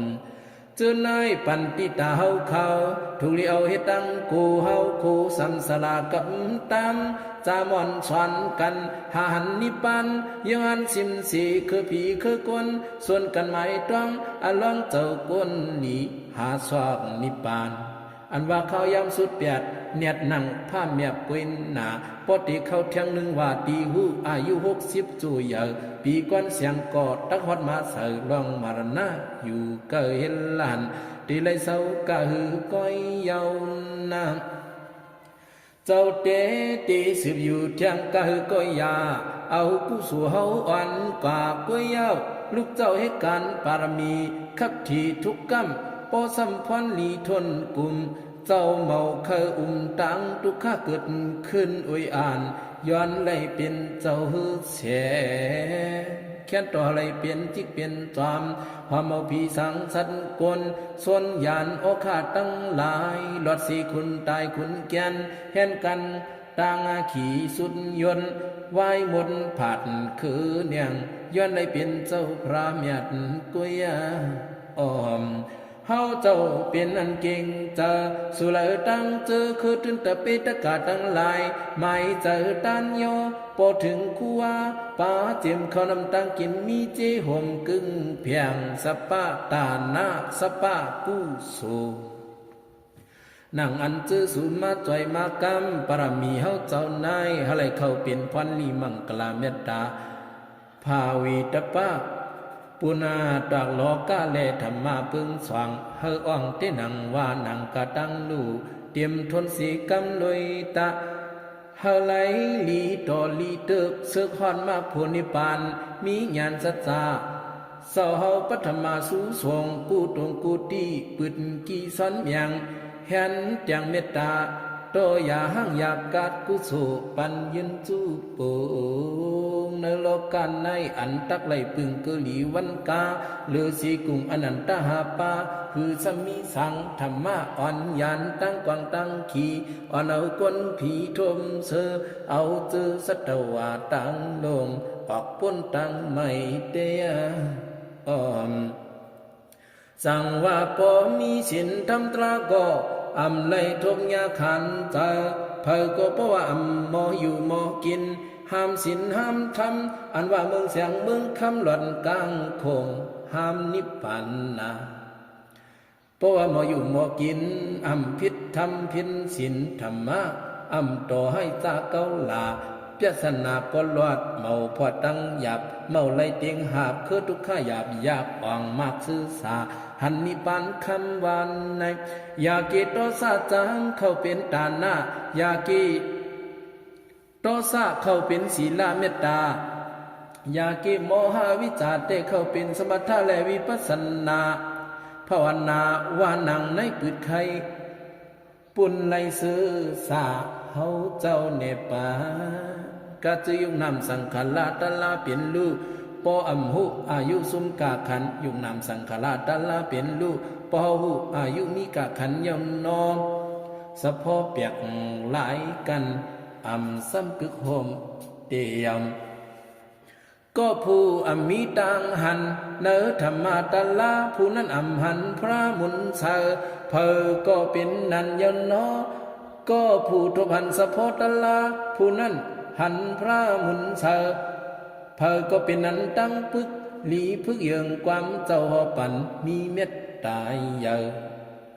ເຈີນາຍປັນຕິຕາເຮົາເຂົາ ທຸກລີເອົາເຮັດຕັ້ງໂກເຮົາໂຄ ສຳສະລາກັບຕາມ ຈາມອນສອນກັນ ຫາຫັນນິບປານ ເຍືອງອັນສິມເສ ຄືຜີຄືຄົນ ຊວນກັນໝາຍຕ້ອງ ອາລອງເຈົ້າກົນໜີ ຫາຊອກນິບປານ ອັນວ່າຄາວຍາມສຸດປຽດ ແນດນັ່ງພາແມບກວຍໜ້າ ພໍຕິເຂົ້າທຽງໜຶ່ງວ່າຕີຫູ ອາຍຸຫົກສິບຈູເຢີ ປີກ່ອນສຽງກໍ ຕັກຮອດມາໃສ່ລອງມະລະນະ ຢູ່ເກີເຮັດລ້ານ ຕິໄລເຊົາກະຫືກອຍເຍົານາ ເຈົ້າເຕ ຕິສືບຢູ່ທຽງກະຫືກອຍຢາ ເອົາກຸໂສເຮົາອ່ອນກວ່າກວຍເຍົາ ລູກເຈົ້າເຮັດການປາລະມີ ຂັບຖີ່ທຸກກຳ ປໍສຳພອນຫຼີທົນກຸມ ເຈົ້າເມົາເຄີອຸມຕາງ ຕຸກຂະເກີດຂຶ້ນອວຍອານ ຍ້ອນໄລເປັນເຈົ້າຫືແສ ແຄ້ນຕໍ່ໄລເປັນຈິກເປັນຈອມ ຫອມເອົາຜີສັງສັດກົນ ຊົນຢານໂອຄາດທັງຫຼາຍ ລອດສີຂຸນຕາຍຂຸນແກ່ນ ແຮ່ນກັນຕ່າງອາຂີສຸດຍົນ ວາຍໝົດຜາດຄືເນງ ຍ້ອນໄລເປັນເຈົ້າພຣະແມ່ນກຸຍອອມ ເຮົາເຈົ້າເປັນອັນເກັ່ງຈາ ສຸໄລຕັ້ງເຈີ ຄືຕື່ນຕະເປຕະກາທັງຫຼາຍ ໝາຍໃຈຕ້ານຍໍ ພໍເຖິງຄູວາ ປາເຈັມເຂົ້ານ້ຳຕາງກິນ ມີເຈໂຮມກຶ້ງແພງ ສະປະຕານະ ສະປະກຸໂສ ນັ່ງອັນເຈີສູມາຈ່ອຍມາກຳ ປາລະມີເຮົາເຈົ້ານາຍ ຫາໄລເຂົ້າເປັນພອນລີມັງກະລາເມດຕາ ພາວິຕະປະ ປຸນາຕາກລໍກະແລທຳມາເພິ່ງສວ່າງ ເຮີອອງເຕໜັງວາໜັງກະຕັງລູ ເຕັມທົນສີກຳລຸຍຕະ ເຮີໄລລີຕໍ່ລີເຕີກ ເສິກຮອດມາກໂພນິບພານ ມີຍານສັດຈາ ເຊົາເຮົາປັດຖະມາສູສົງ ກູຕົງກູຕີ ປຶດກີສອນແມງ ແຮ່ນແຕງເມດຕາ ຕໍ່ຢ່າຮ້າງຢາກກາດກຸໂສ ປັນຢືນຈູໂປງ ໃນໂລກາໃນອັນຕັກໄຫຼປຶງ ຄືລີວັນກາ ຫຼືສີກຸງອະນັນຕະຫາປາ ຄືສາມີສັງທຳມະອ່ອນຍານ ຕັ້ງກວ້າງຕັ້ງຂີ ອ່ອນເອົາກົ້ນຜີທົມເຊີ ເອົາຈື່ສັດຕະວາຕັ້ງລົງ ອອກພົ້ນຕັ້ງໃໝ່ແຕ່ອອມ ສັງວ່າບໍ່ມີສິນທຳຕຣາກໍ ອຳໄລທຸກຍາຂານໃຈ ໃຜກໍບໍ່ວ່າອຳໝໍຢູ່ໝໍກິນ ຫ້າມສິນຫ້າມທຳ ອັນວ່າເມືອງແສງເມືອງຄຳ ລອດກາງໂຂງ ຫ້າມນິບປານນາ ເພາະວ່າໝໍຢູ່ໝໍກິນ ອຳຜິດທຳຜິດສິນທຳມະ ອຳຕໍ່ໃຫ້ຈາເກົາຫຼາ ປຽສນາກໍລອດ ເມົາພໍຕັ້ງຢາບ ເມົາໄຫຼຕຽງຫາບ ຄືທຸກຂະຫຍາບຢາກອອງ ມາກຊື່ສາ ຫັນນິບປານຄຳວ່າໃນ ຢາເກໂຕສາຈາມ ເຂົ້າເປັນຕານະ ຢາເກໂຕສາເຂົ້າເປັນສີລະເມດຕາ ຢາເກໂມຫະວິຈາ ແຕ່ເຂົ້າເປັນສະມະຖະ ແລະ ວິປັດສະນາ ພາວະນາ ວ່ານັ່ງໃນປືດໄຄ ປຸນໄລຊື່ສາເຮົາເຈົ້າແນບປາ ກະຈື່ຍຸກນາມສັງຂາລະຕະລາເປັນລູກ ປໍອຳຫຸອາຍຸຊຸມກະຂັນ ຍຸກນາມສັງຂາລະຕະລາເປັນລູກ ປໍຫຸອາຍຸມີກະຂັນຍາວນອ ສະເພາະແປກຫຼາຍກັນ ອຳຊ້ຳກຶກໂຮມຕຽມ ກໍຜູ້ອຳມີຕາງຫັນ ເນີທຳມະຕະລາ ຜູ້ນັ້ນອຳຫັນພຣະມຸນໄຊ ເຜີກໍເປັນນັ້ນຍາວນອ ກໍຜູ້ທົບຫັນສະເພາະຕະລາ ຜູ້ນັ້ນຫັນພຣະມຸນໄຊ ເຜີກໍເປັນນັ້ນຕັ້ງປຶກ ຫຼີຜຶກເຢິງຄວາມເຈົ້າຫໍປັນ ມີເມດຕາໃຫຍ່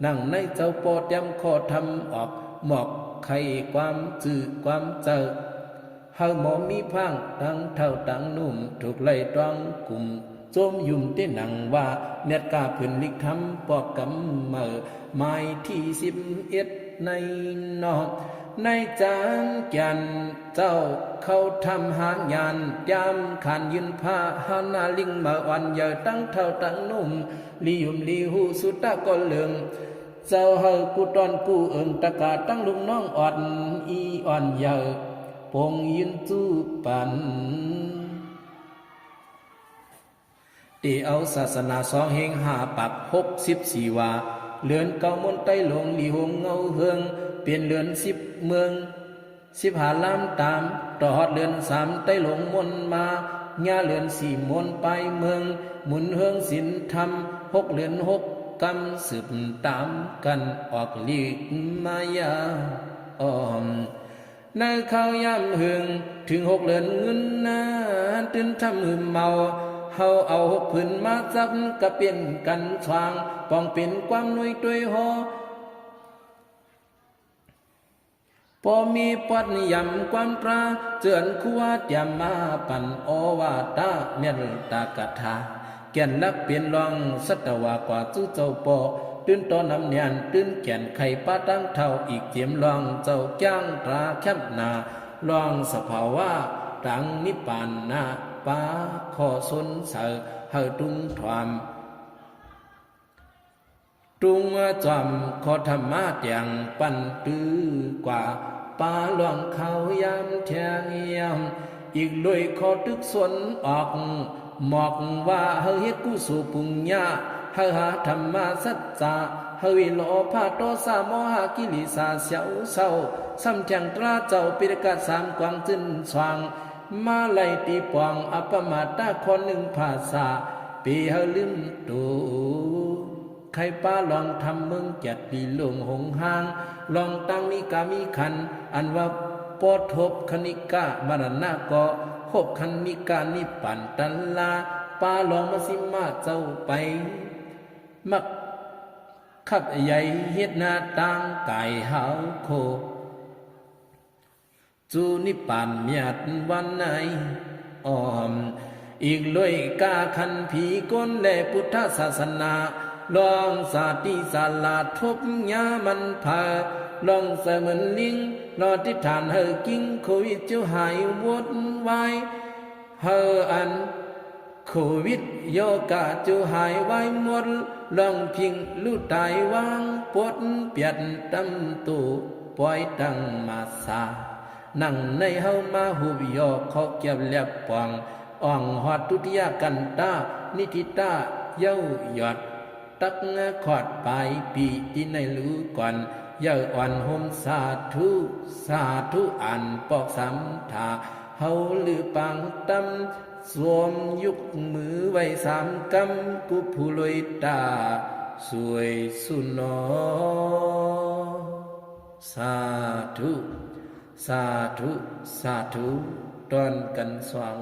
ນັ່ງໃນເຈົ້າປໍຕຽມຂໍທຳອອກ ໝອກໄຂຄວາມຈື່ຄວາມເຈົ້າ ເຮົາໝໍມີພາງ ທັງເຖົ້າທັງໜຸ່ມ ທຸກໄຫຼຕ້ອງກຸມ ໂຈມຫຍຸ້ມເຕໜັງວ່າ ແນດກາຜືນລິກທຳ ປອກກຳເໝີ ໝາຍທີສິບເອັດໃນນອກ ໃນຈານແກ່ນເຈົ້າເຂົ້າທຳຫາຍານ ຍາມຂານຢືນພາ ຫານາລິງເໝີອ່ອນໃຫຍ່ ທັງເຖົ້າທັງໜຸ່ມ ລີຫຍຸ້ມລີຫູ ສຸດຕາກໍເລິງ ເຈົ້າເຮົາກູຕອນກູເອິງ ຕະກາຕັ້ງລຸງນ້ອງອ່ອນ ອີອ່ອນໃຫຍ່ ປົງຢືນຈູປັນ ເຕເອົາສາສະໜາ ສອງເຮງຫ້າປັກ ຫົກສິບສີ່ວາ ເດືອນເກົ້າມົນໄຕ້ຫຼົງ ລີຫົງເງົາເຮືອງ ເປັນເດືອນສິບເມືອງ ສິບຫ້າລາມຕາມ ຕໍ່ຮອດເດືອນສາມໄຕ້ຫຼົງມົນມາ ຍາເດືອນສີ່ມົນປາຍເມືອງ ໝູນເຮືອງສິນທຳ ຫົກເດືອນຫົກກຳ ສືບຕາມກັນອອກລີກມາຍາອອມ ໃນຄາວຍາມເຮືອງ ເຖິງຫົກເດືອນເງິນນາ ຕື່ນທຳຫຶມເມົາ ເຮົາເອົາຫົກຜືນມາຈັບ ກະເປັນກັນສວ່າງ ປ້ອງເປັນຄວາມໜ່ວຍຕວຍຫໍ ພໍ່ມີປອດຍຳຄວາມຕາ ເຈີອັນຄູວາຕຽມມາປັນໂອວາທະ ແມ່ນຕາກະຖາ ແກ່ນຫຼັກເປັນລອງ ສັດຕະວາກວ່າສູ່ເຈົ້າປໍ ຕື່ນຕໍ່ນຳແໜ້ນ ຕື່ນແກ່ນໄຂປາຕັ້ງເຖົ້າ ອີກເຈມລອງເຈົ້າກ້າງຕາແຄບໜາ ລອງສະພາວະຕັງນິບປານນາ ປາຂໍຊົນໃສ ເຮົາຕຸງຖອມ ຕຸງຈອມຂໍທຳມາແຕງປັນຕື້ກວ່າ ປາຫຼວງເຂົ້າຍາມແທງຍາມ ອີກລວຍຂໍຕຶກສົນອອກ ໝອກວ່າເຮົາເຮັດກຸໂສປຸນຍະ ເຮົາຫາທຳມະສັດຈະ ເຮົາວິໂລພາໂທສະໂມຫະກິເລສາສຽວເຊົາ ຊ້ຳແທງຕຣາເຈົ້າປິດກະສາມກວາງຈືນສວ່າງ ມາໄລ່ຕີປອງອະປະມາດຕາ ຄອນໜຶ່ງພາສາ ເປເຮົາລືມໂຕ ໄຄປາລອງທຳເມືອງຈັດປີໂລງຫົງຫ້າງ ລອງຕັ້ງມີກາມີຂັນ ອັນວ່າບໍ່ທົບຄະນິກະມະລະນະ ກໍຄົບຄະນິກະນິບປານຕະລາ ປາລອງມະຊິມະເຈົ້າໄປ ມັກຂັບໃຫຍ່ເຮັດໜ້າຕ່າງກາຍຫາວໂຄ ສູ່ນິບປານມຽດວັນໃນອອມ ອີກລວຍກາຂັນຜີກົນ ແລະ ພຸດທະສາສະໜາ ລອງສາຕິສາລາທົບຍາມັນພາ ລອງສະເໝືອນລິງ ລອງທິດຖານໃຫ້ກິງໂຄວິດຈຸຫາຍວົນວາຍ ເຮົາອັນໂຄວິດໂຍກະຈຸຫາຍວາຍໝົດ ລອງພິງລູກຕາຍວາງປົດປຽດຕຳໂຕ ປ່ອຍຕັ້ງມາສາ ນັ່ງໃນເຮົາມາຮູບຍໍ ເຂົ້າກຽບແລບປ່ອງ ອ່ອງຮອດທຸຕິຍາກັນຕາ ນິທິຕາເຍົາຍອດ ຕັກຂອດປາຍປີ ຕິໃນລູກອນ ເຍົາອ່ອນໂຮມສາທຸ ສາທຸອານປອກສາມທ່າ ເຮົາລືປາງຕຳ ສວມຍົກມືໄຫວ້ສາມກຳ ກຸຜູ້ລວຍຕາ ຊ່ວຍສຸໜອ ສາທຸ ສາທຸ ສາທຸ ຕ້ອນກັນສອງ